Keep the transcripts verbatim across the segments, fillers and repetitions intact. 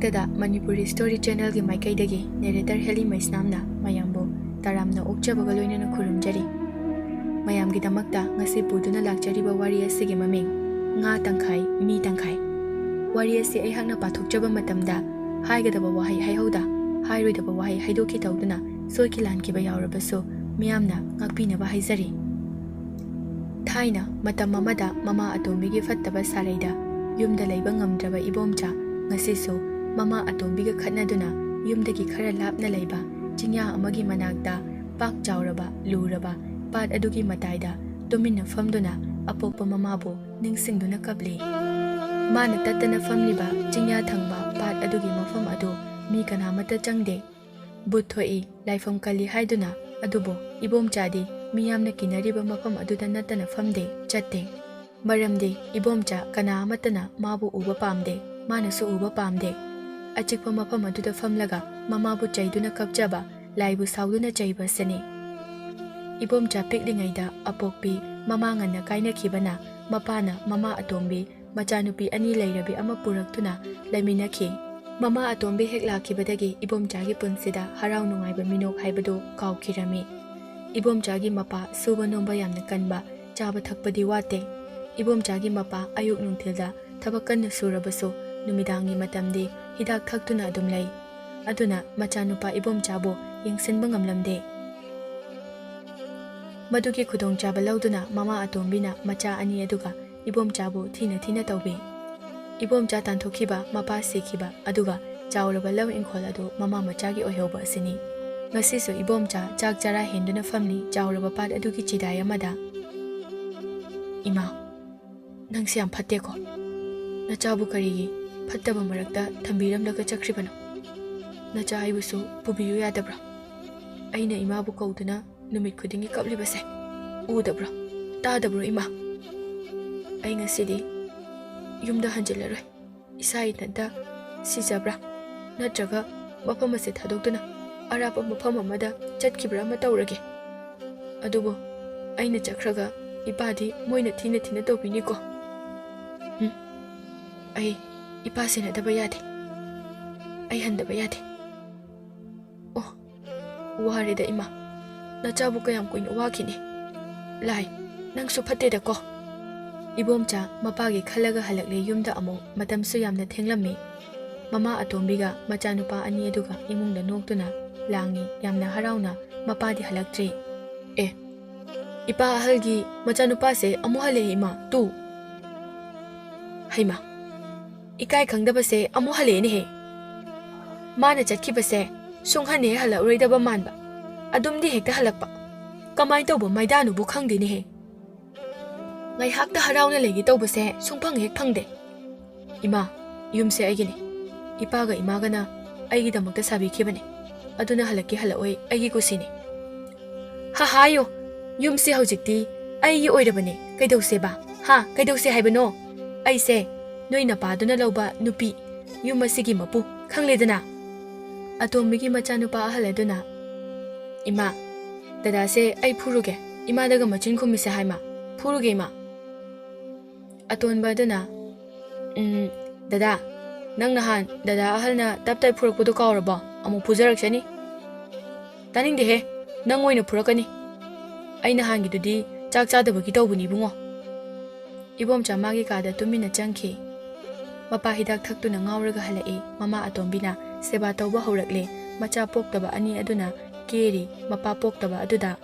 ꯃꯊꯛꯇꯗ Manipuri story ꯆꯦꯅꯦꯜꯒꯤ ꯃꯥꯏꯀꯩꯗꯒꯤ ꯅꯦꯔꯦꯇꯔ heli ꯃꯩꯁꯅꯥꯝꯅ ꯃꯌꯥꯝꯕꯨ ꯇꯔꯥꯝꯅ ꯑꯣꯛꯆꯕꯒ ꯂꯣꯏꯅꯅ ꯈꯨꯔꯨꯝꯖꯔꯤ꯫ ꯃꯌꯥꯝꯒꯤꯗꯃꯛꯇ ꯉꯁꯤ ꯄꯨꯗꯨꯅ ꯂꯥꯛꯆꯔꯤꯕ ꯋꯥꯔꯤ ꯑꯁꯤꯒꯤ ꯃꯃꯤꯡ ꯉꯥ ꯇꯪꯈꯥꯏ, ꯃꯤ ꯇꯪꯈꯥꯏ꯫ ꯋꯥꯔꯤ ꯑꯁꯤ ꯑꯩꯍꯥꯛꯅ ꯄꯥꯊꯣꯛꯆꯕ ꯃꯇꯝꯗ ꯍꯥꯏꯒꯗꯕ ꯋꯥꯍꯩ ꯍꯥꯏꯍꯧꯗ, ꯍꯥꯏꯔꯣꯏꯗꯕ ꯋꯥꯍꯩ ꯍꯥꯏꯗꯣꯛꯈꯤ ꯇꯧꯗꯨꯅ ꯁꯣꯏꯈꯤ ꯂꯥꯟꯈꯤꯕ ꯌꯥꯎꯔꯕꯁꯨ ꯃꯤꯌꯥꯝꯅ ꯉꯥꯛꯄꯤꯅꯕ ꯍꯥꯏꯖꯔꯤ꯫ ꯊꯥꯏꯅ ꯃꯇꯝ ꯑꯃꯗ ꯃꯃꯥ ꯑꯇꯣꯝꯕꯤꯒꯤ ꯐꯠꯇꯕ ꯁꯥꯔꯩꯗ ꯌꯨꯝꯗ ꯂꯩꯕ ꯉꯝꯗ꯭ꯔꯕ ꯏꯕꯣꯝꯆꯥ ꯉꯁꯤꯁꯨ ꯃꯃꯥ ꯑꯇꯣꯝꯕꯤꯒ ꯈꯠꯅꯗꯨꯅ ꯌꯨꯝꯗꯒꯤ ꯈꯔ ꯂꯥꯞꯅ ꯂꯩꯕ ꯆꯤꯡꯌꯥ ꯑꯃꯒꯤ ꯃꯅꯥꯛꯇ ꯄꯥꯛ ꯆꯥꯎꯔꯕ, ꯂꯨꯔꯕ ꯄꯥꯠ ꯑꯗꯨꯒꯤ ꯃꯇꯥꯏꯗ ꯇꯨꯃꯤꯟꯅ ꯐꯝꯗꯨꯅ ꯑꯄꯣꯛꯄ ꯃꯃꯥꯕꯨ ꯅꯤꯡꯁꯤꯡꯗꯨꯅ ꯀꯞꯂꯤ꯫ ꯃꯥꯅ ꯇꯠꯇꯅ ꯐꯝꯂꯤꯕ ꯆꯤꯡꯌꯥ ꯊꯪꯕ ꯄꯥꯠ ꯑꯗꯨꯒꯤ ꯃꯐꯝ ꯑꯗꯨ ꯃꯤ ꯀꯅꯥꯃꯠꯇ ꯆꯪꯗꯦ꯫ ꯚꯨꯠ ꯊꯣꯛꯏ, ꯂꯥꯏꯐꯝ ꯀꯜꯂꯤ ꯍꯥꯏꯗꯨꯅ, ꯑꯗꯨꯕꯨ ꯏꯕꯣꯝꯆꯥꯗꯤ ꯃꯤ ꯌꯥꯝꯅ ꯀꯤꯅꯔꯤꯕ ꯃꯐꯝ ꯑꯗꯨꯗ ꯅꯠꯇꯅ ꯐꯝꯗꯦ, ꯆꯠꯇꯦ꯫ ꯃꯔꯝꯗꯤ ꯏꯕꯣꯝꯆꯥ ꯀꯅꯥ ꯑꯃꯠꯇꯅ ꯃꯥꯕꯨ ꯎꯕ ꯄꯥꯝꯗꯦ, ꯃꯥꯅꯁꯨ ꯎꯕ ꯄꯥꯝꯗꯦ꯫ ꯑꯆꯤꯛꯄ ꯃꯐꯝ ꯑꯗꯨꯗ ꯐꯝꯂꯒ ꯃꯃꯥꯕꯨ ꯆꯩꯗꯨꯅ ꯀꯞꯆꯕ, ꯂꯥꯏꯕꯨ ꯁꯥꯎꯗꯨꯅ ꯆꯩꯕ ꯑꯁꯤꯅꯤ꯫ ꯏꯕꯣꯝꯆꯥ ꯄꯤꯛꯂꯤꯉꯩꯗ ꯑꯄꯣꯛꯄꯤ ꯃꯃꯥ ꯉꯟꯅ ꯀꯥꯏꯅꯈꯤꯕꯅ ꯃꯄꯥꯅ ꯃꯃꯥ ꯑꯇꯣꯝꯕꯤ ꯃꯆꯥꯅꯨꯄꯤ ꯑꯅꯤ ꯂꯩꯔꯕꯤ ꯑꯃ ꯄꯨꯔꯛꯇꯨꯅ ꯂꯩꯃꯤꯟꯅꯈꯤ꯫ ꯃꯃꯥ ꯑꯇꯣꯝꯕꯤ ꯍꯦꯛ ꯂꯥꯛꯈꯤꯕꯗꯒꯤ ꯏꯕꯣꯝꯆꯥꯒꯤ ꯄꯨꯟꯁꯤꯗ ꯍꯔꯥꯎ ꯅꯨꯡꯉꯥꯏꯕ ꯃꯤꯅꯣꯛ ꯍꯥꯏꯕꯗꯨ ꯀꯥꯎꯈꯤꯔꯝꯃꯤ꯫ ꯏꯕꯣꯝꯆꯥꯒꯤ ꯃꯄꯥ ꯁꯨꯕ ꯅꯣꯝꯕ ꯌꯥꯝꯅ ꯀꯟꯕ, ꯆꯥꯕ ꯊꯛꯄꯗꯤ ꯋꯥꯠꯇꯦ꯫ ꯏꯕꯣꯝꯆꯥꯒꯤ ꯃꯄꯥ ꯑꯌꯨꯛ ꯅꯨꯡꯊꯤꯜꯗ ꯊꯕꯛ ꯀꯟꯅ ꯁꯨꯔꯕꯁꯨ ꯅꯨꯃꯤꯗꯥꯡꯒꯤ ꯃꯇꯝꯗꯤ ꯍꯤꯗꯥꯛ ꯊꯛꯇꯨꯅ ꯑꯗꯨꯝ ꯂꯩ꯫ ꯑꯗꯨꯅ ꯃꯆꯥꯅꯨꯄꯥ ꯏꯕꯣꯝꯆꯥꯕꯨ ꯌꯦꯡꯁꯤꯟꯕ ꯉꯝꯂꯝꯗꯦ꯫ ꯃꯗꯨꯒꯤ ꯈꯨꯗꯣꯡꯆꯥꯕ ꯂꯧꯗꯨꯅ ꯃꯃꯥ ꯑꯇꯣꯝꯕꯤꯅ ꯃꯆꯥ ꯑꯅꯤ ꯑꯗꯨꯒ ꯏꯕꯣꯝꯆꯥꯕꯨ ꯊꯤꯅ ꯊꯤꯅ ꯇꯧꯕꯤ꯫ ꯏꯕꯣꯝꯆꯥ ꯇꯥꯟꯊꯣꯛꯈꯤꯕ, ꯃꯄꯥ ꯁꯤꯈꯤꯕ, ꯑꯗꯨꯒ ꯆꯥꯎꯔꯕ ꯂꯧ ꯏꯪꯈꯣꯜ ꯑꯗꯨ ꯃꯃꯥ ꯃꯆꯥꯒꯤ ꯑꯣꯏꯍꯧꯕ ꯑꯁꯤꯅꯤ꯫ ꯉꯁꯤꯁꯨ ꯏꯕꯣꯝꯆꯥ ꯆꯥꯛ ꯆꯔꯥ ꯍꯦꯟꯗꯨꯅ ꯐꯝꯂꯤ ꯆꯥꯎꯔꯕ ꯄꯥꯠ ꯑꯗꯨꯒꯤ ꯆꯤꯗꯥꯏ ꯑꯃꯗ꯫ "ꯏꯃꯥ, ꯅꯪꯁꯦ ꯌꯥꯝ ꯐꯠꯇꯦꯀꯣ꯫ ꯅꯆꯥꯕꯨ ꯀꯔꯤꯒꯤ ꯐꯠꯇꯕ ꯃꯔꯛꯇ ꯊꯝꯕꯤꯔꯝꯂꯒ ꯆꯠꯈ꯭ꯔꯤꯕꯅꯣ? ꯅꯆꯥ ꯑꯩꯕꯨꯁꯨ ꯄꯨꯕꯤꯌꯨ ꯌꯥꯗꯕ꯭ꯔꯥ? ꯑꯩꯅ ꯏꯃꯥꯕꯨ ꯀꯧꯗꯨꯅ ꯅꯨꯃꯤꯠ ꯈꯨꯗꯤꯡꯒꯤ ꯀꯞꯂꯤꯕꯁꯦ ꯎꯗꯕ꯭ꯔꯣ? ꯇꯥꯗꯕ꯭ꯔꯣ ꯏꯃꯥ? ꯑꯩ ꯉꯁꯤꯗꯤ ꯌꯨꯝꯗ ꯍꯟꯖꯤꯜꯂꯔꯣꯏ꯫ ꯏꯁꯥ ꯏꯊꯟꯇ ꯁꯤꯖꯕ꯭ꯔꯥ? ꯅꯠꯇ꯭ꯔꯒ ꯃꯐꯝ ꯑꯁꯦ ꯊꯥꯗꯣꯛꯇꯨꯅ ꯑꯔꯥꯞꯄ ꯃꯐꯝ ꯑꯃꯗ ꯆꯠꯈꯤꯕ꯭ꯔꯥ ꯑꯃ ꯇꯧꯔꯒꯦ꯫ ꯑꯗꯨꯕꯨ ꯑꯩꯅ ꯆꯠꯈ꯭ꯔꯒ ꯏꯄꯥꯗꯤ ꯃꯣꯏꯅ ꯊꯤꯅ ꯊꯤꯅ ꯇꯧꯕꯤꯅꯤꯀꯣ꯫ ꯎꯝ, ꯑꯩ ꯏꯄꯥ ꯁꯦꯟꯅꯗꯕ ꯌꯥꯗꯦ"꯫ ꯑꯩ ꯍꯟꯗꯕ ꯌꯥꯗꯦ꯫ ꯑꯣ, ꯋꯥꯔꯦꯗ ꯏꯃꯥ꯫ ꯅꯆꯥꯕꯨ ꯀꯌꯥꯝ ꯀꯨꯏꯅ ꯋꯥꯈꯤꯅꯤ? ꯂꯥꯏ, ꯅꯪꯁꯨ ꯐꯠꯇꯦꯗꯀꯣ꯫ ꯏꯕꯣꯝꯆꯥ ꯃꯄꯥꯒꯤ ꯈꯜꯂꯒ ꯍꯜꯂꯛꯂꯦ ꯌꯨꯝꯗ ꯑꯃꯨꯛ꯫ ꯃꯇꯝꯁꯨ ꯌꯥꯝꯅ ꯊꯦꯡꯂꯝꯃꯤ꯫ ꯃꯃꯥ ꯑꯇꯣꯝꯕꯤꯒ ꯃꯆꯥꯅꯨꯄꯥ ꯑꯅꯤ ꯑꯗꯨꯒ ꯏꯃꯨꯡꯗ ꯅꯣꯛꯇꯨꯅ ꯂꯥꯡꯉꯤ, ꯌꯥꯝꯅ ꯍꯔꯥꯎꯅ꯫ ꯃꯄꯥꯗꯤ ꯍꯜꯂꯛꯇ꯭ꯔꯤ꯫ ꯑꯦ, ꯏꯄꯥ ꯑꯍꯜꯒꯤ ꯃꯆꯥꯅꯨꯄꯥꯁꯦ ꯑꯃꯨꯛ ꯍꯜꯂꯛꯑꯦ ꯏꯃꯥ, ꯇꯨ꯫ ꯍꯩꯃꯥ, ꯏꯀꯥꯏ ꯈꯪꯗꯕꯁꯦ ꯑꯃꯨꯛ ꯍꯜꯂꯛꯑꯦꯅꯦꯍꯦ꯫ ꯃꯥꯅ ꯆꯠꯈꯤꯕꯁꯦ ꯁꯨꯡꯍꯟ ꯍꯦꯛ ꯍꯜꯂꯛꯑꯔꯣꯏꯗꯕ ꯃꯥꯟꯕ꯫ ꯑꯗꯨꯝꯗꯤ ꯍꯦꯛꯇ ꯍꯜꯂꯛꯄ꯫ ꯀꯃꯥꯏ ꯇꯧꯕ ꯃꯩꯗꯥꯅꯨꯕꯨ ꯈꯪꯗꯦꯅꯦꯍꯦ꯫ ꯉꯥꯏꯍꯥꯛꯇ ꯍꯔꯥꯎꯅ ꯂꯩꯒꯦ ꯇꯧꯕꯁꯦ ꯁꯨꯡꯐꯪ ꯍꯦꯛ ꯐꯪꯗꯦ꯫ ꯏꯃꯥ, ꯌꯨꯝꯁꯦ ꯑꯩꯒꯤꯅꯤ꯫ ꯏꯄꯥꯒ ꯏꯃꯥꯒꯅ ꯑꯩꯒꯤꯗꯃꯛꯇ ꯁꯥꯕꯤꯈꯤꯕꯅꯤ꯫ ꯑꯗꯨꯅ ꯍꯜꯂꯛꯀꯦ ꯍꯜꯂꯛꯑꯣꯏ ꯑꯩꯒꯤ ꯀꯨꯁꯤꯅꯤ꯫ ꯍꯥ, ꯍꯥꯏꯌꯣ, ꯌꯨꯝꯁꯦ ꯍꯧꯖꯤꯛꯇꯤ ꯑꯩꯒꯤ ꯑꯣꯏꯔꯕꯅꯦ꯫ ꯀꯩꯗꯧꯁꯦꯕ? ꯍꯥ, ꯀꯩꯗꯧꯁꯦ ꯍꯥꯏꯕꯅꯣ? ꯑꯩꯁꯦ ꯅꯣꯏ ꯅꯄꯥꯗꯨꯅ ꯂꯧꯕ ꯅꯨꯄꯤ, ꯌꯨꯝ ꯑꯁꯤꯒꯤ ꯃꯄꯨ, ꯈꯪꯂꯦꯗꯅ? ꯑꯇꯣꯝꯕꯤꯒꯤ ꯃꯆꯥꯅꯨꯄꯥ ꯑꯍꯜ ꯑꯗꯨꯅ, ꯏꯃꯥ, ꯗꯗꯥꯁꯦ ꯑꯩ ꯐꯨꯔꯨꯒꯦ꯫ ꯏꯃꯥꯗꯒ ꯃꯆꯤꯟ ꯈꯨꯝꯃꯤꯁꯦ ꯍꯥꯏꯃ꯫ ꯐꯨꯔꯨꯒꯦ, ꯏꯃꯥ꯫ ꯑꯇꯣꯟꯕ ꯑꯗꯨꯅ, "ꯎꯝ, ꯗꯗꯥ, ꯅꯪ ꯅꯍꯥꯟ ꯗꯗꯥ ꯑꯍꯜꯅ ꯇꯞ ꯇꯥꯏ ꯐꯨꯔꯛꯄꯗꯣ ꯀꯥꯎꯔꯕꯣ? ꯑꯃꯨꯛ ꯐꯨꯖꯔꯛꯁꯅꯤ꯫" "ꯇꯥꯅꯤꯡꯗꯦꯍꯦ, ꯅꯪ ꯑꯣꯏꯅ ꯐꯨꯔꯛꯀꯅꯤ꯫ ꯑꯩ ꯅꯍꯥꯟꯒꯤꯗꯨꯗꯤ ꯆꯥꯛ ꯆꯥꯗꯕꯒꯤ ꯇꯧꯕꯅꯤ, ꯏꯕꯨꯡꯉꯣ꯫" ꯏꯕꯣꯝꯆꯥ ꯃꯥꯒꯤ ꯀꯥꯗ ꯇꯨꯃꯤꯟꯅ ꯆꯪꯈꯤ꯫ ꯃꯄꯥ ꯍꯤꯗꯥꯛ ꯊꯛꯇꯨꯅ ꯉꯥꯎꯔꯒ ꯍꯜꯂꯛꯏ꯫ ꯃꯃꯥ ꯑꯇꯣꯝꯕꯤꯅ ꯁꯦꯕꯥ ꯇꯧꯕ ꯍꯧꯔꯛꯂꯦ꯫ ꯃꯆꯥ ꯄꯣꯛꯇꯕ ꯑꯅꯤ ꯑꯗꯨꯅ ꯀꯦꯔꯤ ꯃꯄꯥ ꯄꯣꯛꯇꯕ ꯑꯗꯨꯗ꯫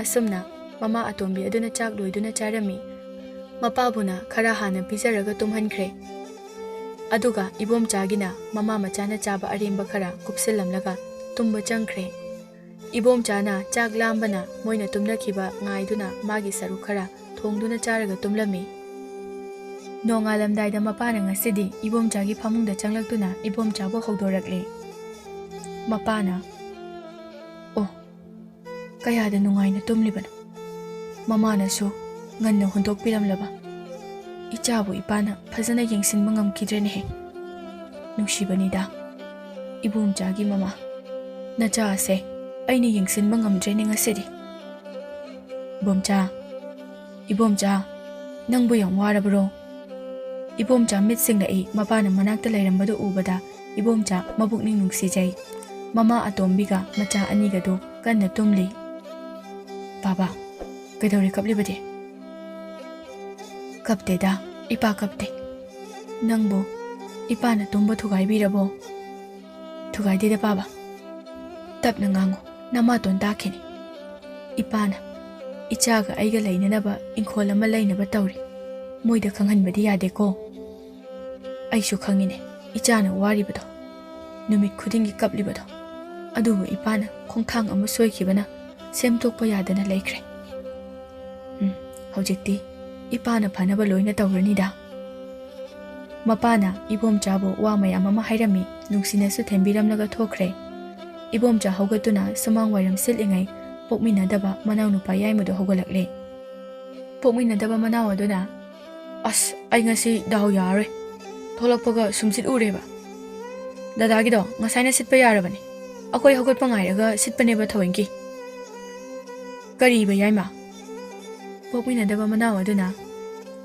ꯑꯁꯨꯝꯅ ꯃꯃꯥ ꯑꯇꯣꯝꯕꯤ ꯑꯗꯨꯅ ꯆꯥꯛ ꯂꯣꯏꯗꯨꯅ ꯆꯥꯔꯝꯃꯤ꯫ ꯃꯄꯥꯕꯨꯅ ꯈꯔ ꯍꯥꯟꯅ ꯄꯤꯖꯔꯒ ꯇꯨꯝꯍꯟꯈ꯭ꯔꯦ꯫ ꯑꯗꯨꯒ ꯏꯕꯣꯝꯆꯥꯒꯤꯅ ꯃꯃꯥ ꯃꯆꯥꯅ ꯆꯥꯕ ꯑꯔꯦꯝꯕ ꯈꯔ ꯀꯨꯞꯁꯤꯜꯂꯝꯂꯒ ꯇꯨꯝꯕ ꯆꯪꯈ꯭ꯔꯦ꯫ ꯏꯕꯣꯝꯆꯥꯅ ꯆꯥꯛ ꯂꯥꯝꯕꯅ ꯃꯣꯏꯅ ꯇꯨꯝꯅꯈꯤꯕ ꯉꯥꯏꯗꯨꯅ ꯃꯥꯒꯤ ꯁꯔꯨꯛ ꯈꯔ ꯊꯣꯡꯗꯨꯅ ꯆꯥꯔꯒ ꯇꯨꯝꯂꯝꯃꯤ꯫ ꯅꯣꯡꯉꯥꯜꯂꯝꯗꯥꯏꯗ ꯃꯄꯥꯅ ꯉꯁꯤꯗꯤ ꯏꯕꯣꯝꯆꯥꯒꯤ ꯐꯃꯨꯡꯗ ꯆꯪꯂꯛꯇꯨꯅ ꯏꯕꯣꯝꯆꯥꯕꯨ ꯍꯧꯗꯣꯔꯛꯂꯦ꯫ ꯃꯄꯥꯅ, "ꯑꯣ, ꯀꯌꯥꯗ ꯅꯨꯡꯉꯥꯏꯅ ꯇꯨꯝꯂꯤꯕꯅꯣ꯫ ꯃꯃꯥꯅꯁꯨ ꯉꯟꯅ ꯍꯨꯟꯗꯣꯛꯄꯤꯔꯝꯂꯕ꯫ ꯏꯆꯥꯕꯨ ꯏꯄꯥꯅ ꯐꯖꯅ ꯌꯦꯡꯁꯤꯟꯕ ꯉꯝꯈꯤꯗ꯭ꯔꯦꯅꯦꯍꯦ꯫ ꯅꯨꯡꯁꯤꯕꯅꯤꯗ, ꯏꯕꯣꯝꯆꯥꯒꯤ ꯃꯃꯥ꯫ ꯅꯆꯥ ꯑꯁꯦ ꯑꯩꯅ ꯌꯦꯡꯁꯤꯟꯕ ꯉꯝꯗ꯭ꯔꯦꯅꯦ ꯉꯁꯤꯗꯤ꯫ ꯏꯕꯣꯝꯆꯥ, ꯏꯕꯣꯝꯆꯥ, ꯅꯪꯕꯨ ꯌꯥꯝ ꯋꯥꯔꯕꯔꯣ?" ꯏꯕꯣꯝꯆꯥ ꯃꯤꯠ ꯁꯤꯡꯂꯛꯏ꯫ ꯃꯄꯥꯅ ꯃꯅꯥꯛꯇ ꯂꯩꯔꯝꯕꯗꯨ ꯎꯕꯗ ꯏꯕꯣꯝꯆꯥ ꯃꯕꯨꯛꯅꯤꯡ ꯅꯨꯡꯁꯤꯖꯩ꯫ ꯃꯃꯥ ꯑꯇꯣꯝꯕꯤꯒ ꯃꯆꯥ ꯑꯅꯤꯒꯗꯨ ꯀꯟꯅ ꯇꯨꯝꯂꯤ꯫ "ꯕꯥꯕꯥ, ꯀꯩꯗꯧꯔꯦ ꯀꯞꯂꯤꯕꯗꯤ?" "ꯀꯞꯇꯦꯗ, ꯏꯄꯥ ꯀꯞꯇꯦ꯫ ꯅꯪꯕꯨ ꯏꯄꯥꯅ ꯇꯨꯝꯕ ꯊꯨꯒꯥꯏꯕꯤꯔꯕꯣ?" "ꯊꯨꯒꯥꯏꯗꯦꯗ ꯕꯥꯕꯥ꯫ ꯇꯞꯅ ꯉꯥꯡꯉꯨ, ꯅꯃꯥꯇꯣꯟ ꯇꯥꯈꯤꯅꯤ꯫ ꯏꯄꯥꯅ ꯏꯆꯥꯒ ꯑꯩꯒ ꯂꯩꯅꯅꯕ ꯏꯪꯈꯣꯜ ꯑꯃ ꯂꯩꯅꯕ ꯇꯧꯔꯤ꯫ ꯃꯣꯏꯗ ꯈꯪꯍꯟꯕꯗꯤ ꯌꯥꯗꯦꯀꯣ꯫ ꯑꯩꯁꯨ ꯈꯪꯉꯤꯅꯦ ꯏꯆꯥꯅ ꯋꯥꯔꯤꯕꯗꯣ, ꯅꯨꯃꯤꯠ ꯈꯨꯗꯤꯡꯒꯤ ꯀꯞꯂꯤꯕꯗꯣ꯫ ꯑꯗꯨꯕꯨ ꯏꯄꯥꯅ ꯈꯣꯡꯊꯥꯡ ꯑꯃ ꯁꯣꯏꯈꯤꯕꯅ ꯁꯦꯝꯗꯣꯛꯄ ꯌꯥꯗꯅ ꯂꯩꯈ꯭ꯔꯦ꯫ ꯎꯝ, ꯍꯧꯖꯤꯛꯇꯤ ꯏꯄꯥꯅ ꯐꯅꯕ ꯂꯣꯏꯅ ꯇꯧꯔꯅꯤꯗ꯫" ꯃꯄꯥꯅ ꯏꯕꯣꯝꯆꯥꯕꯨ ꯋꯥ ꯃꯌꯥꯝ ꯑꯃ ꯍꯥꯏꯔꯝꯃꯤ, ꯅꯨꯡꯁꯤꯅꯁꯨ ꯊꯦꯝꯕꯤꯔꯝꯂꯒ ꯊꯣꯛꯈ꯭ꯔꯦ꯫ ꯏꯕꯣꯝꯆꯥ ꯍꯧꯒꯠꯇꯨꯅ ꯁꯨꯃꯥꯡ ꯋꯥꯏꯔꯝ ꯁꯤꯠꯂꯤꯉꯩ ꯄꯣꯛꯃꯤꯟꯅꯗꯕ ꯃꯅꯥꯎꯅꯨꯄꯥ ꯌꯥꯏꯃꯗꯨ ꯍꯧꯒꯠꯂꯛꯂꯦ꯫ ꯄꯣꯛꯃꯤꯟꯅꯗꯕ ꯃꯅꯥꯎ ꯑꯗꯨꯅ, "ꯑꯁ, ꯑꯩ ꯉꯁꯤ ꯗꯥꯎ ꯌꯥꯔꯔꯣꯏ꯫ ꯊꯣꯛꯂꯛꯄꯒ ꯁꯨꯝꯁꯤꯠ ꯎꯔꯦꯕ꯫ ꯗꯗꯥꯒꯤꯗꯣ ꯉꯁꯥꯏꯅ ꯁꯤꯠꯄ ꯌꯥꯔꯕꯅꯤ꯫ ꯑꯩꯈꯣꯏ ꯍꯧꯒꯠꯄ ꯉꯥꯏꯔꯒ ꯁꯤꯠꯄꯅꯦꯕ ꯊꯑꯣꯏꯀꯤ꯫" "ꯀꯔꯤꯕ ꯌꯥꯏꯃ?" ꯄꯣꯛꯃꯤꯟꯅꯗꯕ ꯃꯅꯥꯎ ꯑꯗꯨꯅ,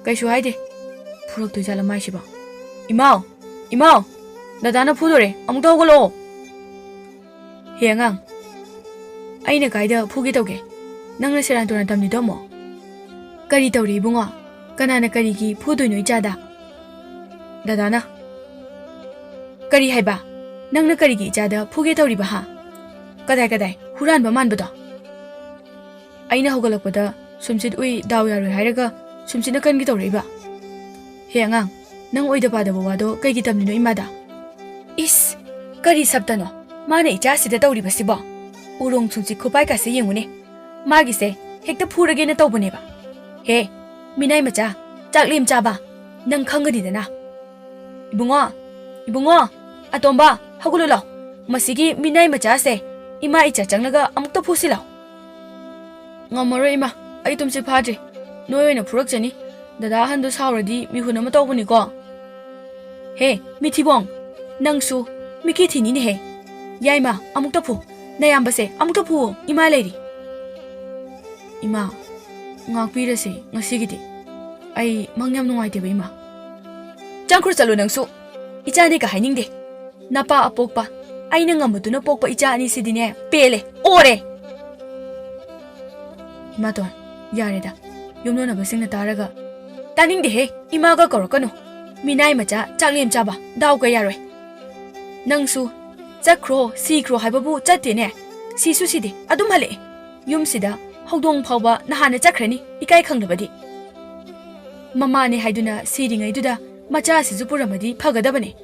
"ꯀꯩꯁꯨ ꯍꯥꯏꯗꯦ꯫ ꯐꯨꯔꯛꯇꯣꯏ ꯖꯥꯠꯂ ꯃꯥꯏꯁꯤꯕꯣ? ꯏꯃꯥꯎ! ꯏꯃꯥꯎ! ꯗꯗꯥꯅ ꯐꯨꯗꯣꯔꯦ, ꯑꯃꯨꯛꯇ ꯍꯧꯒꯠꯂꯛꯑꯣ꯫" "ꯍꯦ ꯑꯉꯥꯡ, ꯑꯩꯅ ꯀꯥꯏꯗ ꯐꯨꯒꯦ ꯇꯧꯒꯦ? ꯅꯪꯅ ꯁꯦꯔꯥꯟ ꯇꯨꯔꯥꯟ ꯇꯝꯂꯤꯗꯣ ꯑꯃꯨꯛ?" "ꯀꯔꯤ ꯇꯧꯔꯦ ꯏꯕꯨꯡꯉꯣ? ꯀꯅꯥꯅ ꯀꯔꯤꯒꯤ ꯐꯨꯗꯣꯏꯅꯣ ꯏꯆꯥꯗ?" "ꯗꯗꯥꯅ꯫" "ꯀꯔꯤ ꯍꯥꯏꯕ? ꯅꯪꯅ ꯀꯔꯤꯒꯤ ꯏꯆꯥꯗ ꯐꯨꯒꯦ ꯇꯧꯔꯤꯕ ꯍꯥ? ꯀꯗꯥꯏ ꯀꯗꯥꯏ ꯍꯨꯔꯥꯟꯕ ꯃꯥꯟꯕꯗꯣ?" "ꯑꯩꯅ ꯍꯧꯒꯠꯂꯛꯄꯗ ꯁꯨꯝꯁꯤꯠ ꯎꯏ, ꯗꯥꯎ ꯌꯥꯔꯣꯏ ꯍꯥꯏꯔꯒ ꯁꯨꯝꯁꯤꯠꯅ ꯀꯟꯒꯦ ꯇꯧꯔꯛꯏꯕ?" "ꯍꯦ ꯑꯉꯥꯡ, ꯅꯪ ꯑꯣꯏꯗ ꯄꯥꯗꯕ ꯋꯥꯗꯣ ꯀꯩꯒꯤ ꯇꯝꯂꯤꯅꯣ ꯏꯃꯥꯗ?" "ꯏꯁ, ꯀꯔꯤ ꯁꯞꯇꯅꯣ ꯃꯥꯅ ꯏꯆꯥꯁꯤꯗ ꯇꯧꯔꯤꯕꯁꯤꯕꯣ? ꯎꯔꯣꯡ ꯁꯨꯝꯁꯤꯠ ꯈꯨꯄꯥꯏꯀꯥꯁꯦ ꯌꯦꯡꯉꯨꯅꯦ꯫ ꯃꯥꯒꯤꯁꯦ ꯍꯦꯛꯇ ꯐꯨꯔꯒꯦꯅ ꯇꯧꯕꯅꯦꯕ꯫ ꯍꯦ, ꯃꯤꯅꯥꯏ ꯃꯆꯥ, ꯆꯥꯛꯂꯦꯝ ꯆꯥꯕ, ꯅꯪ ꯈꯪꯒꯅꯤꯗꯅ꯫" "ꯏꯕꯨꯡꯉꯣ, ꯏꯕꯨꯡꯉꯣ, ꯑꯇꯣꯝꯕ, ꯍꯧꯒꯠꯂꯨ ꯂꯥꯎ꯫ ꯃꯁꯤꯒꯤ ꯃꯤꯅꯥꯏ ꯃꯆꯥꯁꯦ ꯏꯃꯥ ꯏꯆꯥ ꯆꯪꯂꯒ ꯑꯃꯨꯛꯇ ꯐꯨꯁꯤ ꯂꯥꯎ꯫" "ꯉꯝꯃꯔꯣꯏ ꯏꯃꯥ, ꯑꯩ ꯇꯨꯝꯁꯤꯠ ꯐꯥꯗ꯭ꯔꯤ꯫ ꯅꯣꯏ ꯑꯣꯏꯅ ꯐꯨꯔꯛꯆꯅꯤ꯫ ꯗꯗꯥ ꯑꯍꯟꯗꯣ ꯁꯥꯎꯔꯗꯤ ꯃꯤꯍꯨꯟ ꯑꯃ ꯇꯧꯕꯅꯤꯀꯣ꯫" "ꯍꯦ, ꯃꯤꯊꯤꯕꯣꯡ, ꯅꯪꯁꯨ ꯃꯤꯀꯤ ꯊꯤꯅꯤꯅꯦꯍꯦ꯫ ꯌꯥꯏꯃ, ꯑꯃꯨꯛꯇ ꯐꯨ꯫ ꯅꯌꯥꯝꯕꯁꯦ ꯑꯃꯨꯛꯇ ꯐꯨꯑꯣ, ꯏꯃꯥ ꯂꯩꯔꯤ꯫" "ꯏꯃꯥ, ꯉꯥꯛꯄꯤꯔꯁꯦ ꯉꯁꯤꯒꯤꯗꯤ꯫ ꯑꯩ ꯃꯪ ꯌꯥꯝ ꯅꯨꯡꯉꯥꯏꯇꯦꯕ ꯏꯃꯥ꯫" "ꯆꯪꯈ꯭ꯔꯣ ꯆꯠꯂꯣ ꯅꯪꯁꯨ꯫ ꯏꯆꯥꯅꯦꯒ ꯍꯥꯏꯅꯤꯡꯗꯦ꯫ ꯅꯄꯥ ꯑꯄꯣꯛꯄ, ꯑꯩꯅ ꯉꯝꯕꯗꯨꯅ ꯄꯣꯛꯄ ꯏꯆꯥ ꯑꯅꯤꯁꯤꯗꯤꯅꯦ, ꯄꯦꯜꯂꯦ, ꯑꯣꯔꯦ꯫ ꯏꯃꯥꯇꯣꯟ, ꯌꯥꯔꯦꯗ, ꯌꯨꯝꯂꯣꯟꯅꯕꯁꯤꯡꯅ ꯇꯥꯔꯒ꯫ ꯇꯥꯅꯤꯡꯗꯦꯍꯦ, ꯏꯃꯥꯒ ꯀꯧꯔꯛꯀꯅꯨ꯫ ꯃꯤꯅꯥꯏ ꯃꯆꯥ ꯆꯥꯛꯂꯦꯝ ꯆꯥꯕ, ꯗꯥꯎꯒ ꯌꯥꯔꯣꯏ꯫ ꯅꯪꯁꯨ ꯆꯠꯈ꯭ꯔꯣ, ꯁꯤꯈ꯭ꯔꯣ ꯍꯥꯏꯕꯕꯨ ꯆꯠꯇꯦꯅꯦ꯫ ꯁꯤꯁꯨ ꯁꯤꯗꯦ, ꯑꯗꯨꯝ ꯍꯜꯂꯛꯑꯦ꯫ ꯌꯨꯝꯁꯤꯗ ꯍꯧꯗꯣꯡ ꯐꯥꯎꯕ ꯅꯍꯥꯟꯅ ꯆꯠꯈ꯭ꯔꯅꯤ, ꯏꯀꯥꯏ ꯈꯪꯗꯕꯗꯤ꯫ ꯃꯃꯥꯅꯦ ꯍꯥꯏꯗꯨꯅ ꯁꯤꯔꯤꯉꯩꯗꯨꯗ ꯃꯆꯥꯁꯤꯁꯨ ꯄꯨꯔꯝꯃꯗꯤ ꯐꯒꯗꯕꯅꯦ꯫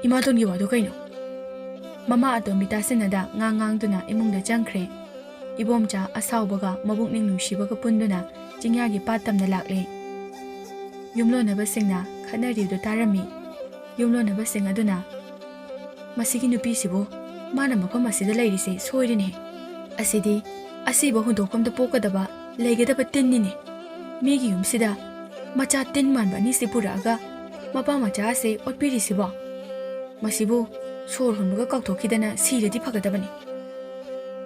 ꯏꯃꯥꯇꯣꯟꯒꯤ ꯋꯥꯗꯣ ꯀꯩꯅꯣ? ꯃꯃꯥ ꯑꯇꯣꯝꯕꯤ ꯇꯥꯁꯤꯟꯅꯗ ꯉꯥꯡ ꯉꯥꯡꯗꯨꯅ ꯏꯃꯨꯡꯗ ꯆꯪꯈ꯭ꯔꯦ꯫ ꯏꯕꯣꯝꯆꯥ ꯑꯁꯥꯎꯕꯒ ꯃꯕꯨꯛꯅꯤꯡ ꯅꯨꯡꯁꯤꯕꯒ ꯄꯨꯟꯗꯨꯅ ꯆꯤꯡꯌꯥꯒꯤ ꯄꯥꯠ ꯇꯝꯅ ꯂꯥꯛꯂꯦ꯫ ꯌꯨꯝꯂꯣꯟꯅꯕꯁꯤꯡꯅ ꯈꯠꯅꯔꯤꯕꯗꯨ ꯇꯥꯔꯝꯃꯤ꯫ ꯌꯨꯝꯂꯣꯟꯅꯕꯁꯤꯡ ꯑꯗꯨꯅ, "ꯃꯁꯤꯒꯤ ꯅꯨꯄꯤꯁꯤꯕꯨ, ꯃꯥꯅ ꯃꯐꯝ ꯑꯁꯤꯗ ꯂꯩꯔꯤꯁꯦ ꯁꯣꯏꯔꯦꯅꯦ꯫ ꯑꯁꯤꯗꯤ ꯑꯁꯤꯕ ꯍꯨꯟꯗꯣꯛꯐꯝꯗ ꯄꯣꯛꯀꯗꯕ, ꯂꯩꯒꯗꯕ ꯇꯤꯟꯅꯤꯅꯦ꯫ ꯃꯤꯒꯤ ꯌꯨꯝꯁꯤꯗ ꯃꯆꯥ ꯇꯤꯟ ꯃꯥꯟꯕ ꯑꯅꯤꯁꯤ ꯄꯨꯔꯛꯑꯒ ꯃꯄꯥ ꯃꯆꯥ ꯑꯁꯦ ꯑꯣꯠꯄꯤꯔꯤꯁꯤꯕꯣ? ꯃꯁꯤꯕꯨ ꯁꯣꯔ ꯍꯣꯟꯕꯒ ꯀꯥꯎꯊꯣꯛꯈꯤꯗꯅ ꯁꯤꯔꯗꯤ ꯐꯒꯗꯕꯅꯤ꯫"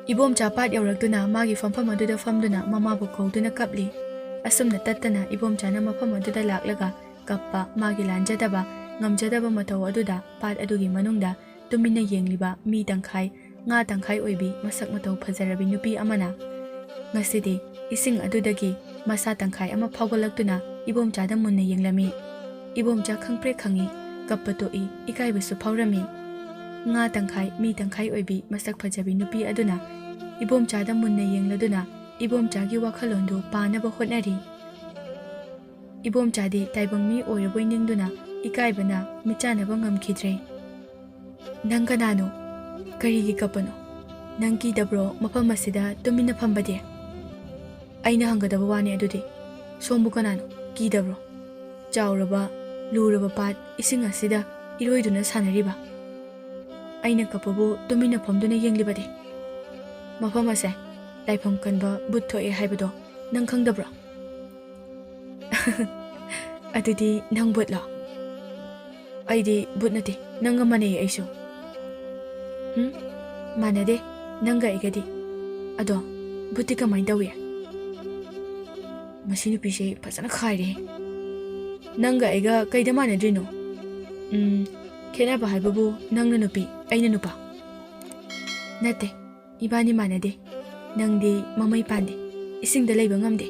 ꯏꯕꯣꯝꯆꯥ ꯄꯥꯠ ꯌꯧꯔꯛꯇꯨꯅ ꯃꯥꯒꯤ ꯐꯝꯐꯝ ꯑꯗꯨꯗ ꯐꯝꯗꯨꯅ ꯃꯃꯥꯕꯨ ꯀꯧꯗꯨꯅ ꯀꯞꯂꯤ꯫ ꯑꯁꯨꯝꯅ ꯇꯠꯇꯅ ꯏꯕꯣꯝꯆꯥꯅ ꯃꯐꯝ ꯑꯗꯨꯗ ꯂꯥꯛꯂꯒ ꯀꯞꯄ, ꯃꯥꯒꯤ ꯂꯥꯟꯖꯗꯕ, ꯉꯝꯖꯗꯕ ꯃꯇꯧ ꯑꯗꯨꯗ ꯄꯥꯠ ꯑꯗꯨꯒꯤ ꯃꯅꯨꯡꯗ ꯇꯨꯃꯤꯟꯅ ꯌꯦꯡꯂꯤꯕ ꯃꯤ ꯇꯪꯈꯥꯏ, ꯉꯥ ꯇꯪꯈꯥꯏ ꯑꯣꯏꯕꯤ ꯃꯁꯛ ꯃꯇꯧ ꯐꯖꯔꯕꯤ ꯅꯨꯄꯤ ꯑꯃꯅ ꯉꯁꯤꯗꯤ ꯏꯁꯤꯡ ꯑꯗꯨꯗꯒꯤ ꯃꯁꯥ ꯇꯪꯈꯥꯏ ꯑꯃ ꯐꯥꯎꯒꯠꯂꯛꯇꯨꯅ ꯏꯕꯣꯝꯆꯥꯗ ꯃꯨꯟꯅ ꯌꯦꯡꯂꯝꯃꯤ꯫ ꯏꯕꯣꯝꯆꯥ ꯈꯪꯄ꯭ꯔꯦꯛ ꯈꯪꯏ, ꯀꯞꯄ ꯇꯣꯛꯏ, ꯏꯀꯥꯏꯕꯁꯨ ꯐꯥꯎꯔꯝꯃꯤ꯫ ꯉꯥ ꯇꯪꯈꯥꯏ, ꯃꯤ ꯇꯪꯈꯥꯏ ꯑꯣꯏꯕꯤ ꯃꯁꯛ ꯐꯖꯕꯤ ꯅꯨꯄꯤ ꯑꯗꯨꯅ ꯏꯕꯣꯝꯆꯥꯗ ꯃꯨꯟꯅ ꯌꯦꯡꯂꯗꯨꯅ ꯏꯕꯣꯝꯆꯥꯒꯤ ꯋꯥꯈꯜꯂꯣꯟꯗꯨ ꯄꯥꯅꯕ ꯍꯣꯠꯅꯔꯤ꯫ ꯏꯕꯣꯝꯆꯥꯗꯤ ꯇꯥꯏꯕꯪ ꯃꯤ ꯑꯣꯏꯔꯕꯣꯏ ꯅꯤꯡꯗꯨꯅ ꯏꯀꯥꯏꯕꯅ ꯃꯤꯠꯆꯥꯅꯕ ꯉꯝꯈꯤꯗ꯭ꯔꯦ꯫ "ꯅꯪ ꯀꯅꯥꯅꯣ? ꯀꯔꯤꯒꯤ ꯀꯞꯄꯅꯣ? ꯅꯪ ꯀꯤꯗꯕ꯭ꯔꯣ ꯃꯐꯝ ꯑꯁꯤꯗ ꯇꯨꯃꯤꯟꯅ ꯐꯝꯕꯗꯤ?" "ꯑꯩꯅ ꯍꯪꯒꯗꯕ ꯋꯥꯅꯤ ꯑꯗꯨꯗꯤ꯫ ꯁꯣꯝꯕꯨ ꯀꯅꯥꯅꯣ? ꯀꯤꯗꯕ꯭ꯔꯣ? ꯆꯥꯎꯔꯕ, ꯂꯨꯔꯕ ꯄꯥꯠ ꯏꯁꯤꯡ ꯑꯁꯤꯗ ꯏꯔꯣꯏꯗꯨꯅ ꯁꯥꯟꯅꯔꯤꯕ? ꯑꯩꯅ ꯀꯞꯄꯕꯨ ꯇꯨꯃꯤꯟꯅ ꯐꯝꯗꯨꯅ ꯌꯦꯡꯂꯤꯕꯗꯤ? ꯃꯐꯝ ꯑꯁꯦ ꯂꯥꯏꯐꯝ ꯀꯟꯕ ꯚꯨꯠ ꯊꯣꯛꯑꯦ ꯍꯥꯏꯕꯗꯣ ꯅꯪ ꯈꯪꯗꯕ꯭ꯔꯣ?" "ꯑꯗꯨꯗꯤ ꯅꯪ ꯚꯨꯠꯂꯣ?" "ꯑꯩꯗꯤ ꯚꯨꯠ ꯅꯠꯇꯦ, ꯅꯪꯒ ꯃꯥꯟꯅꯩ ꯑꯩꯁꯨ꯫" "ꯎꯝ, ꯃꯥꯟꯅꯗꯦ ꯅꯪꯒ ꯑꯩꯒꯗꯤ꯫ ꯑꯗꯣ ꯚꯨꯠꯇꯤ ꯀꯃꯥꯏꯅ ꯇꯧꯏ?" "ꯃꯁꯤ ꯅꯨꯄꯤꯁꯦ ꯐꯖꯅ ꯈꯥꯏꯔꯦ꯫ ꯅꯪꯒ ꯑꯩꯒ ꯀꯩꯗ ꯃꯥꯟꯅꯗ꯭ꯔꯤꯅꯣ?" "ꯎꯝ, ꯈꯦꯠꯅꯕ ꯍꯥꯏꯕꯕꯨ ꯅꯪꯅ ꯅꯨꯄꯤ, ꯑꯩꯅ ꯅꯨꯄꯥ꯫ ꯅꯠꯇꯦ, ꯏꯕꯥꯅꯤ ꯃꯥꯟꯅꯗꯦ꯫ ꯅꯪꯗꯤ ꯃꯃꯩ ꯄꯥꯟꯗꯦ, ꯏꯁꯤꯡꯗ ꯂꯩꯕ ꯉꯝꯗꯦ꯫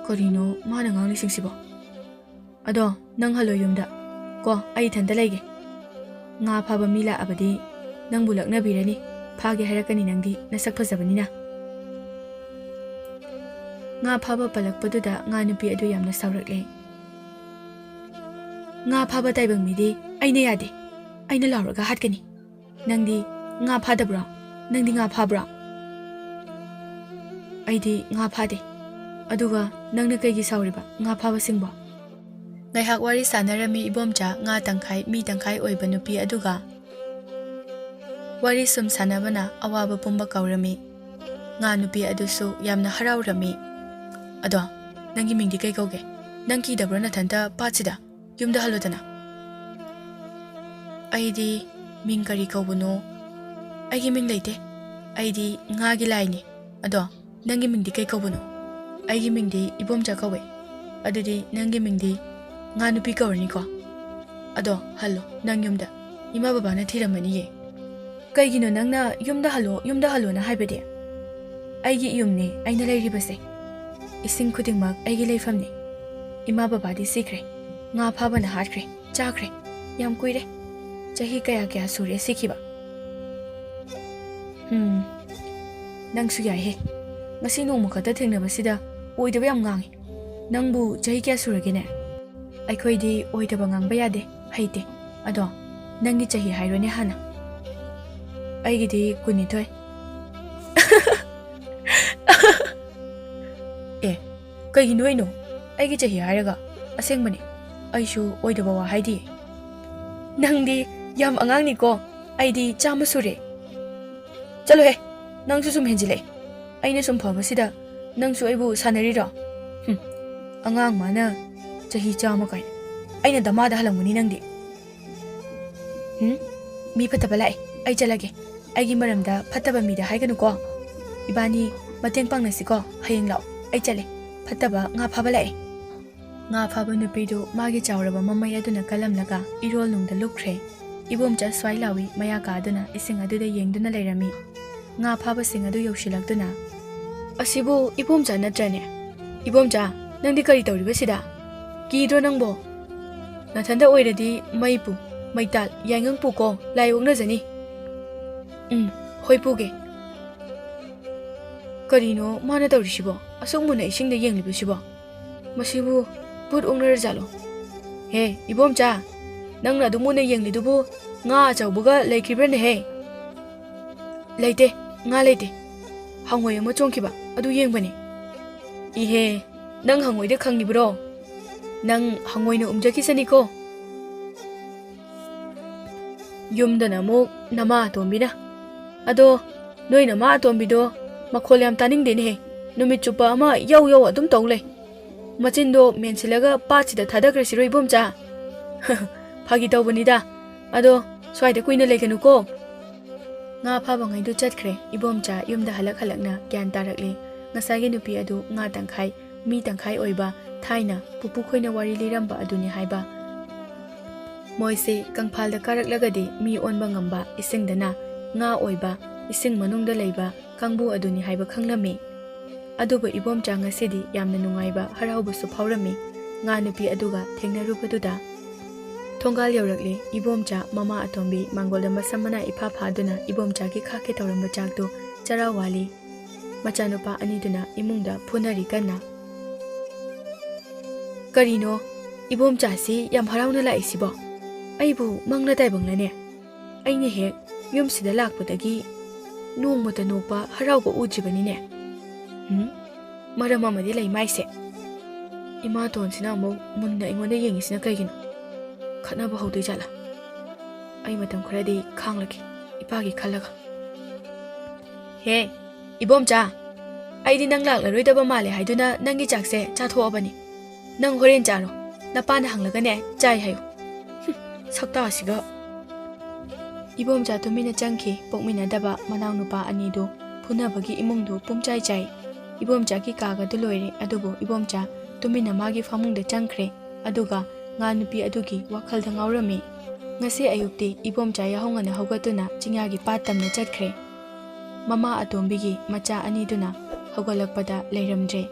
ꯀꯔꯤꯅꯣ ꯃꯥꯅ ꯉꯥꯡꯂꯤꯁꯤꯡꯁꯤꯕꯣ? ꯑꯗꯣ ꯅꯪ ꯍꯜꯂꯣ ꯌꯨꯝꯗ꯫ ꯀꯣ, ꯑꯩ ꯏꯊꯟꯇ ꯂꯩꯒꯦ꯫ ꯉꯥ ꯐꯥꯕ ꯃꯤ ꯂꯥꯛꯑꯕꯗꯤ ꯅꯪꯕꯨ ꯂꯛꯅꯕꯤꯔꯅꯤ, ꯐꯥꯒꯦ ꯍꯥꯏꯔꯛꯀꯅꯤ ꯅꯪꯗꯤ ꯅꯁꯛ ꯐꯖꯕꯅꯤꯅ꯫ ꯉꯥ ꯐꯥꯕ ꯄꯜꯂꯛꯄꯗꯨꯗ ꯉꯥ ꯅꯨꯄꯤ ꯑꯗꯨ ꯌꯥꯝꯅ ꯁꯥꯎꯔꯛꯂꯦ꯫ ꯉꯥ ꯐꯥꯕ ꯇꯥꯏꯕꯪ ꯃꯤꯗꯤ ꯑꯩꯅ ꯌꯥꯗꯦ, ꯑꯩꯅ ꯂꯥꯎꯔꯒ ꯍꯥꯠꯀꯅꯤ꯫ ꯅꯪꯗꯤ ꯉꯥ ꯐꯥꯗꯕ꯭ꯔꯣ? ꯅꯪꯗꯤ ꯉꯥ ꯐꯥꯕ꯭ꯔꯣ? ꯑꯩꯗꯤ ꯉꯥ ꯐꯥꯗꯦ꯫ ꯑꯗꯨꯒ ꯅꯪꯅ ꯀꯩꯒꯤ ꯁꯥꯎꯔꯤꯕ, ꯉꯥ ꯐꯥꯕꯁꯤꯡꯕꯣ? ꯉꯥꯏꯍꯥꯛ ꯋꯥꯔꯤ ꯁꯥꯟꯅꯔꯝꯃꯤ ꯏꯕꯣꯝꯆꯥ, ꯉꯥ ꯇꯪꯈꯥꯏ ꯃꯤ ꯇꯪꯈꯥꯏ ꯑꯣꯏꯕ ꯅꯨꯄꯤ ꯑꯗꯨꯒ꯫ ꯋꯥꯔꯤ ꯁꯨꯝ ꯁꯥꯟꯅꯕꯅ ꯑꯋꯥꯕ ꯄꯨꯝꯕ ꯀꯥꯎꯔꯝꯃꯤ꯫ ꯉꯥ ꯅꯨꯄꯤ ꯑꯗꯨꯁꯨ ꯌꯥꯝꯅ ꯍꯔꯥꯎꯔꯝꯃꯤ꯫ ꯑꯗꯣ, ꯅꯪꯒꯤ ꯃꯤꯡꯗꯤ ꯀꯩ ꯀꯧꯒꯦ? ꯅꯪ ꯀꯤꯗꯕ꯭ꯔꯣ ꯅꯊꯟꯇ ꯄꯥꯠꯁꯤꯗ? ꯌꯨꯝꯗ ꯍꯜꯂꯣꯗꯅ꯫ ꯑꯩꯗꯤ ꯃꯤꯡ ꯀꯔꯤ ꯀꯧꯕꯅꯣ? ꯑꯩꯒꯤ ꯃꯤꯡ ꯂꯩꯇꯦ꯫ ꯑꯩꯗꯤ ꯉꯥꯒꯤ ꯂꯥꯏꯅꯤ꯫ ꯑꯗꯣ, ꯅꯪꯒꯤ ꯃꯤꯡꯗꯤ ꯀꯩ ꯀꯧꯕꯅꯣ? ꯑꯩꯒꯤ ꯃꯤꯡꯗꯤ ꯏꯕꯣꯝꯆꯥ ꯀꯧꯋꯦ꯫ ꯑꯗꯨꯗꯤ ꯅꯪꯒꯤ ꯃꯤꯡꯗꯤ ꯉꯥ ꯅꯨꯄꯤ ꯀꯧꯔꯅꯤꯀꯣ? ꯑꯗꯣ, ꯍꯜꯂꯣ, ꯅꯪ ꯌꯨꯝꯗ꯫ ꯏꯃꯥ ꯕꯕꯥꯅ ꯊꯤꯔꯝꯃꯅꯤꯌꯦ꯫ ꯀꯩꯒꯤꯅꯣ ꯅꯪꯅ "ꯌꯨꯝꯗ ꯍꯜꯂꯣ, ꯌꯨꯝꯗ ꯍꯜꯂꯣꯅ" ꯍꯥꯏꯕꯗꯤ? ꯑꯩꯒꯤ ꯌꯨꯝꯅꯦ ꯑꯩꯅ ꯂꯩꯔꯤꯕꯁꯦ꯫ ꯏꯁꯤꯡ ꯈꯨꯗꯤꯡꯃꯛ ꯑꯩꯒꯤ ꯂꯩꯐꯝꯅꯦ꯫ ꯏꯃꯥ ꯕꯕꯥꯗꯤ ꯁꯤꯈ꯭ꯔꯦ꯫ ꯉꯥ ꯐꯥꯕꯅ ꯍꯥꯠꯈ꯭ꯔꯦ, ꯆꯥꯈ꯭ꯔꯦ꯫ ꯌꯥꯝ ꯀꯨꯏꯔꯦ꯫ ꯆꯍꯤ ꯀꯌꯥ ꯀꯌꯥ ꯁꯨꯔꯦ ꯁꯤꯈꯤꯕ꯫ ꯎꯝ, ꯅꯪꯁꯨ ꯌꯥꯏꯍꯦ꯫ ꯉꯁꯤ ꯅꯣꯡꯃ ꯈꯛꯇ ꯊꯦꯡꯅꯕꯁꯤꯗ ꯑꯣꯏꯗꯕ ꯌꯥꯝ ꯉꯥꯡꯉꯤ꯫ ꯅꯪꯕꯨ ꯆꯍꯤ ꯀꯌꯥ ꯁꯨꯔꯒꯦꯅꯦ? ꯑꯩꯈꯣꯏꯗꯤ ꯑꯣꯏꯗꯕ ꯉꯥꯡꯕ ꯌꯥꯗꯦ, ꯍꯩꯇꯦ꯫ ꯑꯗꯣ, ꯅꯪꯒꯤ ꯆꯍꯤ ꯍꯥꯏꯔꯣꯅꯦ ꯍꯥꯟꯅ꯫ ꯑꯩꯒꯤꯗꯤ ꯀꯨꯟꯅꯤꯊꯣꯏ꯫ ꯑꯦ, ꯀꯩꯒꯤ ꯅꯣꯏꯅꯣ? ꯑꯩꯒꯤ ꯆꯍꯤ ꯍꯥꯏꯔꯒ꯫ ꯑꯁꯦꯡꯕꯅꯦ, ꯑꯩꯁꯨ ꯑꯣꯏꯗꯕ ꯋꯥ ꯍꯥꯏꯗꯤꯌꯦ꯫ ꯅꯪꯗꯤ ꯌꯥꯝ ꯑꯉꯥꯡꯅꯤꯀꯣ, ꯑꯩꯗꯤ ꯆꯥꯝꯃ ꯁꯨꯔꯦ꯫ ꯆꯠꯂꯣꯍꯦ, ꯅꯪꯁꯨ ꯁꯨꯝ ꯍꯦꯟꯖꯤꯜꯂꯛꯑꯦ꯫ ꯑꯩꯅ ꯁꯨꯝ ꯐꯕꯁꯤꯗ ꯅꯪꯁꯨ ꯑꯩꯕꯨ ꯁꯥꯟꯅꯔꯤꯔꯣ? ꯍꯨꯝ, ꯑꯉꯥꯡ ꯃꯥꯅ ꯆꯍꯤ ꯆꯥꯝꯃ ꯀꯥꯏꯅ꯫ ꯑꯩꯅ ꯗꯃꯥꯗ ꯍꯜꯂꯝꯒꯅꯤ ꯅꯪꯗꯤ꯫ ꯍꯨꯝ, ꯃꯤ ꯐꯠꯇꯕ ꯂꯥꯛꯑꯦ, ꯑꯩ ꯆꯠꯂꯒꯦ꯫ ꯑꯩꯒꯤ ꯃꯔꯝꯗ ꯐꯠꯇꯕ ꯃꯤꯗ ꯍꯥꯏꯒꯅꯨꯀꯣ꯫ ꯏꯕꯥꯅꯤ ꯃꯇꯦꯡ ꯄꯥꯡꯅꯁꯤꯀꯣ, ꯍꯌꯦꯡ ꯂꯥꯛꯑꯣ, ꯑꯩ ꯆꯠꯂꯦ꯫ ꯐꯠꯇꯕ ꯉꯥ ꯐꯥꯕ ꯂꯥꯛꯑꯦ꯫ ꯉꯥ ꯐꯥꯕ ꯅꯨꯄꯤꯗꯨ ꯃꯥꯒꯤ ꯆꯥꯎꯔꯕ ꯃꯃꯩ ꯑꯗꯨꯅ ꯀꯜꯂꯝꯂꯒ ꯏꯔꯣꯜꯅꯨꯡꯗ ꯂꯨꯞꯈ꯭ꯔꯦ꯫ ꯏꯕꯣꯝꯆꯥ ꯁ꯭ꯋꯥꯏ ꯂꯥꯎꯏ ꯃꯌꯥ ꯀꯥꯗꯨꯅ ꯏꯁꯤꯡ ꯑꯗꯨꯗ ꯌꯦꯡꯗꯨꯅ ꯂꯩꯔꯝꯃꯤ꯫ ꯉꯥ ꯐꯥꯕꯁꯤꯡ ꯑꯗꯨ ꯌꯧꯁꯤꯜꯂꯛꯇꯨꯅ, "ꯑꯁꯤꯕꯨ ꯏꯕꯣꯝꯆꯥ ꯅꯠꯇ꯭ꯔꯅꯦ? ꯏꯕꯣꯝꯆꯥ, ꯅꯪꯗꯤ ꯀꯔꯤ ꯇꯧꯔꯤꯕ ꯁꯤꯗ? ꯀꯤꯗ꯭ꯔꯣ ꯅꯪꯕꯣ? ꯅꯊꯟꯗ ꯑꯣꯏꯔꯗꯤ ꯃꯩ ꯄꯨ, ꯃꯩꯇꯥꯜ, ꯌꯥꯏꯉꯪ ꯄꯨꯀꯣ, ꯂꯥꯏ ꯑꯣꯛꯅꯖꯅꯤ꯫" "ꯎꯝ, ꯍꯣꯏ ꯄꯨꯒꯦ꯫" ꯀꯔꯤꯅꯣ ꯃꯥꯅ ꯇꯧꯔꯤꯁꯤꯕꯣ? ꯑꯁꯨꯛ ꯃꯨꯟꯅ ꯏꯁꯤꯡꯗ ꯌꯦꯡꯂꯤꯕꯁꯤꯕꯣ? ꯃꯁꯤꯕꯨ ꯚꯨꯠ ꯑꯣꯛꯅꯔꯖꯥꯠꯂꯣ? ꯍꯦ, ꯏꯕꯣꯝꯆꯥ, ꯅꯪꯅ ꯑꯗꯨ ꯃꯨꯟꯅ ꯌꯦꯡꯂꯤꯗꯨꯕꯨ ꯉꯥ ꯑꯆꯧꯕꯒ ꯂꯩꯈ꯭ꯔꯤꯕ꯭ꯔꯅꯦꯍꯦ? ꯂꯩꯇꯦ, ꯉꯥ ꯂꯩꯇꯦ꯫ ꯍꯪꯉꯣꯏ ꯑꯃ ꯆꯣꯡꯈꯤꯕ, ꯑꯗꯨ ꯌꯦꯡꯕꯅꯤ꯫ ꯏꯍꯦ, ꯅꯪ ꯍꯪꯉꯣꯏꯗ ꯈꯪꯉꯤꯕ꯭ꯔꯣ? ꯅꯪ ꯍꯪꯉꯣꯏꯅ ꯎꯝꯖꯈꯤꯁꯅꯤꯀꯣ꯫ ꯌꯨꯝꯗꯅ ꯑꯃꯨꯛ ꯅꯃꯥ ꯑꯇꯣꯝꯕꯤꯅ꯫ ꯑꯗꯣ ꯅꯣꯏ ꯅꯃꯥ ꯑꯇꯣꯝꯕꯤꯗꯣ ꯃꯈꯣꯜ ꯌꯥꯝ ꯇꯥꯅꯤꯡꯗꯦꯅꯦꯍꯦ꯫ ꯅꯨꯃꯤꯠ ꯆꯨꯞꯄ ꯑꯃ ꯌꯧ ꯌꯧ ꯑꯗꯨꯝ ꯇꯧ ꯂꯩ꯫ ꯃꯆꯤꯟꯗꯣ ꯃꯦꯟꯁꯤꯜꯂꯒ ꯄꯥꯠꯁꯤꯗ ꯊꯥꯗꯈ꯭ꯔꯁꯤꯔꯣ ꯏꯕꯣꯝꯆꯥ? ꯐꯥꯒꯤ ꯇꯧꯕꯅꯤꯗ꯫ ꯑꯗꯣ ꯁ꯭ꯋꯥꯏꯗ ꯀꯨꯏꯅ ꯂꯩꯒꯅꯨꯀꯣ꯫ ꯉꯥ ꯐꯥꯕꯉꯩꯗꯨ ꯆꯠꯈ꯭ꯔꯦ꯫ ꯏꯕꯣꯝꯆꯥ ꯌꯨꯝꯗ ꯍꯜꯂꯛ ꯍꯜꯂꯛꯅ ꯒ꯭ꯌꯥꯟ ꯇꯥꯔꯛꯂꯦ꯫ ꯉꯁꯥꯏꯒꯤ ꯅꯨꯄꯤ ꯑꯗꯨ ꯉꯥ ꯇꯪꯈꯥꯏ, ꯃꯤ ꯇꯪꯈꯥꯏ ꯑꯣꯏꯕ, ꯊꯥꯏꯅ ꯄꯨꯄꯨ ꯈꯣꯏꯅ ꯋꯥꯔꯤ ꯂꯤꯔꯝꯕ ꯑꯗꯨꯅꯤ ꯍꯥꯏꯕ꯫ ꯃꯣꯏꯁꯦ ꯀꯪꯐꯥꯜꯗ ꯀꯥꯔꯛꯂꯒꯗꯤ ꯃꯤ ꯑꯣꯟꯕ ꯉꯝꯕ, ꯏꯁꯤꯡꯗꯅ ꯉꯥ ꯑꯣꯏꯕ, ꯏꯁꯤꯡ ꯃꯅꯨꯡꯗ ꯂꯩꯕ ꯀꯥꯡꯕꯨ ꯑꯗꯨꯅꯤ ꯍꯥꯏꯕ ꯈꯪꯂꯝꯃꯤ꯫ ꯑꯗꯨꯕꯨ ꯏꯕꯣꯝꯆꯥ ꯉꯁꯤꯗꯤ ꯌꯥꯝꯅ ꯅꯨꯡꯉꯥꯏꯕ, ꯍꯔꯥꯎꯕꯁꯨ ꯐꯥꯎꯔꯝꯃꯤ꯫ ꯉꯥ ꯅꯨꯄꯤ ꯑꯗꯨꯒ ꯊꯦꯡꯅꯔꯨꯕꯗꯨꯗ꯫ ꯊꯣꯡꯒꯥꯜ ꯌꯧꯔꯛꯂꯦ꯫ ꯏꯕꯣꯝꯆꯥ ꯃꯃꯥ ꯑꯇꯣꯝꯕꯤ ꯃꯥꯡꯒꯣꯜꯗ ꯃꯁꯝ ꯃꯅꯥ ꯏꯐꯥ ꯐꯥꯗꯨꯅ ꯏꯕꯣꯝꯆꯥꯒꯤ ꯈꯥꯛꯀꯦ ꯇꯧꯔꯝꯕ ꯆꯥꯛꯇꯨ ꯆꯔꯥ ꯋꯥꯜꯂꯤ꯫ ꯃꯆꯥꯅꯨꯄꯥ ꯑꯅꯤꯗꯨꯅ ꯏꯃꯨꯡꯗ ꯐꯨꯅꯔꯤ ꯀꯟꯅ꯫ ꯀꯔꯤꯅꯣ ꯏꯕꯣꯝꯆꯥꯁꯤ ꯌꯥꯝ ꯍꯔꯥꯎꯅ ꯂꯥꯛꯏꯁꯤꯕꯣ? ꯑꯩꯕꯨ ꯃꯪꯂ ꯇꯥꯏꯕꯪꯂꯅꯦ? ꯑꯩꯅ ꯍꯦꯛ ꯌꯨꯝꯁꯤꯗ ꯂꯥꯛꯄꯗꯒꯤ ꯅꯣꯡꯃꯇ ꯅꯣꯛꯄ ꯍꯔꯥꯎꯕ ꯎꯗ꯭ꯔꯤꯕꯅꯤꯅꯦ꯫ ꯎꯝ? ꯃꯔꯝ ꯑꯃꯗꯤ ꯂꯩ ꯃꯥꯏꯁꯦ꯫ ꯏꯃꯥꯇꯣꯟꯁꯤꯅ ꯑꯃꯨꯛ ꯃꯨꯟꯅ ꯑꯩꯉꯣꯟꯗ ꯌꯦꯡꯉꯤꯁꯤꯅ ꯀꯩꯒꯤꯅꯣ? ꯈꯠꯅꯕ ꯍꯧꯗꯣꯏ ꯖꯥꯠꯂꯥ? ꯑꯩ ꯃꯇꯝ ꯈꯔꯗꯤ ꯈꯥꯡꯂꯒꯦ, ꯏꯄꯥꯒꯤ ꯈꯜꯂꯒ꯫ ꯍꯦ, ꯏꯕꯣꯝꯆꯥ, ꯑꯩꯗꯤ ꯅꯪ ꯂꯥꯛꯂꯔꯣꯏꯗꯕ ꯃꯥꯜꯂꯦ ꯍꯥꯏꯗꯨꯅ ꯅꯪꯒꯤ ꯆꯥꯛꯁꯦ ꯆꯥꯊꯣꯛꯑꯕꯅꯤ꯫ ꯅꯪ ꯍꯣꯔꯦꯟ ꯆꯥꯔꯣ꯫ ꯅꯄꯥꯅ ꯍꯪꯂꯒꯅꯦ, ꯆꯥꯏ ꯍꯥꯏꯌꯨ꯫ ꯍꯨꯝ, ꯁꯛꯇꯥꯁꯤꯒ꯫ ꯏꯕꯣꯝꯆꯥ ꯇꯨꯃꯤꯟꯅ ꯆꯪꯈꯤ꯫ ꯄꯣꯛꯃꯤꯟꯅꯗꯕ ꯃꯅꯥꯎꯅꯨꯄꯥ ꯑꯅꯤꯗꯨ ꯐꯨꯅꯕꯒꯤ ꯏꯃꯨꯡꯗꯨ ꯄꯨꯝꯆꯥꯏ ꯆꯥꯏ꯫ ꯏꯕꯣꯝꯆꯥꯒꯤ ꯀꯥꯒꯗꯨ ꯂꯣꯏꯔꯦ, ꯑꯗꯨꯕꯨ ꯏꯕꯣꯝꯆꯥ ꯇꯨꯃꯤꯟꯅ ꯃꯥꯒꯤ ꯐꯃꯨꯡꯗ ꯆꯪꯈ꯭ꯔꯦ꯫ ꯑꯗꯨꯒ ꯉꯥ ꯅꯨꯄꯤ ꯑꯗꯨꯒꯤ ꯋꯥꯈꯜꯗ ꯉꯥꯎꯔꯝꯃꯤ꯫ ꯉꯁꯤ ꯑꯌꯨꯛꯇꯤ ꯏꯕꯣꯝꯆꯥ ꯌꯥꯍꯧ ꯉꯟꯅ ꯍꯧꯒꯠꯇꯨꯅ ꯆꯤꯡꯌꯥꯒꯤ ꯄꯥꯠ ꯇꯝꯅ ꯆꯠꯈ꯭ꯔꯦ꯫ ꯃꯃꯥ ꯑꯇꯣꯝꯕꯤꯒꯤ ꯃꯆꯥ ꯑꯅꯤꯗꯨꯅ ꯍꯧꯒꯠꯂꯛꯄꯗ ꯂꯩꯔꯝꯗ꯭ꯔꯦ꯫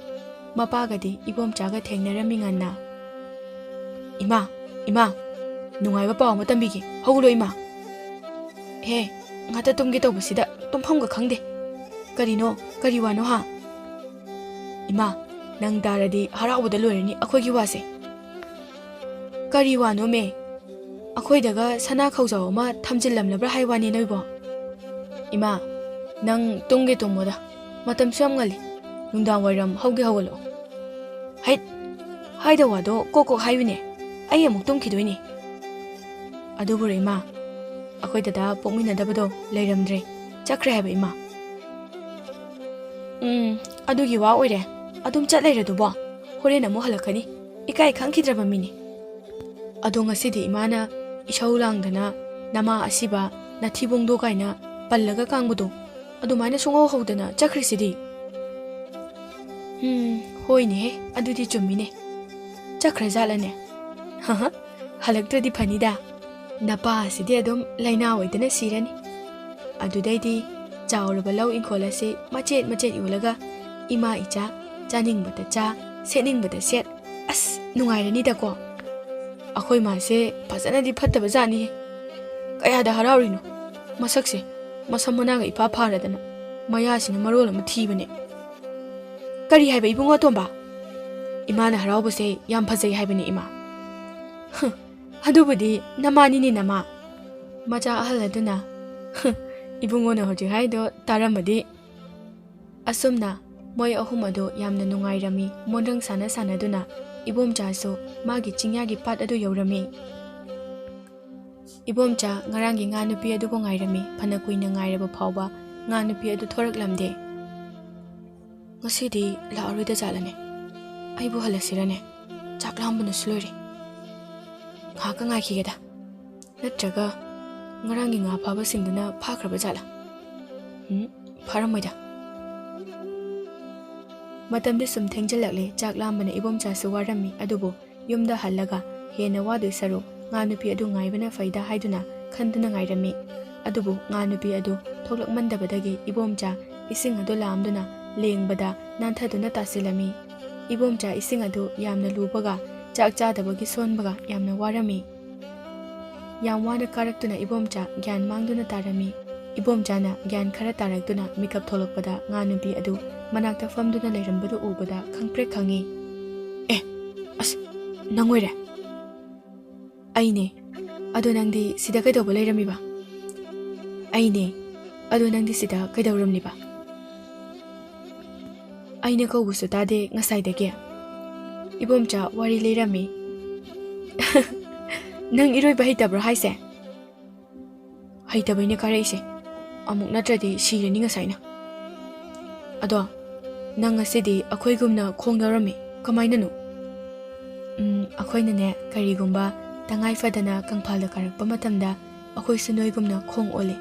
ꯃꯄꯥꯒꯗꯤ ꯏꯕꯣꯝꯆꯥꯒ ꯊꯦꯡꯅꯔꯝꯃꯤ ꯉꯟꯅ꯫ "ꯏꯃꯥ, ꯏꯃꯥ, ꯅꯨꯡꯉꯥꯏꯕ ꯄꯥꯎ ꯑꯃ ꯇꯝꯕꯤꯒꯦ꯫ ꯍꯧꯒꯠꯂꯣ ꯏꯃꯥ꯫" "ꯍꯦ, ꯉꯥꯛꯇ ꯇꯨꯝꯒꯦ ꯇꯧꯕꯁꯤꯗ ꯇꯨꯝꯐꯝꯒ ꯈꯪꯗꯦ꯫ ꯀꯔꯤꯅꯣ? ꯀꯔꯤ ꯋꯥꯅꯣ ꯍꯥ?" "ꯏꯃꯥ, ꯅꯪ ꯇꯥꯔꯗꯤ ꯍꯔꯥꯎꯕꯗ ꯂꯣꯏꯔꯅꯤ ꯑꯩꯈꯣꯏꯒꯤ ꯋꯥꯁꯦ꯫" "ꯀꯔꯤ ꯋꯥꯅꯣꯃꯦ? ꯑꯩꯈꯣꯏꯗꯒ ꯁꯅꯥ ꯈꯧꯖꯥꯎ ꯑꯃ ꯊꯝꯖꯤꯜꯂꯝꯂꯕ꯭ꯔꯥ ꯍꯥꯏ ꯋꯥꯅꯤ ꯅꯣꯏꯕꯣ?" "ꯏꯃꯥ, ꯅꯪ ꯇꯨꯝꯒꯦ ꯇꯨꯝꯃꯣꯗ, ꯃꯇꯝꯁꯨ ꯌꯥꯝ ꯉꯜꯂꯤ꯫ ꯅꯨꯡꯗꯥꯡ ꯋꯥꯏꯔꯝ ꯍꯧꯒꯦ ꯍꯧꯒꯠꯂꯛꯑꯣ꯫" "ꯍꯩꯠ! ꯍꯥꯏꯗ ꯋꯥꯗꯣ ꯀꯣꯛ ꯀꯣꯛ ꯍꯥꯏꯌꯨꯅꯦ, ꯑꯩ ꯑꯃꯨꯛ ꯇꯨꯝꯈꯤꯗꯣꯏꯅꯦ꯫" "ꯑꯗꯨꯕꯨꯔꯣ ꯏꯃꯥ, ꯑꯩꯈꯣꯏ ꯗꯗꯥ ꯄꯣꯛꯃꯤꯟꯅꯗꯕꯗꯣ ꯂꯩꯔꯝꯗ꯭ꯔꯦ, ꯆꯠꯈ꯭ꯔꯦ ꯍꯥꯏꯕ ꯏꯃꯥ꯫" "ꯎꯝ, ꯑꯗꯨꯒꯤ ꯋꯥ ꯑꯣꯏꯔꯦ꯫ ꯑꯗꯨꯝ ꯆꯠ ꯂꯩꯔꯗꯨꯕꯣ? ꯍꯣꯔꯦꯟ ꯑꯃꯨꯛ ꯍꯜꯂꯛꯀꯅꯤ꯫ ꯏꯀꯥꯏ ꯈꯪꯈꯤꯗ꯭ꯔꯕ ꯃꯤꯅꯤ꯫" "ꯑꯗꯣ ꯉꯁꯤꯗꯤ ꯏꯃꯥꯅ ꯏꯁꯧ ꯂꯥꯡꯗꯅ ꯅꯃꯥ ꯑꯁꯤꯕ, ꯅꯊꯤꯕꯣꯡꯗꯣ ꯀꯥꯏꯅ ꯄꯜꯂꯒ ꯀꯥꯡꯕꯗꯣ ꯑꯗꯨꯃꯥꯏꯅ ꯁꯨꯡꯍꯧ ꯍꯧꯗꯅ ꯆꯠꯈ꯭ꯔꯤꯁꯤꯗꯤ?" "ꯎꯝ, ꯍꯣꯏꯅꯦꯍꯦ, ꯑꯗꯨꯗꯤ ꯆꯨꯝꯃꯤꯅꯦ꯫ ꯆꯠꯈ꯭ꯔꯖꯥꯠꯂꯅꯦ? ꯍꯍ, ꯍꯜꯂꯛꯇ꯭ꯔꯗꯤ ꯐꯅꯤꯗ꯫ ꯅꯄꯥ ꯑꯁꯤꯗꯤ ꯑꯗꯨꯝ ꯂꯥꯏꯅꯥ ꯑꯣꯏꯗꯅ ꯁꯤꯔꯅꯤ꯫ ꯑꯗꯨꯗꯩꯗꯤ ꯆꯥꯎꯔꯕ ꯂꯧ ꯏꯪꯈꯣꯜ ꯑꯁꯤ ꯃꯆꯦꯠ ꯃꯆꯦꯠ ꯌꯣꯜꯂꯒ ꯏꯃꯥ ꯏꯆꯥ ꯆꯥꯅꯤꯡꯕꯇ ꯆꯥ, ꯁꯦꯠꯅꯤꯡꯕꯇ ꯁꯦꯠ, ꯑꯁ, ꯅꯨꯡꯉꯥꯏꯔꯅꯤꯗꯀꯣ꯫" "ꯑꯩꯈꯣꯏ ꯃꯥꯁꯦ ꯐꯖꯅꯗꯤ ꯐꯠꯇꯕ ꯖꯥꯠꯅꯤꯍꯦ꯫ ꯀꯌꯥꯗ ꯍꯔꯥꯎꯔꯤꯅꯣ꯫ ꯃꯁꯛꯁꯦ ꯃꯁꯝ ꯃꯅꯥꯒ ꯏꯐꯥ ꯐꯥꯔꯗꯅ, ꯃꯌꯥꯁꯤꯅ ꯃꯔꯣꯜ ꯑꯃ ꯊꯤꯕꯅꯦ꯫" "ꯀꯔꯤ ꯍꯥꯏꯕ ꯏꯕꯨꯡꯉꯣ ꯑꯇꯣꯝꯕ?" "ꯏꯃꯥꯅ ꯍꯔꯥꯎꯕꯁꯦ ꯌꯥꯝ ꯐꯖꯩ ꯍꯥꯏꯕꯅꯦ ꯏꯃꯥ꯫" "ꯍ, ꯑꯗꯨꯕꯨꯗꯤ ꯅꯃꯥꯅꯤꯅꯦ ꯅꯃꯥ꯫" ꯃꯆꯥ ꯑꯍꯜ ꯑꯗꯨꯅ, "ꯍ, ꯏꯕꯨꯡꯉꯣꯅ ꯍꯧꯖꯤꯛ ꯍꯥꯏꯗꯣ ꯇꯥꯔꯝꯃꯗꯤ꯫" ꯑꯁꯨꯝꯅ ꯃꯣꯏ ꯑꯍꯨꯝ ꯑꯗꯨ ꯌꯥꯝꯅ ꯅꯨꯡꯉꯥꯏꯔꯝꯃꯤ꯫ ꯃꯣꯟꯗ꯭ꯔꯪ ꯁꯥꯟꯅ ꯁꯥꯟꯅꯗꯨꯅ ꯏꯕꯣꯝꯆꯥꯁꯨ ꯃꯥꯒꯤ ꯆꯤꯡꯌꯥꯒꯤ ꯄꯥꯠ ꯑꯗꯨ ꯌꯧꯔꯝꯃꯤ꯫ ꯏꯕꯣꯝꯆꯥ ꯉꯔꯥꯡꯒꯤ ꯉꯥ ꯅꯨꯄꯤ ꯑꯗꯨꯕꯨ ꯉꯥꯏꯔꯝꯃꯤ꯫ ꯐꯅ ꯀꯨꯏꯅ ꯉꯥꯏꯔꯕ ꯐꯥꯎꯕ ꯉꯥ ꯅꯨꯄꯤ ꯑꯗꯨ ꯊꯣꯔꯛꯂꯝꯗꯦ꯫ "ꯉꯁꯤꯗꯤ ꯂꯥꯛꯑꯔꯣꯏꯗ ꯖꯥꯠꯂꯅꯦ? ꯑꯩꯕꯨ ꯍꯜꯂꯁꯤꯔꯅꯦ? ꯆꯥꯛ ꯂꯥꯝꯕꯅꯁꯨ ꯂꯣꯏꯔꯦ꯫ ꯉꯥꯏꯍꯥꯛꯀ ꯉꯥꯏꯈꯤꯒꯦꯗ꯫ ꯅꯠꯇ꯭ꯔꯒ ꯉꯔꯥꯡꯒꯤ ꯉꯥ ꯐꯥꯕꯁꯤꯡꯗꯨꯅ ꯐꯥꯈ꯭ꯔꯕ ꯖꯥꯠꯂꯥ? ꯎꯝ, ꯐꯥꯔꯝꯃꯣꯏꯗ꯫" ꯃꯇꯝꯗꯤ ꯁꯨꯝ ꯊꯦꯡꯖꯤꯜꯂꯛꯂꯦ꯫ ꯆꯥꯛ ꯂꯥꯝꯕꯅ ꯏꯕꯣꯝꯆꯥꯁꯨ ꯋꯥꯔꯝꯃꯤ꯫ ꯑꯗꯨꯕꯨ ꯌꯨꯝꯗ ꯍꯜꯂꯒ ꯍꯦꯟꯅ ꯋꯥꯗꯣꯏ ꯁꯔꯨꯛ ꯉꯥ ꯅꯨꯄꯤ ꯑꯗꯨ ꯉꯥꯏꯕꯅ ꯐꯩꯗ ꯍꯥꯏꯗꯨꯅ ꯈꯟꯗꯨꯅ ꯉꯥꯏꯔꯝꯃꯤ꯫ ꯑꯗꯨꯕꯨ ꯉꯥ ꯅꯨꯄꯤ ꯑꯗꯨ ꯊꯣꯛꯂꯛꯃꯟꯗꯕꯗꯒꯤ ꯏꯕꯣꯝꯆꯥ ꯏꯁꯤꯡ ꯑꯗꯨ ꯂꯥꯝꯗꯨꯅ ꯂꯦꯡꯕꯗ ꯅꯥꯟꯊꯗꯨꯅ ꯇꯥꯁꯤꯜꯂꯝꯃꯤ꯫ ꯏꯕꯣꯝꯆꯥ ꯏꯁꯤꯡ ꯑꯗꯨ ꯌꯥꯝꯅ ꯂꯨꯕꯒ ꯆꯥꯛ ꯆꯥꯗꯕꯒꯤ ꯁꯣꯟꯕꯒ ꯌꯥꯝꯅ ꯋꯥꯔꯝꯃꯤ꯫ ꯌꯥꯝ ꯋꯥꯅ ꯀꯥꯔꯛꯇꯨꯅ ꯏꯕꯣꯝꯆꯥ ꯒ꯭ꯌꯥꯟ ꯃꯥꯡꯗꯨꯅ ꯇꯥꯔꯝꯃꯤ꯫ ꯏꯕꯣꯝꯆꯥꯅ ꯒ꯭ꯌꯥꯟ ꯈꯔ ꯇꯥꯔꯛꯇꯨꯅ ꯃꯤꯀꯞ ꯊꯣꯛꯂꯛꯄꯗ ꯉꯥ ꯅꯨꯄꯤ ꯑꯗꯨ ꯃꯅꯥꯛꯇ ꯐꯝꯗꯨꯅ ꯂꯩꯔꯝꯕꯗꯨ ꯎꯕꯗ ꯈꯪꯄ꯭ꯔꯦꯛ ꯈꯪꯉꯤ꯫ "ꯑꯦ, ꯑꯁ, ꯅꯪ ꯑꯣꯏꯔꯦ?" "ꯑꯩꯅꯦ꯫ ꯑꯗꯣ ꯅꯪꯗꯤ ꯁꯤꯗ ꯀꯩꯗꯧꯕ ꯂꯩꯔꯝꯃꯤꯕ?" "ꯑꯩꯅꯦ꯫ ꯑꯗꯣ ꯅꯪꯗꯤ ꯁꯤꯗ ꯀꯩꯗꯧꯔꯝꯂꯤꯕ?" "ꯑꯩꯅ ꯀꯧꯕꯁꯨ ꯇꯥꯗꯦ ꯉꯁꯥꯏꯗꯒꯤ꯫" ꯏꯕꯣꯝꯆꯥ ꯋꯥꯔꯤ ꯂꯩꯔꯝꯃꯤ꯫ "ꯅꯪ ꯏꯔꯣꯏꯕ ꯍꯩꯇꯕ꯭ꯔꯣ ꯍꯥꯏꯁꯦ?" "ꯍꯩꯇꯕꯩꯅꯦ ꯀꯥꯔꯛꯏꯁꯦ꯫ ꯑꯃꯨꯛ ꯅꯠꯇ꯭ꯔꯗꯤ ꯁꯤꯔꯅꯤ ꯉꯁꯥꯏꯅ꯫ ꯑꯗꯣ ꯅꯪ ꯉꯁꯤꯗꯤ ꯑꯩꯈꯣꯏꯒꯨꯝꯅ ꯈꯣꯡ ꯌꯥꯎꯔꯝꯃꯤ꯫ ꯀꯃꯥꯏꯅꯅꯣ?" "ꯎꯝ, ꯑꯩꯈꯣꯏꯅꯅꯦ, ꯀꯔꯤꯒꯨꯝꯕ ꯇꯉꯥꯏ ꯐꯗꯅ ꯀꯪꯐꯥꯜꯗ ꯀꯥꯔꯛꯄ ꯃꯇꯝꯗ ꯑꯩꯈꯣꯏꯁꯨ ꯅꯣꯏꯒꯨꯝꯅ ꯈꯣꯡ ꯑꯣꯜꯂꯤ꯫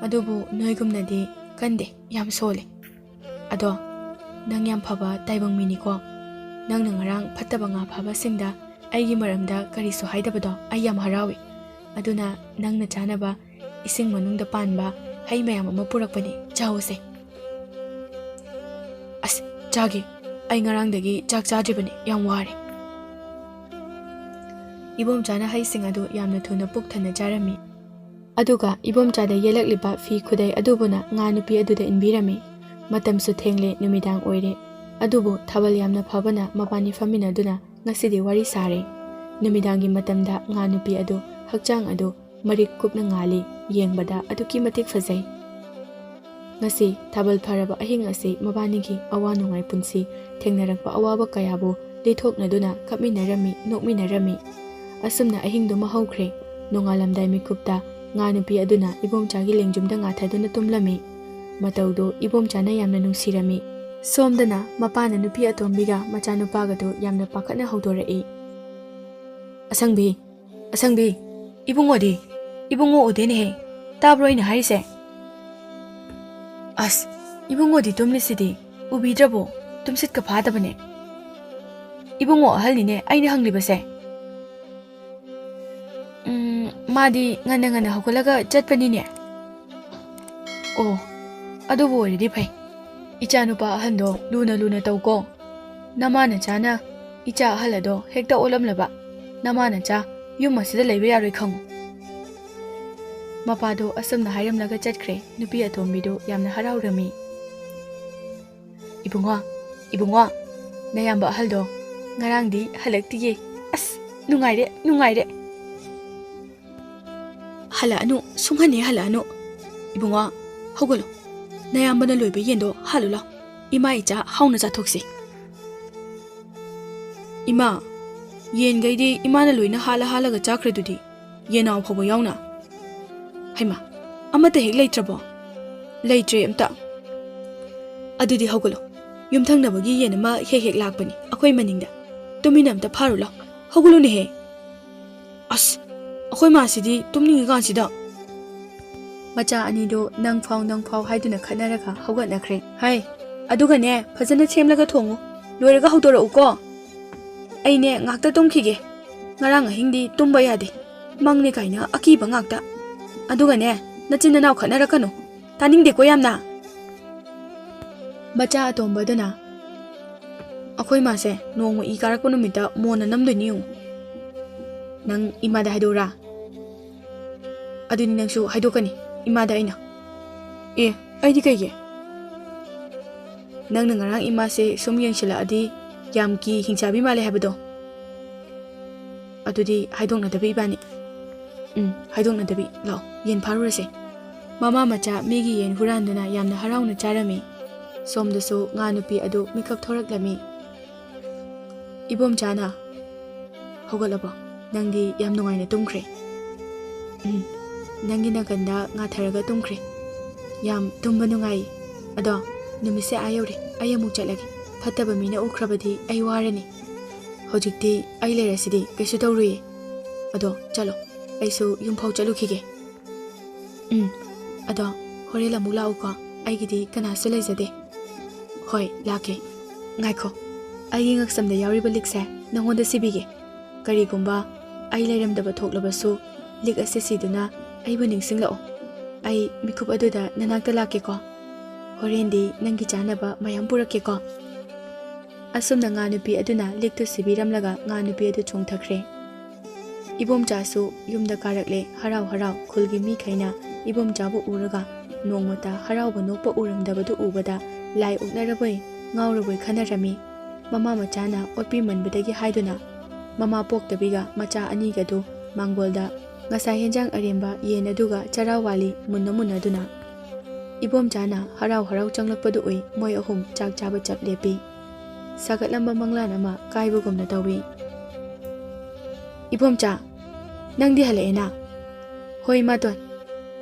ꯑꯗꯨꯕꯨ ꯅꯣꯏꯒꯨꯝꯅꯗꯤ ꯀꯟꯗꯦ, ꯌꯥꯝ ꯁꯣꯜꯂꯤ꯫ ꯑꯗꯣ ꯅꯪ ꯌꯥꯝ ꯐꯕ ꯇꯥꯏꯕꯪ ꯃꯤꯅꯤꯀꯣ꯫ ꯅꯪꯅ ꯉꯔꯥꯡ ꯐꯠꯇꯕ ꯉꯥ ꯐꯥꯕꯁꯤꯡꯗ ꯑꯩꯒꯤ ꯃꯔꯝꯗ ꯀꯔꯤꯁꯨ ꯍꯥꯏꯗꯕꯗꯣ ꯑꯩ ꯌꯥꯝ ꯍꯔꯥꯎꯏ꯫ ꯑꯗꯨꯅ ꯅꯪꯅ ꯆꯥꯅꯕ ꯏꯁꯤꯡ ꯃꯅꯨꯡꯗ ꯄꯥꯟꯕ ꯍꯩ ꯃꯌꯥꯝ ꯑꯃ ꯄꯨꯔꯛꯄꯅꯤ, ꯆꯥꯎꯑꯣꯁꯦ꯫" "ꯑꯁ, ꯆꯥꯒꯦ꯫ ꯑꯩ ꯉꯔꯥꯡꯗꯒꯤ ꯆꯥꯛ ꯆꯥꯗ꯭ꯔꯤꯕꯅꯤ, ꯌꯥꯝ ꯋꯥꯔꯦ꯫" ꯏꯕꯣꯝꯆꯥꯅ ꯍꯩꯁꯤꯡ ꯑꯗꯨ ꯌꯥꯝꯅ ꯊꯨꯅ ꯄꯨꯛ ꯊꯟꯅ ꯆꯥꯔꯝꯃꯤ꯫ ꯑꯗꯨꯒ ꯏꯕꯣꯝꯆꯥꯗ ꯌꯦꯜꯂꯛꯂꯤꯕ ꯐꯤ ꯈꯨꯗꯩ ꯑꯗꯨꯕꯨꯅ ꯉꯥ ꯅꯨꯄꯤ ꯑꯗꯨꯗ ꯏꯟꯕꯤꯔꯝꯃꯤ꯫ ꯃꯇꯝꯁꯨ ꯊꯦꯡꯂꯦ, ꯅꯨꯃꯤꯗꯥꯡ ꯑꯣꯏꯔꯦ꯫ ꯑꯗꯨꯕꯨ ꯊꯥꯕꯜ ꯌꯥꯝꯅ ꯐꯕꯅ ꯃꯕꯥꯅꯤ ꯐꯝꯃꯤꯟꯅꯗꯨꯅ ꯉꯁꯤꯗꯤ ꯋꯥꯔꯤ ꯁꯥꯔꯦ꯫ ꯅꯨꯃꯤꯗꯥꯡꯒꯤ ꯃꯇꯝꯗ ꯉꯥ ꯅꯨꯄꯤ ꯑꯗꯨ ꯍꯛꯆꯥꯡ ꯑꯗꯨ ꯃꯔꯤꯛ ꯀꯨꯞꯅ ꯉꯥꯜꯂꯤ, ꯌꯦꯡꯕꯗ ꯑꯗꯨꯛꯀꯤ ꯃꯇꯤꯛ ꯐꯖꯩ꯫ ꯉꯁꯤ ꯊꯥꯕꯜ ꯐꯔꯕ ꯑꯍꯤꯡ ꯑꯁꯤ ꯃꯕꯥꯅꯤꯒꯤ ꯑꯋꯥ ꯅꯨꯡꯉꯥꯏ ꯄꯨꯟꯁꯤ, ꯊꯦꯡꯅꯔꯛꯄ ꯑꯋꯥꯕ ꯀꯌꯥꯕꯨ ꯂꯤꯊꯣꯛꯅꯗꯨꯅ ꯀꯞꯃꯤꯟꯅꯔꯝꯃꯤ, ꯅꯣꯛꯃꯤꯟꯅꯔꯝꯃꯤ꯫ ꯑꯁꯨꯝꯅ ꯑꯍꯤꯡꯗꯨꯃ ꯍꯧꯈ꯭ꯔꯦ꯫ ꯅꯣꯡꯉꯥꯜꯂꯝꯗꯥꯏ ꯃꯤꯀꯨꯞꯇ ꯉꯥ ꯅꯨꯄꯤ ꯑꯗꯨꯅ ꯏꯕꯣꯝꯆꯥꯒꯤ ꯂꯦꯡꯖꯨꯝꯗ ꯉꯥꯊꯗꯨꯅ ꯇꯨꯝꯂꯝꯃꯤ꯫ ꯃꯇꯧꯗꯨ ꯏꯕꯣꯝꯆꯥꯅ ꯌꯥꯝꯅ ꯅꯨꯡꯁꯤꯔꯝꯃꯤ꯫ ꯁꯣꯝꯗꯅ ꯃꯄꯥꯅ ꯅꯨꯄꯤ ꯑꯇꯣꯝꯕꯤꯒ ꯃꯆꯥꯅꯨꯄꯥꯒꯗꯨ ꯌꯥꯝꯅ ꯄꯥꯈꯠꯅ ꯍꯧꯗꯣꯔꯛꯏ꯫ "ꯑꯁꯪꯕꯤ, ꯑꯁꯪꯕꯤ, ꯏꯕꯨꯡꯉꯣꯗꯤ? ꯏꯕꯨꯡꯉꯣ ꯎꯗꯦꯅꯦꯍꯦ꯫ ꯇꯥꯕ꯭ꯔꯣ ꯑꯩꯅ ꯍꯥꯏꯔꯤꯁꯦ?" "ꯑꯁ, ꯏꯕꯨꯡꯉꯣꯗꯤ ꯇꯨꯝꯂꯤꯁꯤꯗꯤ, ꯎꯕꯤꯗ꯭ꯔꯕꯣ?" ꯇꯨꯝꯁꯤꯠꯀ ꯐꯥꯗꯕꯅꯦ꯫ ꯏꯕꯨꯡꯉꯣ ꯑꯍꯜꯅꯤꯅꯦ ꯑꯩꯅ ꯍꯪꯂꯤꯕꯁꯦ꯫ ꯎꯝ, ꯃꯥꯗꯤ ꯉꯟꯅ ꯉꯟꯅ ꯍꯧꯒꯠꯂꯒ ꯆꯠꯄꯅꯤꯅꯦ꯫ ꯑꯣ, ꯑꯗꯨꯕꯨ ꯑꯣꯏꯔꯗꯤ ꯐꯩ꯫ ꯏꯆꯥ ꯅꯨꯄꯥ ꯑꯍꯟꯗꯣ ꯂꯨꯅ ꯂꯨꯅ ꯇꯧꯀꯣ꯫ ꯅꯃꯥ ꯅꯆꯥꯅ ꯏꯆꯥ ꯑꯍꯜ ꯑꯗꯣ ꯍꯦꯛꯇ ꯑꯣꯜꯂꯝꯂꯕ꯫ ꯅꯃꯥ ꯅꯆꯥ ꯌꯨꯝ ꯑꯁꯤꯗ ꯂꯩꯕ ꯌꯥꯔꯣꯏ ꯈꯪꯉꯨ꯫ ꯃꯄꯥꯗꯣ ꯑꯁꯨꯝꯅ ꯍꯥꯏꯔꯝꯂꯒ ꯆꯠꯈ꯭ꯔꯦ꯫ ꯅꯨꯄꯤ ꯑꯇꯣꯝꯕꯤꯗꯨ ꯌꯥꯝꯅ ꯍꯔꯥꯎꯔꯝꯃꯤ꯫ "ꯏꯕꯨꯡꯉꯣ, ꯏꯕꯨꯡꯉꯣ, ꯅꯌꯥꯝꯕ ꯑꯍꯜꯗꯣ ꯉꯔꯥꯡꯗꯤ ꯍꯜꯂꯛꯇꯤꯌꯦ꯫ ꯑꯁ, ꯅꯨꯡꯉꯥꯏꯔꯦ, ꯅꯨꯡꯉꯥꯏꯔꯦ꯫" "ꯍꯜꯂꯛꯑꯅꯨ, ꯁꯨꯡꯍꯟ ꯍꯦꯛ ꯍꯜꯂꯛꯑꯅꯨ꯫ ꯏꯕꯨꯡꯉꯣ, ꯍꯧꯒꯠꯂꯣ꯫ ꯅꯌꯥꯝꯕꯅ ꯂꯣꯏꯕ ꯌꯦꯟꯗꯣ ꯍꯥꯠꯂꯨ ꯂꯥꯎ꯫ ꯏꯃꯥ ꯏꯆꯥ ꯍꯥꯎꯅ ꯆꯥꯊꯣꯛꯁꯤ꯫" "ꯏꯃꯥ, ꯌꯦꯟꯈꯩꯗꯤ ꯏꯃꯥꯅ ꯂꯣꯏꯅ ꯍꯥꯠꯂ ꯍꯥꯠꯂꯒ ꯆꯥꯈ꯭ꯔꯗꯨꯗꯤ, ꯌꯦꯅꯥꯎ ꯐꯥꯎꯕ ꯌꯥꯎꯅ꯫" "ꯍꯩꯃꯥ, ꯑꯃꯠꯇ ꯍꯦꯛ ꯂꯩꯇ꯭ꯔꯕꯣ?" "ꯂꯩꯇ꯭ꯔꯦ ꯑꯝꯇ꯫" "ꯑꯗꯨꯗꯤ ꯍꯧꯒꯠꯂꯣ, ꯌꯨꯝꯊꯪꯅꯕꯒꯤ ꯌꯦꯟ ꯑꯃ ꯍꯦꯛ ꯍꯦꯛ ꯂꯥꯛꯄꯅꯤ ꯑꯩꯈꯣꯏ ꯃꯅꯤꯡꯗ꯫ ꯇꯨꯃꯤꯟꯅ ꯑꯝꯇ ꯐꯥꯔꯨ ꯂꯥꯎ, ꯍꯧꯒꯠꯂꯨꯅꯦꯍꯦ꯫" "ꯑꯁ, ꯑꯩꯈꯣꯏ ꯃꯥꯁꯤꯗꯤ ꯇꯨꯝꯅꯤꯡꯉꯤꯀꯥꯟꯁꯤꯗ꯫" ꯃꯆꯥ ꯑꯅꯤꯗꯨ ꯅꯪ ꯐꯥꯎ ꯅꯪ ꯐꯥꯎ ꯍꯥꯏꯗꯨꯅ ꯈꯠꯅꯔꯒ ꯍꯧꯒꯠꯅꯈ꯭ꯔꯦ꯫ "ꯍꯥꯏ, ꯑꯗꯨꯒꯅꯦ, ꯐꯖꯅ ꯁꯦꯝꯂꯒ ꯊꯣꯡꯉꯨ, ꯂꯣꯏꯔꯒ ꯍꯧꯗꯣꯔꯛꯎꯀꯣ꯫ ꯑꯩꯅꯦ ꯉꯥꯛꯇ ꯇꯨꯝꯈꯤꯒꯦ꯫ ꯉꯔꯥꯡ ꯑꯍꯤꯡꯗꯤ ꯇꯨꯝꯕ ꯌꯥꯗꯦ, ꯃꯪꯅꯦ ꯀꯥꯏꯅ ꯑꯀꯤꯕ ꯉꯥꯛꯇ꯫ ꯑꯗꯨꯒꯅꯦ, ꯅꯆꯤꯟ ꯅꯅꯥꯎ ꯈꯠꯅꯔꯛꯀꯅꯨ, ꯇꯥꯅꯤꯡꯗꯦꯀꯣ ꯌꯥꯝꯅ꯫" ꯃꯆꯥ ꯑꯇꯣꯝꯕꯗꯨꯅ, "ꯑꯩꯈꯣꯏ ꯃꯥꯁꯦ ꯅꯣꯡꯃ ꯏ ꯀꯥꯔꯛꯄ ꯅꯨꯃꯤꯠꯇ ꯃꯣꯟꯅ ꯅꯝꯗꯣꯏꯅꯤ ꯌꯦꯡꯉꯨ꯫ ꯅꯪ ꯏꯃꯥꯗ ꯍꯥꯏꯗꯣꯛꯎꯔꯥ?" "ꯑꯗꯨꯗꯤ ꯅꯪꯁꯨ ꯍꯥꯏꯗꯣꯛꯀꯅꯤ ꯏꯃꯥꯗ ꯑꯩꯅ꯫" "ꯑꯦ, ꯑꯩꯗꯤ ꯀꯩꯒꯤ?" "ꯅꯪꯅ ꯉꯔꯥꯡ ꯏꯃꯥꯁꯦ ꯁꯨꯝ ꯌꯦꯡꯁꯤꯜꯂꯛꯑꯗꯤ ꯌꯥꯝ ꯀꯤ ꯍꯤꯡꯆꯥꯕꯤ ꯃꯥꯜꯂꯦ ꯍꯥꯏꯕꯗꯣ, ꯑꯗꯨꯗꯤ ꯍꯥꯏꯗꯣꯛꯅꯗꯕꯤ ꯏꯕꯥꯅꯤ꯫" "ꯎꯝ, ꯍꯥꯏꯗꯣꯛꯅꯗꯕꯤ꯫ ꯂꯥꯛꯑꯣ, ꯌꯦꯟ ꯐꯥꯔꯨꯔꯁꯦ꯫" ꯃꯃꯥ ꯃꯆꯥ ꯃꯤꯒꯤ ꯌꯦꯟ ꯍꯨꯔꯥꯟꯗꯨꯅ ꯌꯥꯝꯅ ꯍꯔꯥꯎꯅ ꯆꯥꯔꯝꯃꯤ꯫ ꯁꯣꯝꯗꯁꯨ ꯉꯥ ꯅꯨꯄꯤ ꯑꯗꯨ ꯃꯤꯀꯞ ꯊꯣꯔꯛꯂꯝꯃꯤ꯫ ꯏꯕꯣꯝꯆꯥꯅ, "ꯍꯧꯒꯠꯂꯕꯣ? ꯅꯪꯗꯤ ꯌꯥꯝ ꯅꯨꯡꯉꯥꯏꯅ ꯇꯨꯝꯈ꯭ꯔꯦ꯫" "ꯎꯝ, ꯅꯪꯒꯤ ꯅꯥꯀꯟꯗ ꯉꯥꯊꯔꯒ ꯇꯨꯝꯈ꯭ꯔꯦ꯫ ꯌꯥꯝ ꯇꯨꯝꯕ ꯅꯨꯡꯉꯥꯏ꯫ ꯑꯗꯣ, ꯅꯨꯃꯤꯠꯁꯦ ꯑꯥ ꯌꯧꯔꯦ, ꯑꯩ ꯑꯃꯨꯛ ꯆꯠꯂꯒꯦ꯫ ꯐꯠꯇꯕ ꯃꯤꯅ ꯎꯈ꯭ꯔꯕꯗꯤ ꯑꯩ ꯋꯥꯔꯅꯤ꯫ ꯍꯧꯖꯤꯛꯇꯤ ꯑꯩ ꯂꯩꯔꯁꯤꯗꯤ ꯀꯩꯁꯨ ꯇꯧꯔꯣꯏꯌꯦ꯫ ꯑꯗꯣ, ꯆꯠꯂꯣ, ꯑꯩꯁꯨ ꯌꯨꯝꯐꯥꯎ ꯆꯠꯂꯨꯈꯤꯒꯦ꯫" "ꯎꯝ, ꯑꯗꯣ ꯍꯣꯔꯦꯟ ꯑꯃꯨꯛ ꯂꯥꯛꯎꯀꯣ, ꯑꯩꯒꯤꯗꯤ ꯀꯅꯥꯁꯨ ꯂꯩꯖꯗꯦ꯫" "ꯍꯣꯏ, ꯂꯥꯛꯀꯦ꯫" ꯉꯥꯏꯈꯣ, ꯑꯩꯒꯤ ꯉꯛꯁꯝꯗ ꯌꯥꯎꯔꯤꯕ ꯂꯤꯛꯁꯦ ꯅꯉꯣꯟꯗ ꯁꯤꯕꯤꯒꯦ꯫ ꯀꯔꯤꯒꯨꯝꯕ ꯑꯩ ꯂꯩꯔꯝꯗꯕ ꯊꯣꯛꯂꯕꯁꯨ, ꯂꯤꯛ ꯑꯁꯤ ꯁꯤꯗꯨꯅ ꯑꯩꯕꯨ ꯅꯤꯡꯁꯤꯡꯂꯛꯑꯣ꯫ ꯑꯩ ꯃꯤꯀꯨꯞ ꯑꯗꯨꯗ ꯅꯅꯥꯛꯇ ꯂꯥꯛꯀꯦꯀꯣ꯫ ꯍꯣꯔꯦꯟꯗꯤ ꯅꯪꯒꯤ ꯆꯥꯅꯕ ꯃꯌꯥꯝ ꯄꯨꯔꯛꯀꯦꯀꯣ꯫ ꯑꯁꯨꯝꯅ ꯉꯥ ꯅꯨꯄꯤ ꯑꯗꯨꯅ ꯂꯤꯛꯇꯨ ꯁꯤꯕꯤꯔꯝꯂꯒ ꯉꯥ ꯅꯨꯄꯤ ꯑꯗꯨ ꯆꯣꯡꯊꯈ꯭ꯔꯦ꯫ ꯏꯕꯣꯝꯆꯥꯁꯨ ꯌꯨꯝꯗ ꯀꯥꯔꯛꯂꯦ꯫ ꯍꯔꯥꯎ ꯍꯔꯥꯎ ꯈꯨꯜꯒꯤ ꯃꯤꯈꯩꯅ ꯏꯕꯣꯝꯆꯥꯕꯨ ꯎꯔꯒ ꯅꯣꯡꯃꯇ ꯍꯔꯥꯎꯕ ꯅꯣꯛꯄ ꯎꯔꯝꯗꯕꯗꯨ ꯎꯕꯗ ꯂꯥꯏ ꯑꯣꯛꯅꯔꯕꯣꯏ ꯉꯥꯎꯔꯕꯣꯏ ꯈꯟꯅꯔꯝꯃꯤ꯫ ꯃꯃꯥ ꯃꯆꯥꯅ ꯑꯣꯠꯄꯤꯃꯟꯕꯗꯒꯤ ꯍꯥꯏꯗꯨꯅ ꯃꯃꯥ ꯄꯣꯛꯇꯕꯤꯒ ꯃꯆꯥ ꯑꯅꯤꯒꯗꯨ ꯃꯥꯡꯒꯣꯜꯗ ꯉꯁꯥꯏ ꯍꯦꯟꯖꯥꯡ ꯑꯔꯦꯝꯕ ꯌꯦꯟ ꯑꯗꯨꯒ ꯆꯔꯥ ꯋꯥꯂꯤ ꯃꯨꯟꯅ ꯃꯨꯟꯅꯗꯨꯅ꯫ ꯏꯕꯣꯝꯆꯥꯅ ꯍꯔꯥꯎ ꯍꯔꯥꯎ ꯆꯪꯂꯛꯄꯗꯨ ꯎꯏ꯫ ꯃꯣꯏ ꯑꯍꯨꯝ ꯆꯥꯛ ꯆꯥꯕ ꯆꯞ ꯂꯦꯞꯄꯤ꯫ ꯁꯥꯒꯠꯂꯝꯕ ꯃꯪꯂꯥꯟ ꯑꯃ ꯀꯥꯏꯕꯒꯨꯝꯅ ꯇꯧꯏ꯫ "ꯏꯕꯣꯝꯆꯥ, ꯅꯪꯗꯤ ꯍꯜꯂꯛꯑꯦꯅ?" "ꯍꯣꯏ, ꯏꯃꯥꯇꯣꯟ꯫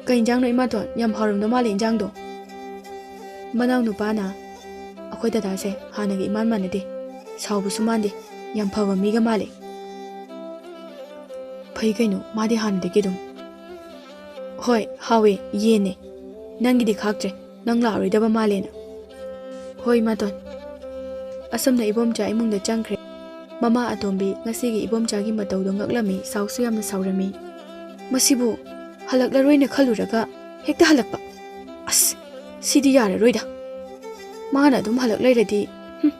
ꯀꯩ ꯏꯟꯖꯥꯡꯅꯣ, ꯏꯃꯥꯇꯣꯟ? ꯌꯥꯝ ꯍꯥꯎꯔꯝꯗꯧ ꯃꯥꯜꯂꯦ ꯏꯟꯖꯥꯡꯗꯣ꯫" ꯃꯅꯥꯎ ꯅꯨꯄꯥꯅ, "ꯑꯩꯈꯣꯏ ꯗꯗꯥꯁꯦ ꯍꯥꯟꯅꯒ ꯏꯃꯥꯟ ꯃꯥꯟꯅꯗꯦ꯫ ꯁꯥꯎꯕꯁꯨ ꯃꯥꯟꯗꯦ꯫ ꯌꯥꯝ ꯐꯕ ꯃꯤꯒ ꯃꯥꯜꯂꯦ꯫" "ꯐꯩ ꯀꯩꯅꯣ, ꯃꯥꯗꯤ ꯍꯥꯟꯅꯗꯒꯤ ꯑꯗꯨꯝ꯫" "ꯍꯣꯏ, ꯍꯥꯎꯋꯦ, ꯌꯦꯟꯅꯦ꯫ ꯅꯪꯒꯤꯗꯤ ꯈꯥꯛꯇ꯭ꯔꯦ, ꯅꯪ ꯂꯥꯛꯑꯔꯣꯏꯗꯕ ꯃꯥꯜꯂꯦꯅ꯫" "ꯍꯣꯏ, ꯏꯃꯥꯇꯣꯟ꯫" ꯑꯁꯨꯝꯅ ꯏꯕꯣꯝꯆꯥ ꯏꯃꯨꯡꯗ ꯆꯪꯈ꯭ꯔꯦ꯫ ꯃꯃꯥ ꯑꯇꯣꯝꯕꯤ ꯉꯁꯤꯒꯤ ꯏꯕꯣꯝꯆꯥꯒꯤ ꯃꯇꯧꯗꯣ ꯉꯛꯂꯝꯃꯤ, ꯁꯥꯎꯁꯨ ꯌꯥꯝꯅ ꯁꯥꯎꯔꯝꯃꯤ꯫ "ꯃꯁꯤꯕꯨ ꯍꯜꯂꯛꯂꯔꯣꯏꯅ ꯈꯜꯂꯨꯔꯒ ꯍꯦꯛꯇ ꯍꯜꯂꯛꯄ꯫ ꯑꯁ, ꯁꯤꯗꯤ ꯌꯥꯔꯔꯣꯏꯗ꯫ ꯃꯥꯅ ꯑꯗꯨꯝ ꯍꯜꯂꯛ ꯂꯩꯔꯗꯤ, ꯍꯨꯝ,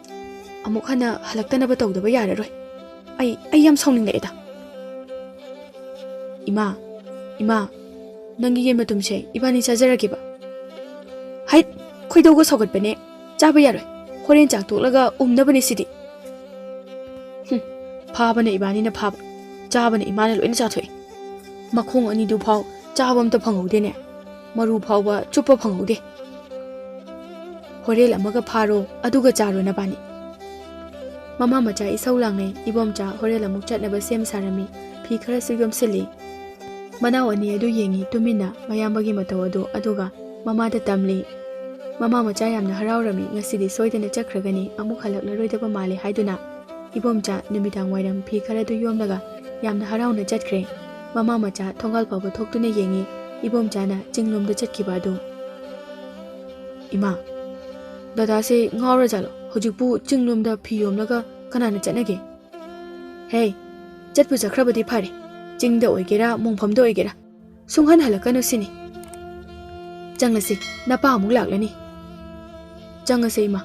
ꯑꯃꯨꯛ ꯍꯟꯅ ꯍꯜꯂꯛꯇꯅꯕ ꯇꯧꯗꯕ ꯌꯥꯔꯔꯣꯏ꯫ ꯑꯩ, ꯑꯩ ꯌꯥꯝ ꯁꯥꯎꯅꯤꯡꯂꯛꯑꯦꯗ꯫" "ꯏꯃꯥ, ꯏꯃꯥ, ꯅꯪꯒꯤ ꯌꯦꯟ ꯃꯇꯨꯝꯁꯦ ꯏꯕꯥꯅꯤ ꯆꯥꯖꯔꯒꯦꯕ꯫" "ꯍꯩꯠ, ꯈꯣꯏꯗꯧꯒ ꯁꯧꯒꯠꯄꯅꯦ꯫ ꯆꯥꯕ ꯌꯥꯔꯣꯏ꯫ ꯍꯣꯔꯦꯟ ꯆꯥꯛ ꯇꯣꯛꯂꯒ ꯎꯝꯅꯕꯅꯦ ꯁꯤꯗꯤ꯫" "ꯍꯨꯝ, ꯐꯥꯕꯅ ꯏꯕꯥꯅꯤꯅ ꯐꯥꯕ, ꯆꯥꯕꯅ ꯏꯃꯥꯅ ꯂꯣꯏꯅ ꯆꯥꯊꯣꯛꯑꯦ꯫ ꯃꯈꯣꯡ ꯑꯅꯤꯗꯨ ꯐꯥꯎ ꯆꯥꯕ ꯑꯝꯇ ꯐꯪꯍꯧꯗꯦꯅꯦ꯫ ꯃꯔꯨ ꯐꯥꯎꯕ ꯆꯨꯞꯄ ꯐꯪꯍꯧꯗꯦ꯫ ꯍꯣꯔꯦꯜ ꯑꯃꯒ ꯐꯥꯔꯣ, ꯑꯗꯨꯒ ꯆꯥꯔꯣ ꯅꯕꯥꯅꯤ꯫" ꯃꯃꯥ ꯃꯆꯥ ꯏꯁꯧ ꯂꯥꯡꯅꯩ꯫ ꯏꯕꯣꯝꯆꯥ ꯍꯣꯔꯦꯜ ꯑꯃꯨꯛ ꯆꯠꯅꯕ ꯁꯦꯝ ꯁꯥꯔꯝꯃꯤ꯫ ꯐꯤ ꯈꯔꯁꯨ ꯌꯣꯝꯁꯤꯜꯂꯤ꯫ ꯃꯅꯥꯎ ꯑꯅꯤ ꯑꯗꯨ ꯌꯦꯡꯉꯤ ꯇꯨꯃꯤꯟꯅ ꯃꯌꯥꯝꯕꯒꯤ ꯃꯇꯧ ꯑꯗꯨ, ꯑꯗꯨꯒ ꯃꯃꯥꯗ ꯇꯝꯂꯤ꯫ ꯃꯃꯥ ꯃꯆꯥ ꯌꯥꯝꯅ ꯍꯔꯥꯎꯔꯝꯃꯤ꯫ ꯉꯁꯤꯗꯤ ꯁꯣꯏꯗꯅ ꯆꯠꯈ꯭ꯔꯒꯅꯤ, ꯑꯃꯨꯛ ꯍꯜꯂꯛꯂꯔꯣꯏꯗꯕ ꯃꯥꯜꯂꯦ ꯍꯥꯏꯗꯨꯅ ꯏꯕꯣꯝꯆꯥ ꯅꯨꯃꯤꯗꯥꯡ ꯋꯥꯏꯔꯝ ꯐꯤ ꯈꯔꯗꯨ ꯌꯣꯝꯂꯒ ꯌꯥꯝꯅ ꯍꯔꯥꯎꯅ ꯆꯠꯈ꯭ꯔꯦ꯫ ꯃꯃꯥ ꯃꯆꯥ ꯊꯣꯡꯒꯥꯜ ꯐꯥꯎꯕ ꯊꯣꯛꯇꯨꯅ ꯌꯦꯡꯉꯤ꯫ ꯏꯕꯣꯝꯆꯥꯅ ꯆꯤꯡꯂꯣꯝꯗ ꯆꯠꯈꯤꯕ ꯑꯗꯨ꯫ "ꯏꯃꯥ, ꯗꯗꯥꯁꯦ ꯉꯥꯎꯔꯖꯥꯠꯂꯣ? ꯍꯧꯖꯤꯛꯄꯨ ꯆꯤꯡꯂꯣꯝꯗ ꯐꯤ ꯌꯣꯝꯂꯒ ꯀꯅꯥꯅ ꯆꯠꯅꯒꯦ? ꯍꯦ, ꯆꯠꯄꯨ ꯆꯠꯈ꯭ꯔꯕꯗꯤ ꯐꯔꯦ, ꯆꯤꯡꯗ ꯑꯣꯏꯒꯦꯔꯥ ꯃꯣꯡꯐꯝꯗ ꯑꯣꯏꯒꯦꯔꯥ ꯁꯨꯡꯍꯟ ꯍꯜꯂꯛꯀꯅꯨ ꯁꯤꯅꯤ꯫ ꯆꯪꯉꯁꯤ, ꯅꯄꯥ ꯑꯃꯨꯛ ꯂꯥꯛꯂꯅꯤ꯫ ꯆꯪꯉꯁꯦ ꯏꯃꯥ꯫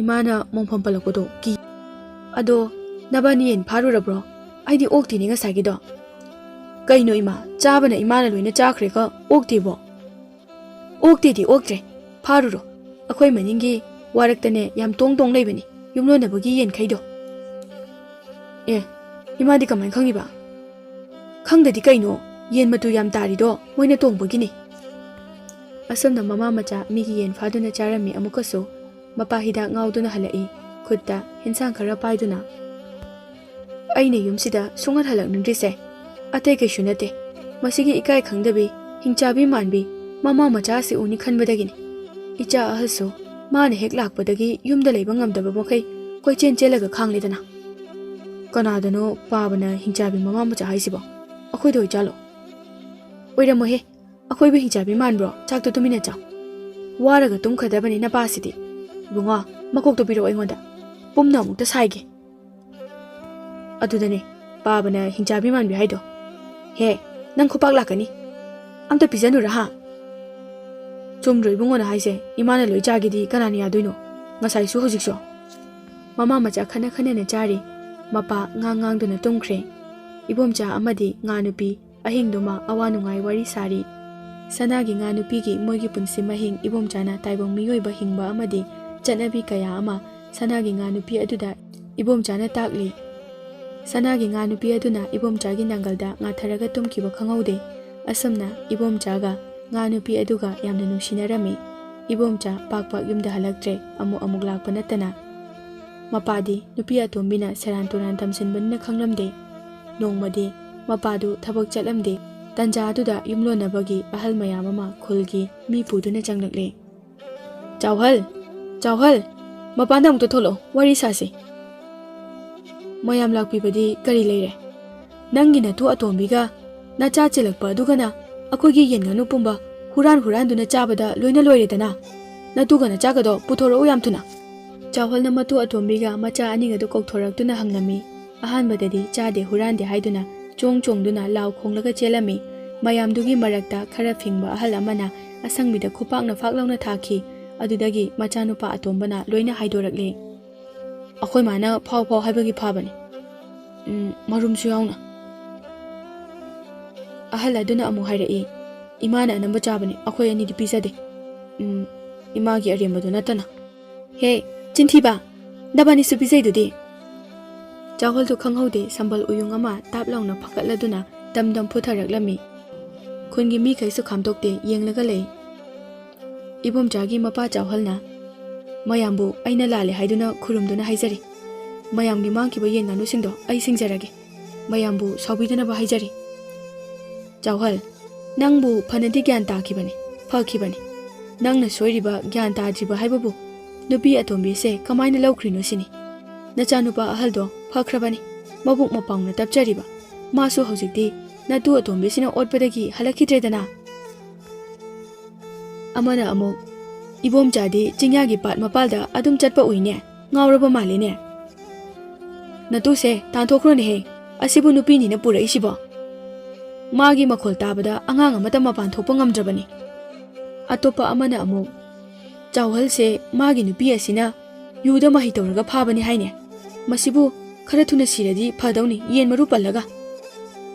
ꯏꯃꯥꯅ ꯃꯣꯡꯐꯝ ꯄꯜꯂꯛꯄꯗꯣ ꯀꯤ꯫ ꯑꯗꯣ ꯅꯕꯥꯅꯤ ꯌꯦꯟ ꯐꯥꯔꯨꯔꯕ꯭ꯔꯣ? ꯑꯩꯗꯤ ꯑꯣꯛꯇꯤꯅꯤ ꯉꯁꯥꯏꯒꯤꯗꯣ꯫ ꯀꯩꯅꯣ ꯏꯃꯥ, ꯆꯥꯕꯅ ꯏꯃꯥꯅ ꯂꯣꯏꯅ ꯆꯥꯈ꯭ꯔꯦꯒ ꯑꯣꯛꯇꯦꯕꯣ? ꯑꯣꯛꯇꯦꯗꯤ ꯑꯣꯛꯇ꯭ꯔꯦ, ꯐꯥꯔꯨꯔꯣ꯫ ꯑꯩꯈꯣꯏ ꯃꯅꯤꯡꯒꯤ ꯋꯥꯔꯛꯇꯅꯦ ꯌꯥꯝ ꯇꯣꯡ ꯇꯣꯡ ꯂꯩꯕꯅꯤ, ꯌꯨꯝꯂꯣꯟꯅꯕꯒꯤ ꯌꯦꯟꯈꯩꯗꯣ꯫ ꯑꯦ, ꯏꯃꯥꯗꯤ ꯀꯃꯥꯏꯅ ꯈꯪꯉꯤꯕ? ꯈꯪꯗꯗꯤ ꯀꯩꯅꯣ, ꯌꯦꯟ ꯃꯇꯨ ꯌꯥꯝ ꯇꯥꯔꯤꯗꯣ ꯃꯣꯏꯅ ꯇꯣꯡꯕꯒꯤꯅꯤ꯫ ꯑꯁꯨꯝꯅ ꯃꯃꯥ ꯃꯆꯥ ꯃꯤꯒꯤ ꯌꯦꯟ ꯐꯥꯗꯨꯅ ꯆꯥꯔꯝꯃꯤ ꯑꯃꯨꯛꯀꯁꯨ꯫ ꯃꯄꯥ ꯍꯤꯗꯥꯛ ꯉꯥꯎꯗꯨꯅ ꯍꯜꯂꯛꯏ, ꯈꯨꯠꯇ ꯍꯦꯟꯁꯥꯡ ꯈꯔ ꯄꯥꯏꯗꯨꯅ꯫ ꯑꯩꯅ ꯌꯨꯝꯁꯤꯗ ꯁꯨꯡꯍꯜ ꯍꯜꯂꯛꯅꯤꯡꯗ꯭ꯔꯤꯁꯦ ꯑꯇꯩ ꯀꯩꯁꯨ ꯅꯠꯇꯦ, ꯃꯁꯤꯒꯤ ꯏꯀꯥꯏ ꯈꯪꯗꯕꯤ, ꯍꯤꯡꯆꯥꯕꯤ ꯃꯥꯟꯕꯤ ꯃꯃꯥ ꯃꯆꯥ ꯑꯁꯤ ꯎꯅꯤ ꯈꯟꯕꯗꯒꯤꯅꯤ꯫ ꯏꯆꯥ ꯑꯍꯜꯁꯨ ꯃꯥꯅ ꯍꯦꯛ ꯂꯥꯛꯄꯗꯒꯤ ꯌꯨꯝꯗ ꯂꯩꯕ ꯉꯝꯗꯕ ꯃꯈꯩ ꯀꯣꯏꯆꯦꯟ ꯆꯦꯜꯂꯒ ꯈꯥꯡꯂꯦꯗꯅ꯫ ꯀꯅꯥꯗꯅꯣ ꯄꯥꯕꯅ ꯍꯤꯡꯆꯥꯕꯤ ꯃꯃꯥ ꯃꯆꯥ ꯍꯥꯏꯁꯤꯕꯣ? ꯑꯩꯈꯣꯏꯗ ꯑꯣꯏꯖꯥꯠꯂꯣ? ꯑꯣꯏꯔꯝꯃꯣꯏꯍꯦ, ꯑꯩꯈꯣꯏꯕꯨ ꯍꯤꯡꯆꯥꯕꯤ ꯃꯥꯟꯕ꯭ꯔꯣ? ꯆꯥꯛꯇꯣ ꯇꯨꯃꯤꯟꯅ ꯆꯥꯎ꯫ ꯋꯥꯔꯒ ꯇꯨꯝꯈ꯭ꯔꯗꯕꯅꯤ ꯅꯄꯥꯁꯤꯗꯤ꯫ ꯏꯕꯨꯡꯉꯣ, ꯃꯀꯣꯛꯇꯣ ꯄꯤꯔꯛꯑꯣ ꯑꯩꯉꯣꯟꯗ, ꯄꯨꯝꯅ ꯑꯃꯨꯛꯇ ꯁꯥꯏꯒꯦ꯫ ꯑꯗꯨꯗꯅꯦ ꯄꯥꯕꯅ ꯍꯤꯡꯆꯥꯕꯤ ꯃꯥꯟꯕꯤ ꯍꯥꯏꯗꯣ꯫ ꯍꯦ, ꯅꯪ ꯈꯨꯄꯥꯛ ꯂꯥꯛꯀꯅꯤ꯫ ꯑꯝꯇ ꯄꯤꯖꯅꯨꯔꯥ ꯍꯥ? ꯆꯨꯝꯗ꯭ꯔꯣ ꯏꯕꯨꯡꯉꯣꯅ ꯍꯥꯏꯁꯦ? ꯏꯃꯥꯅ ꯂꯣꯏ ꯆꯥꯒꯦꯗꯤ ꯀꯅꯥꯅ ꯌꯥꯗꯣꯏꯅꯣ? ꯉꯁꯥꯏꯁꯨ ꯍꯧꯖꯤꯛꯁꯨ꯫ ꯃꯃꯥ ꯃꯆꯥ ꯈꯠꯅ ꯈꯠꯅꯅ ꯆꯥꯔꯤ꯫ ꯃꯄꯥ ꯉꯥꯡ ꯉꯥꯡꯗꯨꯅ ꯇꯨꯝꯈ꯭ꯔꯦ꯫ ꯏꯕꯣꯝꯆꯥ ꯑꯃꯗꯤ ꯉꯥ ꯅꯨꯄꯤ ꯑꯍꯤꯡꯗꯨꯃ ꯑꯋꯥ ꯅꯨꯡꯉꯥꯏ ꯋꯥꯔꯤ ꯁꯥꯔꯤ꯫ ꯁꯅꯥꯒꯤ ꯉꯥ ꯅꯨꯄꯤꯒꯤ ꯃꯣꯏꯒꯤ ꯄꯨꯟꯁꯤ ꯃꯍꯤꯡ ꯏꯕꯣꯝꯆꯥꯅ ꯇꯥꯏꯕꯪ ꯃꯤꯑꯣꯏꯕ ꯍꯤꯡꯕ ꯑꯃꯗꯤ ꯆꯠꯅꯕꯤ ꯀꯌꯥ ꯑꯃ ꯁꯅꯥꯒꯤ ꯉꯥ ꯅꯨꯄꯤ ꯑꯗꯨꯗ ꯏꯕꯣꯝꯆꯥꯅ ꯇꯥꯛꯂꯤ꯫ ꯁꯅꯥꯒꯤ ꯉꯥ ꯅꯨꯄꯤ ꯑꯗꯨꯅ ꯏꯕꯣꯝꯆꯥꯒꯤ ꯅꯥꯒꯜꯗ ꯉꯥꯊꯔꯒ ꯇꯨꯝꯈꯤꯕ ꯈꯪꯍꯧꯗꯦ꯫ ꯑꯁꯨꯝꯅ ꯏꯕꯣꯝꯆꯥꯒ ꯉꯥ ꯅꯨꯄꯤ ꯑꯗꯨꯒ ꯌꯥꯝꯅ ꯅꯨꯡꯁꯤꯅꯔꯝꯃꯤ꯫ ꯏꯕꯣꯝꯆꯥ ꯄꯥꯛ ꯄꯥꯛ ꯌꯨꯝꯗ ꯍꯜꯂꯛꯇ꯭ꯔꯦ, ꯑꯃꯨꯛ ꯑꯃꯨꯛ ꯂꯥꯛꯄ ꯅꯠꯇꯅ꯫ ꯃꯄꯥꯗꯤ ꯅꯨꯄꯤ ꯑꯇꯣꯝꯕꯤꯅ ꯁꯦꯔꯥꯟ ꯇꯨꯔꯥꯟ ꯇꯝꯁꯤꯟꯕꯅꯤꯅ ꯈꯪꯂꯝꯗꯦ꯫ ꯅꯣꯡꯃꯗꯤ ꯃꯄꯥꯗꯨ ꯊꯕꯛ ꯆꯠꯂꯝꯗꯦ꯫ ꯇꯟꯖꯥ ꯑꯗꯨꯗ ꯌꯨꯝꯂꯣꯟꯅꯕꯒꯤ ꯑꯍꯜ ꯃꯌꯥꯝ ꯑꯃ ꯈꯨꯜꯒꯤ ꯃꯤ ꯄꯨꯗꯨꯅ ꯆꯪꯂꯛꯂꯦ꯫ "ꯆꯥꯎꯍꯜ, ꯆꯥꯎꯍꯜ, ꯃꯄꯥꯟꯗ ꯑꯃꯨꯛꯇ ꯊꯣꯛꯂꯛꯑꯣ, ꯋꯥꯔꯤ ꯁꯥꯁꯤ꯫" "ꯃꯌꯥꯝ ꯂꯥꯛꯄꯤꯕꯗꯤ ꯀꯔꯤ ꯂꯩꯔꯦ? ꯅꯪꯒꯤ ꯅꯇꯨ ꯑꯇꯣꯝꯕꯤꯒ ꯅꯆꯥ ꯆꯦꯜꯂꯛꯄ ꯑꯗꯨꯒꯅ ꯑꯩꯈꯣꯏꯒꯤ ꯌꯦꯟ ꯉꯥꯅꯨ ꯄꯨꯝꯕ ꯍꯨꯔꯥꯟ ꯍꯨꯔꯥꯟꯗꯨꯅ ꯆꯥꯕꯗ ꯂꯣꯏꯅ ꯂꯣꯏꯔꯦꯗꯅ꯫ ꯅꯇꯨꯒ ꯅꯆꯥꯒꯗꯣ ꯄꯨꯊꯣꯔꯛꯎ ꯌꯥꯝ ꯊꯨꯅ꯫" ꯆꯥꯎꯍꯜꯅ ꯃꯇꯨ ꯑꯇꯣꯝꯕꯤꯒ ꯃꯆꯥ ꯑꯅꯤꯒꯗꯨ ꯀꯧꯊꯣꯔꯛꯇꯨꯅ ꯍꯪꯂꯝꯃꯤ꯫ ꯑꯍꯥꯟꯕꯗꯗꯤ ꯆꯥꯗꯦ ꯍꯨꯔꯥꯟꯗꯦ ꯍꯥꯏꯗꯨꯅ ꯆꯣꯡ ꯆꯣꯡꯗꯨꯅ ꯂꯥꯎ ꯈꯣꯡꯂꯒ ꯆꯦꯜꯂꯝꯃꯤ꯫ ꯃꯌꯥꯝꯗꯨꯒꯤ ꯃꯔꯛꯇ ꯈꯔ ꯐꯤꯡꯕ ꯑꯍꯜ ꯑꯃꯅ ꯑꯁꯪꯕꯤꯗ ꯈꯨꯄꯥꯛꯅ ꯐꯥꯛ ꯂꯥꯎꯅ ꯊꯥꯈꯤ꯫ ꯑꯗꯨꯗꯒꯤ ꯃꯆꯥꯅꯨꯄꯥ ꯑꯇꯣꯝꯕꯅ ꯂꯣꯏꯅ ꯍꯥꯏꯗꯣꯔꯛꯂꯦ꯫ "ꯑꯩꯈꯣꯏ ꯃꯥꯅ ꯐꯥꯎ ꯐꯥꯎ ꯍꯥꯏꯕꯒꯤ ꯐꯥꯕꯅꯤ꯫ ꯎꯝ, ꯃꯔꯨꯝꯁꯨ ꯌꯥꯎꯅ꯫" ꯑꯍꯜ ꯑꯗꯨꯅ ꯑꯃꯨꯛ ꯍꯥꯏꯔꯛꯏ, "ꯏꯃꯥꯅ ꯑꯅꯝꯕ ꯆꯥꯕꯅꯤ, ꯑꯩꯈꯣꯏ ꯑꯅꯤꯗꯤ ꯄꯤꯖꯗꯦ꯫ ꯎꯝ, ꯏꯃꯥꯒꯤ ꯑꯔꯦꯝꯕꯗꯨ ꯅꯠꯇꯅ꯫" "ꯍꯦ, ꯆꯤꯟꯊꯤꯕ! ꯅꯕꯥꯅꯤꯁꯨ ꯄꯤꯖꯩꯗꯨꯗꯤ!" ꯆꯥꯎꯍꯜꯗꯨ ꯈꯪꯍꯧꯗꯦ, ꯁꯝꯕꯜ ꯎꯌꯨꯡ ꯑꯃ ꯇꯥꯞ ꯂꯥꯎꯅ ꯐꯒꯠꯂꯗꯨꯅ ꯗꯝ ꯗꯝ ꯐꯨꯊꯔꯛꯂꯝꯃꯤ꯫ ꯈꯨꯟꯒꯤ ꯃꯤꯈꯩꯁꯨ ꯈꯥꯝꯗꯣꯛꯇꯦ, ꯌꯦꯡꯂꯒ ꯂꯩ꯫ ꯏꯕꯣꯝꯆꯥꯒꯤ ꯃꯄꯥ ꯆꯥꯎꯍꯜꯅ, "ꯃꯌꯥꯝꯕꯨ ꯑꯩꯅ ꯂꯥꯜꯂꯦ ꯍꯥꯏꯗꯨꯅ ꯈꯨꯔꯨꯝꯗꯨꯅ ꯍꯥꯏꯖꯔꯤ꯫ ꯃꯌꯥꯝꯒꯤ ꯃꯥꯡꯈꯤꯕ ꯌꯦꯟ ꯉꯥꯅꯨꯁꯤꯡꯗꯣ ꯑꯩ ꯁꯤꯡꯖꯔꯒꯦ꯫ ꯃꯌꯥꯝꯕꯨ ꯁꯥꯎꯕꯤꯗꯅꯕ ꯍꯥꯏꯖꯔꯤ꯫" "ꯆꯥꯎꯍꯜ, ꯅꯪꯕꯨ ꯐꯅꯗꯤ ꯒ꯭ꯌꯥꯟ ꯇꯥꯈꯤꯕꯅꯤ, ꯐꯈꯤꯕꯅꯤ꯫ ꯅꯪꯅ ꯁꯣꯏꯔꯤꯕ, ꯒ꯭ꯌꯥꯟ ꯇꯥꯗ꯭ꯔꯤꯕ ꯍꯥꯏꯕꯕꯨ ꯅꯨꯄꯤ ꯑꯇꯣꯝꯕꯤꯁꯦ ꯀꯃꯥꯏꯅ ꯂꯧꯈ꯭ꯔꯤꯅꯣ ꯁꯤꯅꯤ꯫ ꯅꯆꯥꯅꯨꯄꯥ ꯑꯍꯜꯗꯣ ꯐꯈ꯭ꯔꯕꯅꯤ, ꯃꯕꯨꯛ ꯃꯄꯥꯎꯅ ꯇꯞꯆꯔꯤꯕ꯫ ꯃꯥꯁꯨ ꯍꯧꯖꯤꯛꯇꯤ ꯅꯇꯨ ꯑꯇꯣꯝꯕꯤꯁꯤꯅ ꯑꯣꯠꯄꯗꯒꯤ ꯍꯜꯂꯛꯈꯤꯗ꯭ꯔꯦꯗꯅ꯫" ꯑꯃꯅ ꯑꯃꯨꯛ, "ꯏꯕꯣꯝꯆꯥꯗꯤ ꯆꯤꯡꯌꯥꯒꯤ ꯄꯥꯠ ꯃꯄꯥꯜꯗ ꯑꯗꯨꯝ ꯆꯠꯄ ꯎꯏꯅꯦ, ꯉꯥꯎꯔꯕ ꯃꯥꯜꯂꯦꯅꯦ꯫ ꯅꯇꯨꯁꯦ ꯇꯥꯟꯊꯣꯛꯈ꯭ꯔꯣꯅꯦꯍꯦ, ꯑꯁꯤꯕꯨ ꯅꯨꯄꯤꯅꯤꯅ ꯄꯨꯔꯛꯏꯁꯤꯕꯣ? ꯃꯥꯒꯤ ꯃꯈꯣꯜ ꯇꯥꯕꯗ ꯑꯉꯥꯡ ꯑꯃꯠꯇ ꯃꯄꯥꯟ ꯊꯣꯛꯄ ꯉꯝꯗ꯭ꯔꯕꯅꯤ꯫" ꯑꯇꯣꯞꯄ ꯑꯃꯅ ꯑꯃꯨꯛ, "ꯆꯥꯎꯍꯜꯁꯦ ꯃꯥꯒꯤ ꯅꯨꯄꯤ ꯑꯁꯤꯅ ꯌꯨꯗ ꯃꯍꯩ ꯇꯧꯔꯒ ꯐꯥꯕꯅꯤ ꯍꯥꯏꯅꯦ꯫ ꯃꯁꯤꯕꯨ ꯈꯔ ꯊꯨꯅ ꯁꯤꯔꯗꯤ ꯐꯗꯧꯅꯤ, ꯌꯦꯟ ꯃꯔꯨ ꯄꯜꯂꯒ꯫"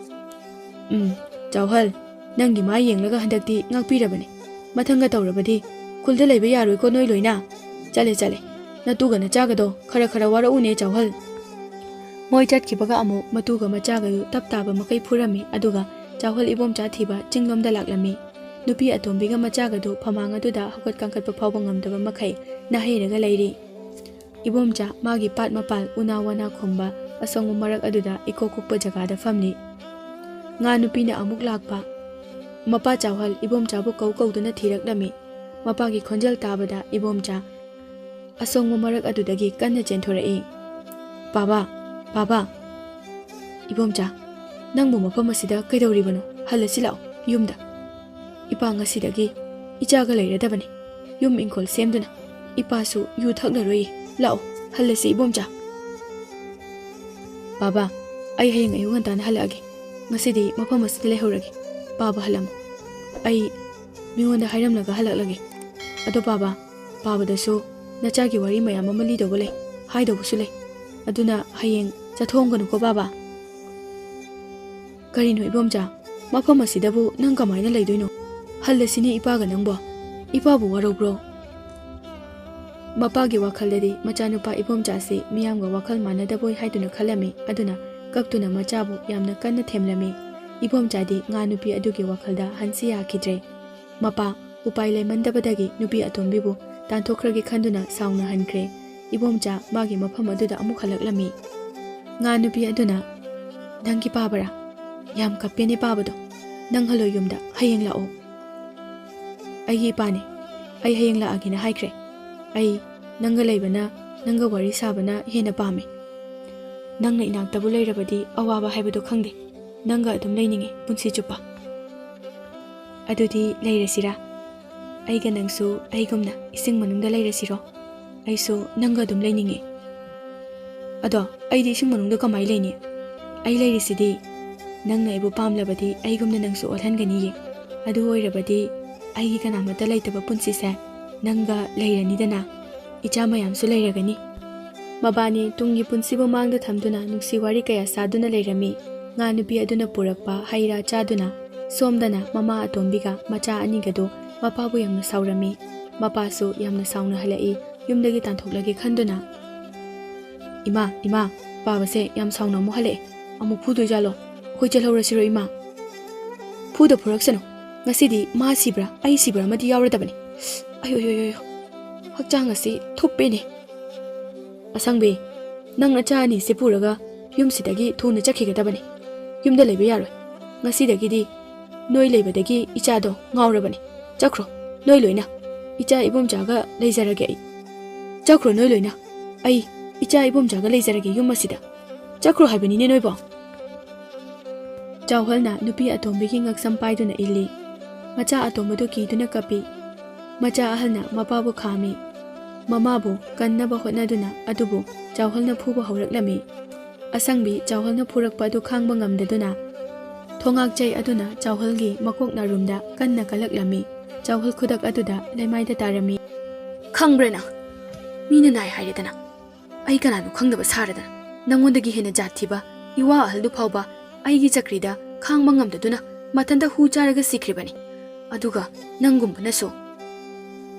"ꯎꯝ, ꯆꯥꯎꯍꯜ, ꯅꯪꯒꯤ ꯃꯥꯏ ꯌꯦꯡꯂꯒ ꯍꯟꯗꯛꯇꯤ ꯉꯛꯄꯤꯔꯕꯅꯤ꯫ ꯃꯊꯪꯒ ꯇꯧꯔꯕꯗꯤ ꯈꯨꯜꯗ ꯂꯩꯕ ꯌꯥꯔꯣꯏꯀꯣ ꯅꯣꯏ ꯂꯣꯏꯅ꯫ ꯆꯠꯂꯦ, ꯆꯠꯂꯦ, ꯅꯇꯨꯒ ꯅꯆꯥꯒꯗꯣ ꯈꯔ ꯈꯔ ꯋꯥꯔꯛꯎꯅꯦ ꯆꯥꯎꯍꯜ꯫" ꯃꯣꯏ ꯆꯠꯈꯤꯕꯒ ꯑꯃꯨꯛ ꯃꯇꯨꯒ ꯃꯆꯥꯒꯗꯨ ꯇꯞ ꯇꯥꯕ ꯃꯈꯩ ꯐꯨꯔꯝꯃꯤ, ꯑꯗꯨꯒ ꯆꯥꯎꯍꯜ ꯏꯕꯣꯝꯆꯥ ꯊꯤꯕ ꯆꯤꯡꯂꯣꯝꯗ ꯂꯥꯛꯂꯝꯃꯤ꯫ ꯅꯨꯄꯤ ꯑꯇꯣꯝꯕꯤꯒ ꯃꯆꯥꯒꯗꯨ ꯐꯃꯥꯡ ꯑꯗꯨꯗ ꯍꯧꯒꯠ ꯀꯥꯡꯈꯠꯄ ꯐꯥꯎꯕ ꯉꯝꯗꯕ ꯃꯈꯩ ꯅꯥꯍꯩꯔꯒ ꯂꯩꯔꯤ꯫ ꯏꯕꯣꯝꯆꯥ ꯃꯥꯒꯤ ꯄꯥꯠ ꯃꯄꯥꯜ ꯎꯅꯥ ꯋꯥꯅꯥ ꯈꯨꯝꯕ ꯑꯁꯣꯡꯕ ꯃꯔꯛ ꯑꯗꯨꯗ ꯏꯀꯣꯛ ꯀꯣꯛꯄ ꯖꯒꯥꯗ ꯐꯝꯂꯤ꯫ ꯉꯥ ꯅꯨꯄꯤꯅ ꯑꯃꯨꯛ ꯂꯥꯛꯄ꯫ ꯃꯄꯥ ꯆꯥꯎꯍꯜ ꯏꯕꯣꯝꯆꯥꯕꯨ ꯀꯧ ꯀꯧꯗꯨꯅ ꯊꯤꯔꯛꯂꯝꯃꯤ꯫ ꯃꯄꯥꯒꯤ ꯈꯣꯟꯖꯦꯜ ꯇꯥꯕꯗ ꯏꯕꯣꯝꯆꯥ ꯑꯁꯣꯡꯕ ꯃꯔꯛ ꯑꯗꯨꯗꯒꯤ ꯀꯟꯅ ꯆꯦꯟꯊꯣꯔꯛꯏ꯫ "ꯕꯥꯕꯥ, ꯕꯥꯕꯥ!" "ꯏꯕꯣꯝꯆꯥ, ꯅꯪꯕꯨ ꯃꯐꯝ ꯑꯁꯤꯗ ꯀꯩꯗꯧꯔꯤꯕꯅꯣ? ꯍꯜꯂꯁꯤ ꯂꯥꯛꯑꯣ, ꯌꯨꯝꯗ꯫ ꯏꯄꯥ ꯉꯁꯤꯗꯒꯤ ꯏꯆꯥꯒ ꯂꯩꯔꯗꯕꯅꯤ꯫ ꯌꯨꯝ ꯏꯪꯈꯣꯜ ꯁꯦꯝꯗꯨꯅ꯫ ꯏꯄꯥꯁꯨ ꯌꯨ ꯊꯛꯂꯔꯣꯏ꯫" ꯂꯥꯛꯑꯣ, ꯍꯜꯂꯁꯤ ꯏꯕꯣꯝꯆꯥ꯫ ꯕꯥꯕꯥ, ꯑꯩ ꯍꯌꯦꯡ ꯑꯌꯨꯛ ꯉꯟꯇꯥꯅ ꯍꯜꯂꯛꯑꯒꯦ꯫ ꯉꯁꯤꯗꯤ ꯃꯐꯝ ꯑꯁꯤꯗ ꯂꯩꯍꯧꯔꯒꯦ꯫ ꯄꯥꯕ ꯍꯜꯂꯝꯃꯨ꯫ ꯑꯩ ꯃꯤꯉꯣꯟꯗ ꯍꯥꯏꯔꯝꯂꯒ ꯍꯜꯂꯛꯂꯒꯦ꯫ ꯑꯗꯣ ꯕꯥꯕꯥ, ꯄꯥꯕꯗꯁꯨ ꯅꯆꯥꯒꯤ ꯋꯥꯔꯤ ꯃꯌꯥꯝ ꯑꯃ ꯂꯤꯗꯧꯕ ꯂꯩ, ꯍꯥꯏꯗꯧꯕꯁꯨ ꯂꯩ꯫ ꯑꯗꯨꯅ ꯍꯌꯦꯡ ꯆꯠꯊꯣꯛꯑꯝꯒꯅꯨꯀꯣ ꯕꯥꯕꯥ꯫ ꯀꯔꯤꯅꯣ ꯏꯕꯣꯝꯆꯥ, ꯃꯐꯝ ꯑꯁꯤꯗꯕꯨ ꯅꯪ ꯀꯃꯥꯏꯅ ꯂꯩꯗꯣꯏꯅꯣ? ꯍꯜꯂꯁꯤꯅꯦ ꯏꯄꯥꯒ ꯅꯪꯕꯣ꯫ ꯏꯄꯥꯕꯨ ꯋꯥꯔꯧꯕ꯭ꯔꯣ? ꯃꯄꯥꯒꯤ ꯋꯥꯈꯜꯗꯗꯤ ꯃꯆꯥꯅꯨꯄꯥ ꯏꯕꯣꯝꯆꯥꯁꯤ ꯃꯤꯌꯥꯝꯒ ꯋꯥꯈꯜ ꯃꯥꯟꯅꯗꯕꯣꯏ ꯍꯥꯏꯗꯨꯅ ꯈꯜꯂꯝꯃꯤ꯫ ꯑꯗꯨꯅ ꯀꯞꯇꯨꯅ ꯃꯆꯥꯕꯨ ꯌꯥꯝꯅ ꯀꯟꯅ ꯊꯦꯝꯂꯝꯃꯤ꯫ ꯏꯕꯣꯝꯆꯥꯗꯤ ꯉꯥ ꯅꯨꯄꯤ ꯑꯗꯨꯒꯤ ꯋꯥꯈꯜꯗ ꯍꯟꯁꯤ ꯌꯥꯈꯤꯗ꯭ꯔꯦ꯫ ꯃꯄꯥ ꯎꯄꯥꯏ ꯂꯩꯃꯟꯗꯕꯗꯒꯤ ꯅꯨꯄꯤ ꯑꯇꯣꯝꯕꯤꯕꯨ ꯇꯥꯟꯊꯣꯛꯈ꯭ꯔꯒꯦ ꯈꯟꯗꯨꯅ ꯁꯥꯎꯅ ꯍꯟꯈ꯭ꯔꯦ꯫ ꯏꯕꯣꯝꯆꯥ ꯃꯥꯒꯤ ꯃꯐꯝ ꯑꯗꯨꯗ ꯑꯃꯨꯛ ꯍꯜꯂꯛꯂꯝꯃꯤ꯫ ꯉꯥ ꯅꯨꯄꯤ ꯑꯗꯨꯅ, "ꯅꯪꯒꯤ ꯄꯥꯕꯔꯥ? ꯌꯥꯝ ꯀꯞꯄꯦꯅꯦ ꯄꯥꯕꯗꯣ꯫ ꯅꯪ ꯍꯜꯂꯣ ꯌꯨꯝꯗ, ꯍꯌꯦꯡ ꯂꯥꯛꯑꯣ꯫" "ꯑꯩꯒꯤ ꯏꯄꯥꯅꯦ, ꯑꯩ ꯍꯌꯦꯡ ꯂꯥꯛꯑꯒꯦꯅ ꯍꯥꯏꯈ꯭ꯔꯦ꯫ ꯑꯩ ꯅꯪꯒ ꯂꯩꯕꯅ, ꯅꯪꯒ ꯋꯥꯔꯤ ꯁꯥꯕꯅ ꯍꯦꯟꯅ ꯄꯥꯝꯃꯦ꯫ ꯅꯪꯅ ꯏꯅꯥꯛꯇꯕꯨ ꯂꯩꯔꯕꯗꯤ ꯑꯋꯥꯕ ꯍꯥꯏꯕꯗꯣ ꯈꯪꯗꯦ꯫ ꯅꯪꯒ ꯑꯗꯨꯝ ꯂꯩꯅꯤꯡꯉꯦ ꯄꯨꯟꯁꯤ ꯆꯨꯞꯄ꯫" "ꯑꯗꯨꯗꯤ ꯂꯩꯔꯁꯤꯔꯥ? ꯑꯩꯒ ꯅꯪꯁꯨ ꯑꯩꯒꯨꯝꯅ ꯏꯁꯤꯡ ꯃꯅꯨꯡꯗ ꯂꯩꯔꯁꯤꯔꯣ? ꯑꯩꯁꯨ ꯅꯪꯒ ꯑꯗꯨꯝ ꯂꯩꯅꯤꯡꯉꯦ꯫" "ꯑꯗꯣ ꯑꯩꯗꯤ ꯏꯁꯤꯡ ꯃꯅꯨꯡꯗ ꯀꯃꯥꯏ ꯂꯩꯅꯤ? ꯑꯩ ꯂꯩꯔꯤꯁꯤꯗꯤ꯫ ꯅꯪꯅ ꯑꯩꯕꯨ ꯄꯥꯝꯂꯕꯗꯤ ꯑꯩꯒꯨꯝꯅ ꯅꯪꯁꯨ ꯑꯣꯜꯍꯟꯒꯅꯤꯌꯦ꯫ ꯑꯗꯨ ꯑꯣꯏꯔꯕꯗꯤ ꯑꯩꯒꯤ ꯀꯅꯥꯃꯠꯇ ꯂꯩꯇꯕ ꯄꯨꯟꯁꯤꯁꯦ ꯅꯪꯒ ꯂꯩꯔꯅꯤꯗꯅ꯫ ꯏꯆꯥ ꯃꯌꯥꯝꯁꯨ ꯂꯩꯔꯒꯅꯤ꯫" ꯃꯕꯥꯅꯤ ꯇꯨꯡꯒꯤ ꯄꯨꯟꯁꯤꯕꯨ ꯃꯥꯡꯗ ꯊꯝꯗꯨꯅ ꯅꯨꯡꯁꯤ ꯋꯥꯔꯤ ꯀꯌꯥ ꯁꯥꯗꯨꯅ ꯂꯩꯔꯝꯃꯤ꯫ ꯉꯥ ꯅꯨꯄꯤ ꯑꯗꯨꯅ ꯄꯨꯔꯛꯄ ꯍꯩ ꯔꯥ ꯆꯥꯗꯨꯅ, ꯁꯣꯝꯗꯅ ꯃꯃꯥ ꯑꯇꯣꯝꯕꯤꯒ ꯃꯆꯥ ꯑꯅꯤꯒꯗꯨ ꯃꯄꯥꯕꯨ ꯌꯥꯝꯅ ꯁꯥꯎꯔꯝꯃꯤ꯫ ꯃꯄꯥꯁꯨ ꯌꯥꯝꯅ ꯁꯥꯎꯅ ꯍꯜꯂꯛꯏ꯫ ꯌꯨꯝꯗꯒꯤ ꯇꯥꯟꯊꯣꯛꯂꯒꯦ ꯈꯟꯗꯨꯅ, "ꯏꯃꯥ, ꯏꯃꯥ, ꯄꯥꯕꯁꯦ ꯌꯥꯝ ꯁꯥꯎꯅ ꯑꯃꯨꯛ ꯍꯜꯂꯛꯑꯦ꯫ ꯑꯃꯨꯛ ꯐꯨꯗꯣꯏꯖꯥꯠꯂꯣ? ꯑꯩꯈꯣꯏ ꯆꯠꯍꯧꯔꯁꯤꯔꯣ ꯏꯃꯥ?" "ꯐꯨꯗ ꯐꯨꯔꯛꯁꯅꯨ꯫ ꯉꯁꯤꯗꯤ ꯃꯥ ꯁꯤꯕ꯭ꯔꯥ ꯑꯩ ꯁꯤꯕ꯭ꯔꯥ ꯑꯃꯗꯤ ꯌꯥꯎꯔꯗꯕꯅꯤ꯫ ꯑꯌꯣ, ꯑꯌꯣ, ꯑꯌꯣ, ꯑꯌꯣ꯫ ꯍꯛꯆꯥꯡ ꯑꯁꯤ ꯊꯨꯞꯄꯦꯅꯦ꯫ ꯑꯁꯪꯕꯤ, ꯅꯪ ꯅꯆꯥ ꯑꯅꯤꯁꯦ ꯄꯨꯔꯒ ꯌꯨꯝꯁꯤꯗꯒꯤ ꯊꯨꯅ ꯆꯠꯈꯤꯒꯗꯕꯅꯤ꯫ ꯌꯨꯝꯗ ꯂꯩꯕ ꯌꯥꯔꯣꯏ꯫ ꯉꯁꯤꯗꯒꯤꯗꯤ ꯅꯣꯏ ꯂꯩꯕꯗꯒꯤ ꯏꯆꯥꯗꯣ ꯉꯥꯎꯔꯕꯅꯤ꯫ ꯆꯠꯈ꯭ꯔꯣ, ꯅꯣꯏ ꯂꯣꯏꯅ꯫ ꯏꯆꯥ ꯏꯕꯣꯝꯆꯥꯒ ꯂꯩꯖꯔꯒꯦ ꯑꯩ꯫ ꯆꯠꯈ꯭ꯔꯣ ꯅꯣꯏ ꯂꯣꯏꯅ꯫ ꯑꯩ ꯏꯆꯥ ꯏꯕꯣꯝꯆꯥꯒ ꯂꯩꯖꯔꯒꯦ ꯌꯨꯝ ꯑꯁꯤꯗ꯫ ꯆꯠꯈ꯭ꯔꯣ ꯍꯥꯏꯕꯅꯤꯅꯦ ꯅꯣꯏꯕꯣ꯫" ꯆꯥꯎꯍꯜꯅ ꯅꯨꯄꯤ ꯑꯇꯣꯝꯕꯤꯒꯤ ꯉꯛꯁꯝ ꯄꯥꯏꯗꯨꯅ ꯏꯜꯂꯤ꯫ ꯃꯆꯥ ꯑꯇꯣꯝꯕꯗꯨ ꯀꯤꯗꯨꯅ ꯀꯞꯄꯤ꯫ ꯃꯆꯥ ꯑꯍꯜꯅ ꯃꯄꯥꯕꯨ ꯈꯥꯝꯃꯤ꯫ ꯃꯃꯥꯕꯨ ꯀꯟꯅꯕ ꯍꯣꯠꯅꯗꯨꯅ ꯑꯗꯨꯕꯨ ꯆꯥꯎꯍꯜꯅ ꯐꯨꯕ ꯍꯧꯔꯛꯂꯝꯃꯤ꯫ ꯑꯁꯪꯕꯤ ꯆꯥꯎꯍꯜꯅ ꯐꯨꯔꯛꯄ ꯑꯗꯨ ꯈꯥꯡꯕ ꯉꯝꯗꯗꯨꯅ ꯊꯣꯉꯥꯛꯆꯩ ꯑꯗꯨꯅ ꯆꯥꯎꯍꯜꯒꯤ ꯃꯀꯣꯛ ꯅꯥꯔꯨꯝꯗ ꯀꯟꯅ ꯀꯜꯂꯛꯂꯝꯃꯤ꯫ ꯆꯥꯎꯍꯜ ꯈꯨꯗꯛ ꯑꯗꯨꯗ ꯂꯩꯃꯥꯏꯗ ꯇꯥꯔꯝꯃꯤ꯫ "ꯈꯪꯕ꯭ꯔꯥ ꯅꯪ? ꯃꯤꯅ ꯅꯥꯏ ꯍꯥꯏꯔꯦꯗꯅ꯫ ꯑꯩ ꯀꯅꯥꯅꯣ ꯈꯪꯗꯕ ꯁꯥꯔꯗꯅ ꯅꯪꯉꯣꯟꯗꯒꯤ ꯍꯦꯟꯅ ꯖꯥꯠ ꯊꯤꯕ ꯏꯋꯥ ꯑꯍꯜꯗꯨ ꯐꯥꯎꯕ ꯑꯩꯒꯤ ꯆꯀ꯭ꯔꯤꯗ ꯈꯥꯡꯕ ꯉꯝꯗꯗꯨꯅ ꯃꯊꯟꯇ ꯍꯨ ꯆꯥꯔꯒ ꯁꯤꯈ꯭ꯔꯤꯕꯅꯤ꯫ ꯑꯗꯨꯒ ꯅꯪꯒꯨꯝꯕꯅꯁꯨ꯫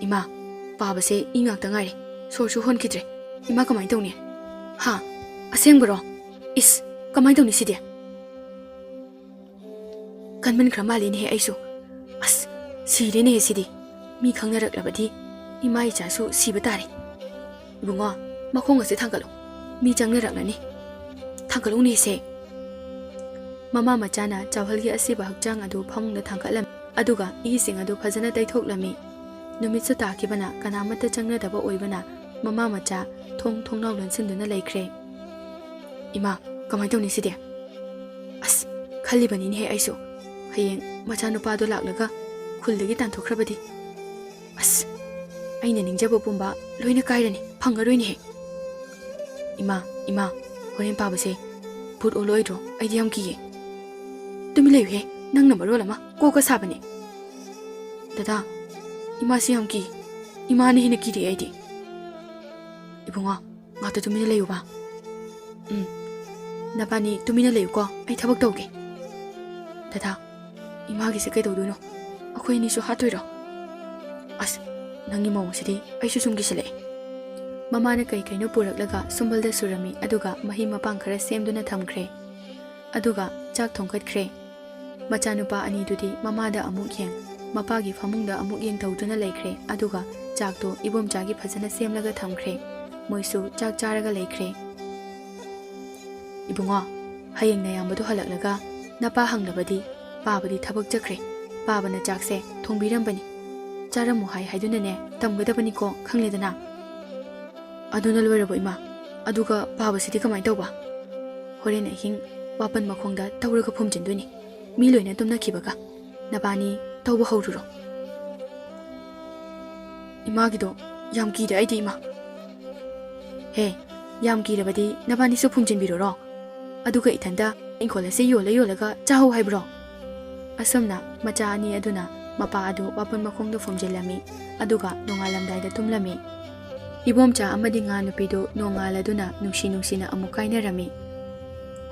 ꯏꯃꯥ, ꯄꯥꯕꯁꯦ ꯏ ꯉꯥꯛꯇ ꯉꯥꯏꯔꯦ꯫ ꯁꯣꯔꯁꯨ ꯍꯣꯟꯈꯤꯗ꯭ꯔꯦ꯫ ꯏꯃꯥ, ꯀꯃꯥꯏꯅ ꯇꯧꯅꯤ?" "ꯍꯥ? ꯑꯁꯦꯡꯕꯔꯣ? ꯏꯁ, ꯀꯃꯥꯏꯅ ꯇꯧꯅꯤ ꯁꯤꯗꯤ?" ꯀꯟꯃꯟꯈ꯭ꯔ ꯃꯥꯜꯂꯤꯅꯦꯍꯦ ꯑꯩꯁꯨ꯫ ꯑꯁ, ꯁꯤꯔꯦꯅꯦꯍꯦ ꯁꯤꯗꯤ꯫ ꯃꯤ ꯈꯪꯅꯔꯛꯂꯕꯗꯤ ꯏꯃꯥ ꯏꯆꯥꯁꯨ ꯁꯤꯕ ꯇꯥꯔꯦ꯫ "ꯏꯕꯨꯡꯉꯣ, ꯃꯈꯣꯡ ꯑꯁꯦ ꯊꯥꯡꯒꯠꯂꯨ꯫ ꯃꯤ ꯆꯪꯅꯔꯛꯂꯅꯤ꯫ ꯊꯥꯡꯒꯠꯂꯨꯅꯦ ꯁꯦ꯫" ꯃꯃꯥ ꯃꯆꯥꯅ ꯆꯥꯎꯍꯜꯒꯤ ꯑꯁꯤꯕ ꯍꯛꯆꯥꯡ ꯑꯗꯨ ꯐꯃꯨꯡꯗ ꯊꯥꯡꯒꯠꯂꯝꯃꯤ, ꯑꯗꯨꯒ ꯏꯁꯤꯡ ꯑꯗꯨ ꯐꯖꯅ ꯇꯩꯊꯣꯛꯂꯝꯃꯤ꯫ ꯅꯨꯃꯤꯠꯁꯨ ꯇꯥꯈꯤꯕꯅ ꯀꯅꯥꯃꯠꯇ ꯆꯪꯅꯗꯕ ꯑꯣꯏꯕꯅ ꯃꯃꯥ ꯃꯆꯥ ꯊꯣꯡ ꯊꯣꯡꯅꯥꯎ ꯂꯣꯟꯁꯤꯟꯗꯨꯅ ꯂꯩꯈ꯭ꯔꯦ꯫ "ꯏꯃꯥ, ꯀꯃꯥꯏꯅ ꯇꯧꯅꯤ ꯁꯤꯗꯤ?" "ꯑꯁ, ꯈꯜꯂꯤꯕꯅꯤꯅꯦꯍꯦ ꯑꯩꯁꯨ꯫ ꯍꯌꯦꯡ ꯃꯆꯥꯅꯨꯄꯥꯗꯣ ꯂꯥꯛꯂꯒ ꯈꯨꯜꯗꯒꯤ ꯇꯥꯟꯊꯣꯛꯈ꯭ꯔꯕꯗꯤ? ꯑꯁ, ꯑꯩꯅ ꯅꯤꯡꯖꯕ ꯄꯨꯝꯕ ꯂꯣꯏꯅ ꯀꯥꯏꯔꯅꯤ, ꯐꯪꯉꯔꯣꯏꯅꯦꯍꯦ꯫ ꯏꯃꯥ, ꯏꯃꯥ, ꯍꯣꯔꯦꯟ ꯄꯥꯕꯁꯦ ꯚꯨꯠ ꯑꯣꯜꯂꯛꯑꯣꯏꯗ꯭ꯔꯣ? ꯑꯩꯗꯤ ꯌꯥꯝ ꯀꯤꯌꯦ꯫" "ꯇꯨꯃꯤꯟ ꯂꯩꯌꯨꯍꯦ, ꯅꯪꯅ ꯃꯔꯣꯜ ꯑꯃ ꯀꯣꯛꯀ ꯁꯥꯕꯅꯦ꯫" "ꯗꯗꯥ, ꯏꯃꯥꯁꯤ ꯌꯥꯝ ꯀꯤ꯫ ꯏꯃꯥꯅ ꯍꯦꯟꯅ ꯀꯤꯔꯦ ꯑꯩꯗꯤ꯫" "ꯏꯕꯨꯡꯉꯣ, ꯉꯥꯛꯇ ꯇꯨꯃꯤꯟꯅ ꯂꯩꯌꯨꯕ꯫" "ꯎꯝ, ꯅꯕꯥꯅꯤ ꯇꯨꯃꯤꯟꯅ ꯂꯩꯌꯨꯀꯣ, ꯑꯩ ꯊꯕꯛ ꯇꯧꯒꯦ꯫" "ꯗꯗꯥ, ꯏꯃꯥꯒꯤꯁꯦ ꯀꯩꯗꯧꯗꯣꯏꯅꯣ? ꯑꯩꯈꯣꯏ ꯑꯅꯤꯁꯨ ꯍꯥꯠꯇꯣꯏꯔꯣ? ꯑꯁ, ꯅꯪꯒꯤ ꯃꯑꯣꯡꯁꯤꯗꯤ ꯑꯩꯁꯨ ꯁꯨꯝ ꯀꯤꯁꯤꯜꯂꯛꯑꯦ꯫" ꯃꯃꯥꯅ ꯀꯩ ꯀꯩꯅꯣ ꯄꯨꯔꯛꯂꯒ ꯁꯨꯝꯕꯜꯗ ꯁꯨꯔꯝꯃꯤ, ꯑꯗꯨꯒ ꯃꯍꯤ ꯃꯄꯥꯡ ꯈꯔ ꯁꯦꯝꯗꯨꯅ ꯊꯝꯈ꯭ꯔꯦ꯫ ꯑꯗꯨꯒ ꯆꯥꯛ ꯊꯣꯡꯒꯠꯈ꯭ꯔꯦ꯫ ꯃꯆꯥꯅꯨꯄꯥ ꯑꯅꯤꯗꯨꯗꯤ ꯃꯃꯥꯗ ꯑꯃꯨꯛ ꯌꯦꯡ, ꯃꯄꯥꯒꯤ ꯐꯃꯨꯡꯗ ꯑꯃꯨꯛ ꯌꯦꯡ ꯇꯧꯗꯨꯅ ꯂꯩꯈ꯭ꯔꯦ꯫ ꯑꯗꯨꯒ ꯆꯥꯛꯇꯣ ꯏꯕꯣꯝꯆꯥꯒꯤ ꯐꯖꯅ ꯁꯦꯝꯂꯒ ꯊꯝꯈ꯭ꯔꯦ꯫ ꯃꯣꯏꯁꯨ ꯆꯥꯛ ꯆꯥꯔꯒ ꯂꯩꯈ꯭ꯔꯦ꯫ "ꯏꯕꯨꯡꯉꯣ, ꯍꯌꯦꯡ ꯅꯌꯥꯝꯕꯗꯣ ꯍꯜꯂꯛꯂꯒ ꯅꯄꯥ ꯍꯪꯂꯕꯗꯤ ꯄꯥꯕꯗꯤ ꯊꯕꯛ ꯆꯠꯈ꯭ꯔꯦ, ꯄꯥꯕꯅ ꯆꯥꯛꯁꯦ ꯊꯣꯡꯕꯤꯔꯝꯕꯅꯤ, ꯆꯥꯔꯝꯃꯨ ꯍꯥꯏ ꯍꯥꯏꯗꯨꯅꯅꯦ ꯇꯝꯒꯗꯕꯅꯤꯀꯣ, ꯈꯪꯂꯦꯗꯅ?" "ꯑꯗꯨꯅ ꯂꯣꯏꯔꯕꯣ ꯏꯃꯥ? ꯑꯗꯨꯒ ꯄꯥꯕꯁꯤꯗꯤ ꯀꯃꯥꯏꯅ ꯇꯧꯕ?" "ꯍꯣꯔꯦꯟ ꯑꯍꯤꯡ ꯋꯥꯄꯟ ꯃꯈꯣꯡꯗ ꯇꯧꯔꯒ ꯐꯨꯝꯖꯤꯟꯗꯣꯏꯅꯤ, ꯃꯤ ꯂꯣꯏꯅ ꯇꯨꯝꯅꯈꯤꯕꯒ꯫ ꯅꯕꯥꯅꯤ ꯇꯧꯕ ꯍꯧꯔꯨꯔꯣ꯫" "ꯏꯃꯥꯒꯤꯗꯣ ꯌꯥꯝ ꯀꯤꯔꯦ ꯑꯩꯗꯤ, ꯏꯃꯥ꯫ ꯍꯦ, ꯌꯥꯝ ꯀꯤꯔꯕꯗꯤ ꯅꯕꯥꯅꯤꯁꯨ ꯐꯨꯝꯖꯤꯟꯕꯤꯔꯨꯔꯣ꯫ ꯑꯗꯨꯒ ꯏꯊꯟꯇ ꯏꯪꯈꯣꯜ ꯑꯁꯤ ꯌꯣꯜꯂ ꯌꯣꯜꯂꯒ ꯆꯥꯍꯧ ꯍꯥꯏꯕ꯭ꯔꯣ? ꯑꯁꯨꯝꯅ ꯃꯆꯥ ꯑꯅꯤ ꯑꯗꯨꯅ ꯃꯄꯥ ꯑꯗꯨ ꯋꯥꯄꯟ ꯃꯈꯣꯡꯗ ꯐꯨꯝꯖꯤꯜꯂꯝꯃꯤ, ꯑꯗꯨꯒ ꯅꯣꯡꯉꯥꯜꯂꯝꯗꯥꯏꯗ ꯇꯨꯝꯂꯝꯃꯤ꯫ ꯏꯕꯣꯝꯆꯥ ꯑꯃꯗꯤ ꯉꯥ ꯅꯨꯄꯤꯗꯨ ꯅꯣꯡꯉꯥꯜꯂꯗꯨꯅ ꯅꯨꯡꯁꯤ ꯅꯨꯡꯁꯤꯅ ꯑꯃꯨꯛ ꯀꯥꯏꯅꯔꯝꯃꯤ꯫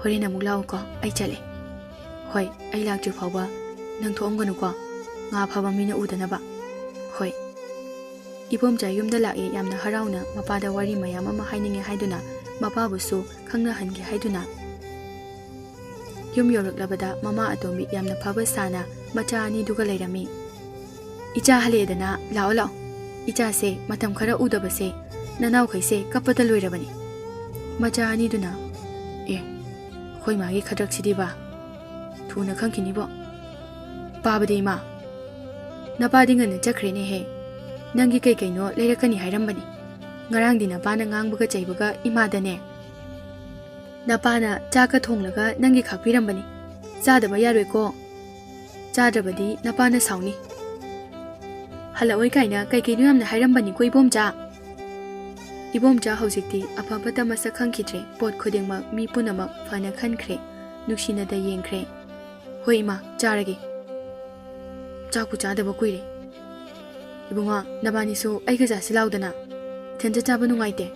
"ꯍꯣꯔꯦꯟ ꯑꯃꯨꯛ ꯂꯥꯛꯎꯀꯣ, ꯑꯩ ꯆꯠꯂꯦ꯫" "ꯍꯣꯏ, ꯑꯩ ꯂꯥꯛꯇ꯭ꯔꯤ ꯐꯥꯎꯕ ꯅꯪ ꯊꯣꯛꯑꯝꯒꯅꯨꯀꯣ, ꯉꯥ ꯐꯥꯕ ꯃꯤꯅ ꯎꯗꯅꯕ꯫" "ꯍꯣꯏ꯫" ꯏꯕꯣꯝꯆꯥ ꯌꯨꯝꯗ ꯂꯥꯛꯑꯦ, ꯌꯥꯝꯅ ꯍꯔꯥꯎꯅ ꯃꯄꯥꯗ ꯋꯥꯔꯤ ꯃꯌꯥꯝ ꯑꯃ ꯍꯥꯏꯅꯤꯡꯉꯦ ꯍꯥꯏꯗꯨꯅ, ꯃꯄꯥꯕꯨꯁꯨ ꯈꯪꯅꯍꯟꯒꯦ ꯍꯥꯏꯗꯨꯅ꯫ ꯌꯨꯝ ꯌꯧꯔꯛꯂꯕꯗ ꯃꯃꯥ ꯑꯇꯣꯝꯕꯤ ꯌꯥꯝꯅ ꯐꯕ ꯁꯥꯅ ꯃꯆꯥ ꯑꯅꯤꯗꯨꯒ ꯂꯩꯔꯝꯃꯤ꯫ "ꯏꯆꯥ ꯍꯜꯂꯛꯑꯦꯗꯅ, ꯂꯥꯛꯑꯣ ꯂꯥꯛꯑꯣ꯫ ꯏꯆꯥꯁꯦ ꯃꯇꯝ ꯈꯔ ꯎꯗꯕꯁꯦ ꯅꯅꯥꯎꯈꯩꯁꯦ ꯀꯞꯄꯗ ꯂꯣꯏꯔꯕꯅꯤ꯫" ꯃꯆꯥ ꯑꯅꯤꯗꯨꯅ, "ꯑꯦ, ꯑꯩꯈꯣꯏ ꯃꯥꯒꯤ ꯈꯗ꯭ꯔꯛꯁꯤꯗꯤꯕ, ꯊꯨꯅ ꯈꯪꯈꯤꯅꯤꯕꯣ꯫ ꯄꯥꯕꯗꯤ ꯏꯃꯥ, ꯅꯄꯥꯗꯤ ꯉꯟꯅ ꯆꯠꯈ꯭ꯔꯦꯅꯦꯍꯦ꯫ ꯅꯪꯒꯤ ꯀꯩ ꯀꯩꯅꯣ ꯂꯩꯔꯛꯀꯅꯤ ꯍꯥꯏꯔꯝꯕꯅꯤ꯫ ꯉꯔꯥꯡꯗꯤ ꯅꯄꯥꯅ ꯉꯥꯡꯕꯒ ꯆꯩꯕꯒ ꯏꯃꯥꯗꯅꯦ꯫ ꯅꯄꯥꯅ ꯆꯥꯛꯀ ꯊꯣꯡꯂꯒ ꯅꯪꯒꯤ ꯈꯥꯛꯄꯤꯔꯝꯕꯅꯤ꯫ ꯆꯥꯗꯕ ꯌꯥꯔꯣꯏꯀꯣ꯫ ꯆꯥꯗ꯭ꯔꯕꯗꯤ ꯅꯄꯥꯅ ꯁꯥꯎꯅꯤ꯫ ꯍꯜꯂꯛꯑꯣꯏ ꯀꯥꯏꯅ ꯀꯩ ꯀꯩꯅꯣ ꯌꯥꯝꯅ ꯍꯥꯏꯔꯝꯕꯅꯤꯀꯣ ꯏꯕꯣꯝꯆꯥ꯫" ꯏꯕꯣꯝꯆꯥ ꯍꯧꯖꯤꯛꯇꯤ ꯑꯐ ꯐꯠꯇ ꯃꯁꯛ ꯈꯪꯈꯤꯗ꯭ꯔꯦ꯫ ꯄꯣꯠ ꯈꯨꯗꯤꯡꯃꯛ ꯃꯤ ꯄꯨꯝꯅꯃꯛ ꯐꯅ ꯈꯟꯈ꯭ꯔꯦ꯫ ꯅꯨꯡꯁꯤꯅꯗ ꯌꯦꯡꯈ꯭ꯔꯦ꯫ "ꯍꯣꯏ ꯏꯃꯥ, ꯆꯥꯔꯒꯦ꯫ ꯆꯥꯛꯄꯨ ꯆꯥꯗꯕ ꯀꯨꯏꯔꯦ꯫ ꯏꯕꯨꯡꯉꯣ, ꯅꯕꯥꯅꯤꯁꯨ ꯑꯩꯒ ꯆꯥꯁꯤ ꯂꯥꯎꯗꯅ꯫ ꯏꯊꯟꯇ ꯆꯥꯕ ꯅꯨꯡꯉꯥꯏꯇꯦ꯫"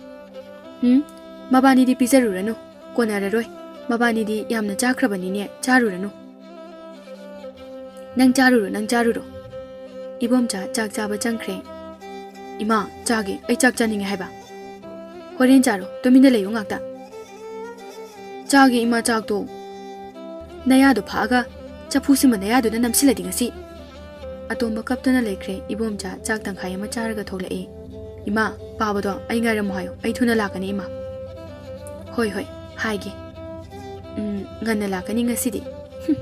"ꯎꯝ, ꯃꯕꯥꯅꯤꯗꯤ ꯄꯤꯖꯔꯨꯔꯅꯨ, ꯀꯣꯟꯅꯔꯔꯣꯏ꯫ ꯃꯕꯥꯅꯤꯗꯤ ꯌꯥꯝꯅ ꯆꯥꯈ꯭ꯔꯕꯅꯤꯅꯦ, ꯆꯥꯔꯨꯔꯅꯨ꯫ ꯅꯪ ꯆꯥꯔꯨꯔꯣ, ꯅꯪ ꯆꯥꯔꯨꯔꯣ꯫" ꯏꯕꯣꯝꯆꯥ ꯆꯥꯛ ꯆꯥꯕ ꯆꯪꯈ꯭ꯔꯦ꯫ "ꯏꯃꯥ, ꯆꯥꯒꯦ, ꯑꯩ ꯆꯥꯛ ꯆꯥꯅꯤꯡꯉꯦ ꯍꯥꯏꯕ꯫" "ꯍꯣꯔꯦꯟ ꯆꯥꯔꯣ, ꯇꯨꯃꯤꯟꯅ ꯂꯩꯌꯨ ꯉꯥꯛꯇ꯫" "ꯆꯥꯒꯦ ꯏꯃꯥ, ꯆꯥꯛꯇꯣ꯫ ꯅꯌꯥꯗꯣ ꯐꯥꯛꯑꯒ ꯆꯐꯨꯁꯤꯃ ꯅꯌꯥꯗꯨꯅ ꯅꯝꯁꯤꯜꯂꯗꯤ ꯉꯁꯤ꯫" ꯑꯇꯣꯝꯕ ꯀꯞꯇꯨꯅ ꯂꯩꯈ꯭ꯔꯦ꯫ ꯏꯕꯣꯝꯆꯥ ꯆꯥꯛ ꯇꯪꯈꯥꯏ ꯑꯃ ꯆꯥꯔꯒ ꯊꯣꯛꯂꯛꯏ꯫ "ꯏꯃꯥ, ꯄꯥꯕꯗꯣ ꯑꯩ ꯉꯥꯏꯔꯝꯃꯨ ꯍꯥꯏꯌꯨ, ꯑꯩ ꯊꯨꯅ ꯂꯥꯛꯀꯅꯤ ꯏꯃꯥ꯫" "ꯍꯣꯏ ꯍꯣꯏ, ꯍꯥꯏꯒꯦ꯫ ꯎꯝ, ꯉꯟꯅ ꯂꯥꯛꯀꯅꯤ ꯉꯁꯤꯗꯤ꯫" ꯍꯨꯝ꯫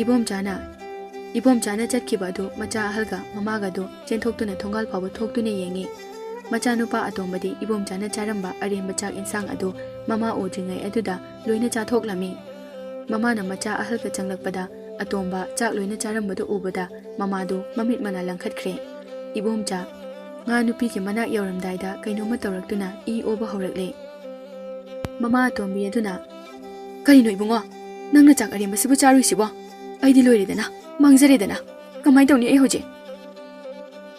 ꯏꯕꯣꯝꯆꯥꯅ, ꯏꯕꯣꯝꯆꯥꯅ ꯆꯠꯈꯤꯕ ꯑꯗꯨ ꯃꯆꯥ ꯑꯍꯜꯒ ꯃꯃꯥꯒꯗꯨ ꯆꯦꯟꯊꯣꯛꯇꯨꯅ ꯊꯣꯡꯒꯥꯜ ꯐꯥꯎꯕ ꯊꯣꯛꯇꯨꯅ ꯌꯦꯡꯉꯤ꯫ ꯃꯆꯥꯅꯨꯄꯥ ꯑꯇꯣꯝꯕꯗꯤ ꯏꯕꯣꯝꯆꯥꯅ ꯆꯥꯔꯝꯕ ꯑꯔꯦꯝꯕ ꯆꯥꯛ ꯏꯟꯁꯥꯡ ꯑꯗꯨ ꯃꯃꯥ ꯎꯗ꯭ꯔꯤꯉꯩ ꯑꯗꯨꯗ ꯂꯣꯏꯅ ꯆꯥꯊꯣꯛꯂꯝꯃꯤ꯫ ꯃꯃꯥꯅ ꯃꯆꯥ ꯑꯍꯜꯒ ꯆꯪꯂꯛꯄꯗ ꯑꯇꯣꯝꯕ ꯆꯥꯛ ꯂꯣꯏꯅ ꯆꯥꯔꯝꯕꯗꯨ ꯎꯕꯗ ꯃꯃꯥꯗꯨ ꯃꯃꯤꯠ ꯃꯅꯥ ꯂꯪꯈꯠꯈ꯭ꯔꯦ꯫ "ꯏꯕꯣꯝꯆꯥ, ꯉꯥ ꯅꯨꯄꯤꯒꯤ ꯃꯅꯥꯛ ꯌꯧꯔꯝꯗꯥꯏꯗ ꯀꯩꯅꯣꯝꯃ ꯇꯧꯔꯛꯇꯨꯅ ꯏ ꯑꯣꯕ ꯍꯧꯔꯛꯂꯦ꯫ ꯃꯃꯥ ꯑꯇꯣꯝꯕꯤ ꯑꯗꯨꯅ, "ꯀꯔꯤꯅꯣ ꯏꯕꯨꯡꯉꯣ? ꯅꯪꯅ ꯆꯥꯛ ꯑꯔꯦꯝꯕꯁꯤꯕꯨ ꯆꯥꯔꯨꯏꯁꯤꯕꯣ? ꯑꯩꯗꯤ ꯂꯣꯏꯔꯦꯗꯅ, ꯃꯥꯡꯖꯔꯦꯗꯅ꯫ ꯀꯃꯥꯏꯅ ꯇꯧꯅꯤ ꯑꯩ ꯍꯧꯖꯤꯛ?"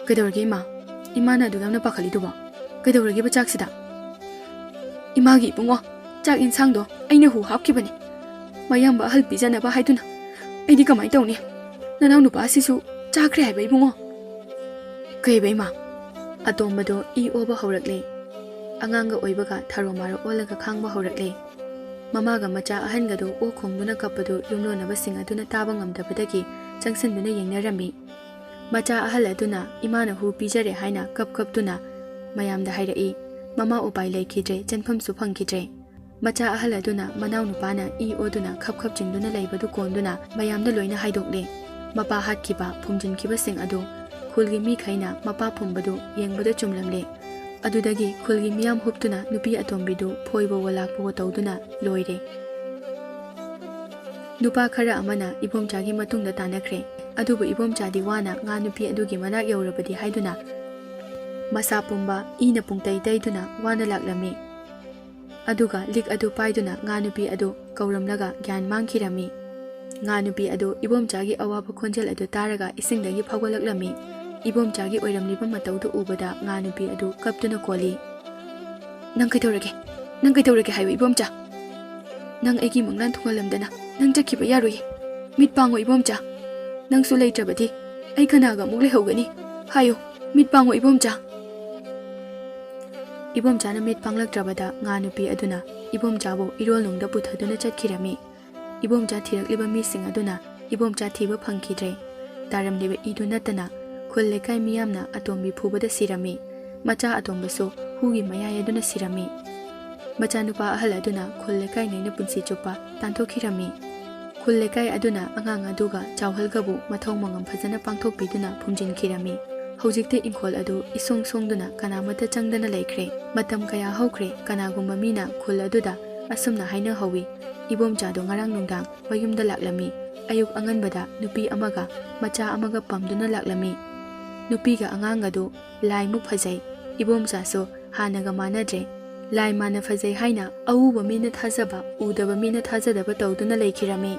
"ꯀꯩꯗꯧꯔꯒꯦ ꯏꯃꯥ? ꯏꯃꯥꯅ ꯑꯗꯨꯛ ꯌꯥꯝꯅ ꯄꯥꯈꯠꯂꯤꯗꯨꯕꯣ? ꯀꯩꯗꯧꯔꯒꯦꯕ ꯆꯥꯛꯁꯤꯗ?" "ꯏꯃꯥꯒꯤ ꯏꯕꯨꯡꯉꯣ, ꯆꯥꯛ ꯏꯟꯁꯥꯡꯗꯣ ꯑꯩꯅ ꯍꯨ ꯍꯥꯞꯈꯤꯕꯅꯤ꯫ ꯃꯌꯥꯝꯕ ꯑꯍꯜ ꯄꯤꯖꯅꯕ ꯍꯥꯏꯗꯨꯅ꯫ ꯑꯩꯗꯤ ꯀꯃꯥꯏꯅ ꯇꯧꯅꯤ? ꯅꯅꯥꯎ ꯅꯨꯄꯥꯁꯤꯁꯨ ꯆꯥꯈ꯭ꯔꯦ ꯍꯥꯏꯕ ꯏꯕꯨꯡꯉꯣ?" "ꯀꯩꯕ ꯏꯃꯥ?" ꯑꯇꯣꯝꯕꯗꯣ ꯏ ꯑꯣꯕ ꯍꯧꯔꯛꯂꯦ꯫ ꯑꯉꯥꯡꯒ ꯑꯣꯏꯕꯒ ꯊꯥꯔꯣ ꯃꯥꯔꯣ ꯑꯣꯜꯂꯒ ꯈꯥꯡꯕ ꯍꯧꯔꯛꯂꯦ꯫ ꯃꯃꯥꯒ ꯃꯆꯥ ꯑꯍꯟꯒꯗꯣ ꯑꯣꯛ ꯈꯣꯡꯗꯨꯅ ꯀꯞꯄꯗꯨ ꯌꯨꯝꯂꯣꯟꯅꯕꯁꯤꯡ ꯑꯗꯨꯅ ꯇꯥꯕ ꯉꯝꯗꯕꯗꯒꯤ ꯆꯪꯁꯤꯟꯗꯨꯅ ꯌꯦꯡꯅꯔꯝꯃꯤ꯫ ꯃꯆꯥ ꯑꯍꯜ ꯑꯗꯨꯅ ꯏꯃꯥꯅ ꯍꯨ ꯄꯤꯖꯔꯦ ꯍꯥꯏꯅ ꯀꯞ ꯀꯞꯇꯨꯅ ꯃꯌꯥꯝꯗ ꯍꯥꯏꯔꯛꯏ꯫ ꯃꯃꯥ ꯎꯄꯥꯏ ꯂꯩꯈꯤꯗ꯭ꯔꯦ, ꯆꯦꯟꯐꯝꯁꯨ ꯐꯪꯈꯤꯗ꯭ꯔꯦ꯫ ꯃꯆꯥ ꯑꯍꯜ ꯑꯗꯨꯅ ꯃꯅꯥꯎꯅꯨꯄꯥꯅ ꯏ ꯑꯣꯗꯨꯅ ꯈꯞ ꯈꯞ ꯆꯤꯡꯗꯨꯅ ꯂꯩꯕꯗꯨ ꯀꯣꯟꯗꯨꯅ ꯃꯌꯥꯝꯗ ꯂꯣꯏꯅ ꯍꯥꯏꯗꯣꯛꯂꯦ꯫ ꯃꯄꯥ ꯍꯥꯠꯈꯤꯕ, ꯐꯨꯝꯖꯤꯟꯈꯤꯕꯁꯤꯡ ꯑꯗꯨ꯫ ꯈꯨꯜꯒꯤ ꯃꯤꯈꯩꯅ ꯃꯄꯥ ꯐꯨꯝꯕꯗꯨ ꯌꯦꯡꯕꯗ ꯆꯨꯝꯂꯝꯂꯦ꯫ ꯑꯗꯨꯗꯒꯤ ꯈꯨꯜꯒꯤ ꯃꯤꯌꯥꯝ ꯍꯨꯞꯇꯨꯅ ꯅꯨꯄꯤ ꯑꯇꯣꯝꯕꯤꯗꯨ ꯐꯣꯏꯕꯋꯣ ꯂꯥꯛꯄꯋꯣ ꯇꯧꯗꯨꯅ ꯂꯣꯏꯔꯦ꯫ ꯅꯨꯄꯥ ꯈꯔ ꯑꯃꯅ ꯏꯕꯣꯝꯆꯥꯒꯤ ꯃꯇꯨꯡꯗ ꯇꯥꯟꯅꯈ꯭ꯔꯦ꯫ ꯑꯗꯨꯕꯨ ꯏꯕꯣꯝꯆꯥꯗꯤ ꯋꯥꯅ ꯉꯥ ꯅꯨꯄꯤ ꯑꯗꯨꯒꯤ ꯃꯅꯥꯛ ꯌꯧꯔꯕꯗꯤ ꯍꯥꯏꯗꯨꯅ ꯃꯁꯥ ꯄꯨꯝꯕ ꯏꯅ ꯄꯨꯡꯇꯩ ꯇꯩꯗꯨꯅ ꯋꯥꯅ ꯂꯥꯛꯂꯝꯃꯤ꯫ ꯑꯗꯨꯒ ꯂꯤꯛ ꯑꯗꯨ ꯄꯥꯏꯗꯨꯅ ꯉꯥ ꯅꯨꯄꯤ ꯑꯗꯨ ꯀꯧꯔꯝꯂꯒ ꯒ꯭ꯌꯥꯟ ꯃꯥꯡꯈꯤꯔꯝꯃꯤ꯫ ꯉꯥ ꯅꯨꯄꯤ ꯑꯗꯨ ꯏꯕꯣꯝꯆꯥꯒꯤ ꯑꯋꯥꯕ ꯈꯣꯟꯖꯦꯜ ꯑꯗꯨ ꯇꯥꯔꯒ ꯏꯁꯤꯡꯗꯒꯤ ꯐꯥꯎꯒꯠꯂꯛꯂꯝꯃꯤ꯫ ꯏꯕꯣꯝꯆꯥꯒꯤ ꯑꯣꯏꯔꯝꯂꯤꯕ ꯃꯇꯧꯗꯨ ꯎꯕꯗ ꯉꯥ ꯅꯨꯄꯤ ꯑꯗꯨ ꯀꯞꯇꯨꯅ ꯀꯣꯜꯂꯤ꯫ "ꯅꯪ ꯀꯩꯗꯧꯔꯒꯦ? ꯅꯪ ꯀꯩꯗꯧꯔꯒꯦ ꯍꯥꯏꯌꯨ ꯏꯕꯣꯝꯆꯥ? ꯅꯪ ꯑꯩꯒꯤ ꯃꯪꯂꯥꯟ ꯊꯨꯡꯍꯜꯂꯝꯗꯅ ꯅꯪ ꯆꯠꯈꯤꯕ ꯌꯥꯔꯣꯏꯌꯦ꯫ ꯃꯤꯠ ꯄꯥꯡꯉꯣ ꯏꯕꯣꯝꯆꯥ꯫ ꯅꯪꯁꯨ ꯂꯩꯇ꯭ꯔꯕꯗꯤ ꯑꯩ ꯀꯅꯥꯒ ꯑꯃꯨꯛ ꯂꯩꯍꯧꯒꯅꯤ? ꯍꯥꯏꯌꯨ, ꯃꯤꯠ ꯄꯥꯡꯉꯣ ꯏꯕꯣꯝꯆꯥ꯫" ꯏꯕꯣꯝꯆꯥꯅ ꯃꯤꯠ ꯄꯥꯡꯂꯛꯇ꯭ꯔꯕꯗ ꯉꯥ ꯅꯨꯄꯤ ꯑꯗꯨꯅ ꯏꯕꯣꯝꯆꯥꯕꯨ ꯏꯔꯣꯜꯅꯨꯡꯗ ꯄꯨꯊꯗꯨꯅ ꯆꯠꯈꯤꯔꯝꯃꯤ꯫ ꯏꯕꯣꯝꯆꯥ ꯊꯤꯔꯛꯂꯤꯕ ꯃꯤꯁꯤꯡ ꯑꯗꯨꯅ ꯏꯕꯣꯝꯆꯥ ꯊꯤꯕ ꯐꯪꯈꯤꯗ꯭ꯔꯦ꯫ ꯇꯥꯔꯝꯂꯤꯕ ꯏꯗꯨ ꯅꯠꯇꯅ ꯈꯨꯜ ꯂꯩꯀꯥꯏ ꯃꯤꯌꯥꯝꯅ ꯑꯇꯣꯝꯕꯤ ꯐꯨꯕꯗ ꯁꯤꯔꯝꯃꯤ꯫ ꯃꯆꯥ ꯑꯇꯣꯝꯕꯁꯨ ꯍꯨꯒꯤ ꯃꯌꯥꯏ ꯑꯗꯨꯅ ꯁꯤꯔꯝꯃꯤ꯫ ꯃꯆꯥꯅꯨꯄꯥ ꯑꯍꯜ ꯑꯗꯨꯅ ꯈꯨꯜ ꯂꯩꯀꯥꯏꯉꯩꯅ ꯄꯨꯟꯁꯤ ꯆꯨꯞꯄ ꯇꯥꯟꯊꯣꯛꯈꯤꯔꯝꯃꯤ꯫ ꯈꯨꯜ ꯂꯩꯀꯥꯏ ꯑꯗꯨꯅ ꯑꯉꯥꯡ ꯑꯗꯨꯒ ꯆꯥꯎꯍꯜꯒꯕꯨ ꯃꯊꯧ ꯃꯉꯝ ꯐꯖꯅ ꯄꯥꯡꯊꯣꯛꯄꯤꯗꯨꯅ ꯐꯨꯝꯖꯤꯟꯈꯤꯔꯝꯃꯤ꯫ ꯍꯧꯖꯤꯛꯇꯤ ꯏꯪꯈꯣꯜ ꯑꯗꯨ ꯏꯁꯣꯡ ꯁꯣꯡꯗꯨꯅ ꯀꯅꯥꯃꯠꯇ ꯆꯪꯗꯅ ꯂꯩꯈ꯭ꯔꯦ꯫ ꯃꯇꯝ ꯀꯌꯥ ꯍꯧꯈ꯭ꯔꯦ, ꯀꯅꯥꯒꯨꯝꯕ ꯃꯤꯅ ꯈꯨꯜ ꯑꯗꯨꯗ ꯑꯁꯨꯝꯅ ꯍꯥꯏꯅꯍꯧꯋꯤ, "ꯏꯕꯣꯝꯆꯥꯗꯣ ꯉꯔꯥꯡ ꯅꯨꯡꯗꯥꯡ ꯃꯌꯨꯝꯗ ꯂꯥꯛꯂꯝꯃꯤ꯫ ꯑꯌꯨꯛ ꯑꯉꯟꯕꯗ ꯅꯨꯄꯤ ꯑꯃꯒ ꯃꯆꯥ ꯑꯃꯒ ꯄꯝꯗꯨꯅ ꯂꯥꯛꯂꯝꯃꯤ꯫ ꯅꯨꯄꯤꯒ ꯑꯉꯥꯡꯒꯗꯨ ꯂꯥꯏꯃꯨꯛ ꯐꯖꯩ꯫ ꯏꯕꯣꯝꯆꯥꯁꯨ ꯍꯥꯟꯅꯒ ꯃꯥꯟꯅꯗ꯭ꯔꯦ꯫ ꯂꯥꯏ ꯃꯥꯟꯅ ꯐꯖꯩ ꯍꯥꯏꯅ ꯑꯎꯕ ꯃꯤꯅ ꯊꯥꯖꯕ, ꯎꯗꯕ ꯃꯤꯅ ꯊꯥꯖꯗꯕ ꯇꯧꯗꯨꯅ ꯂꯩꯈꯤꯔꯝꯃꯤ꯫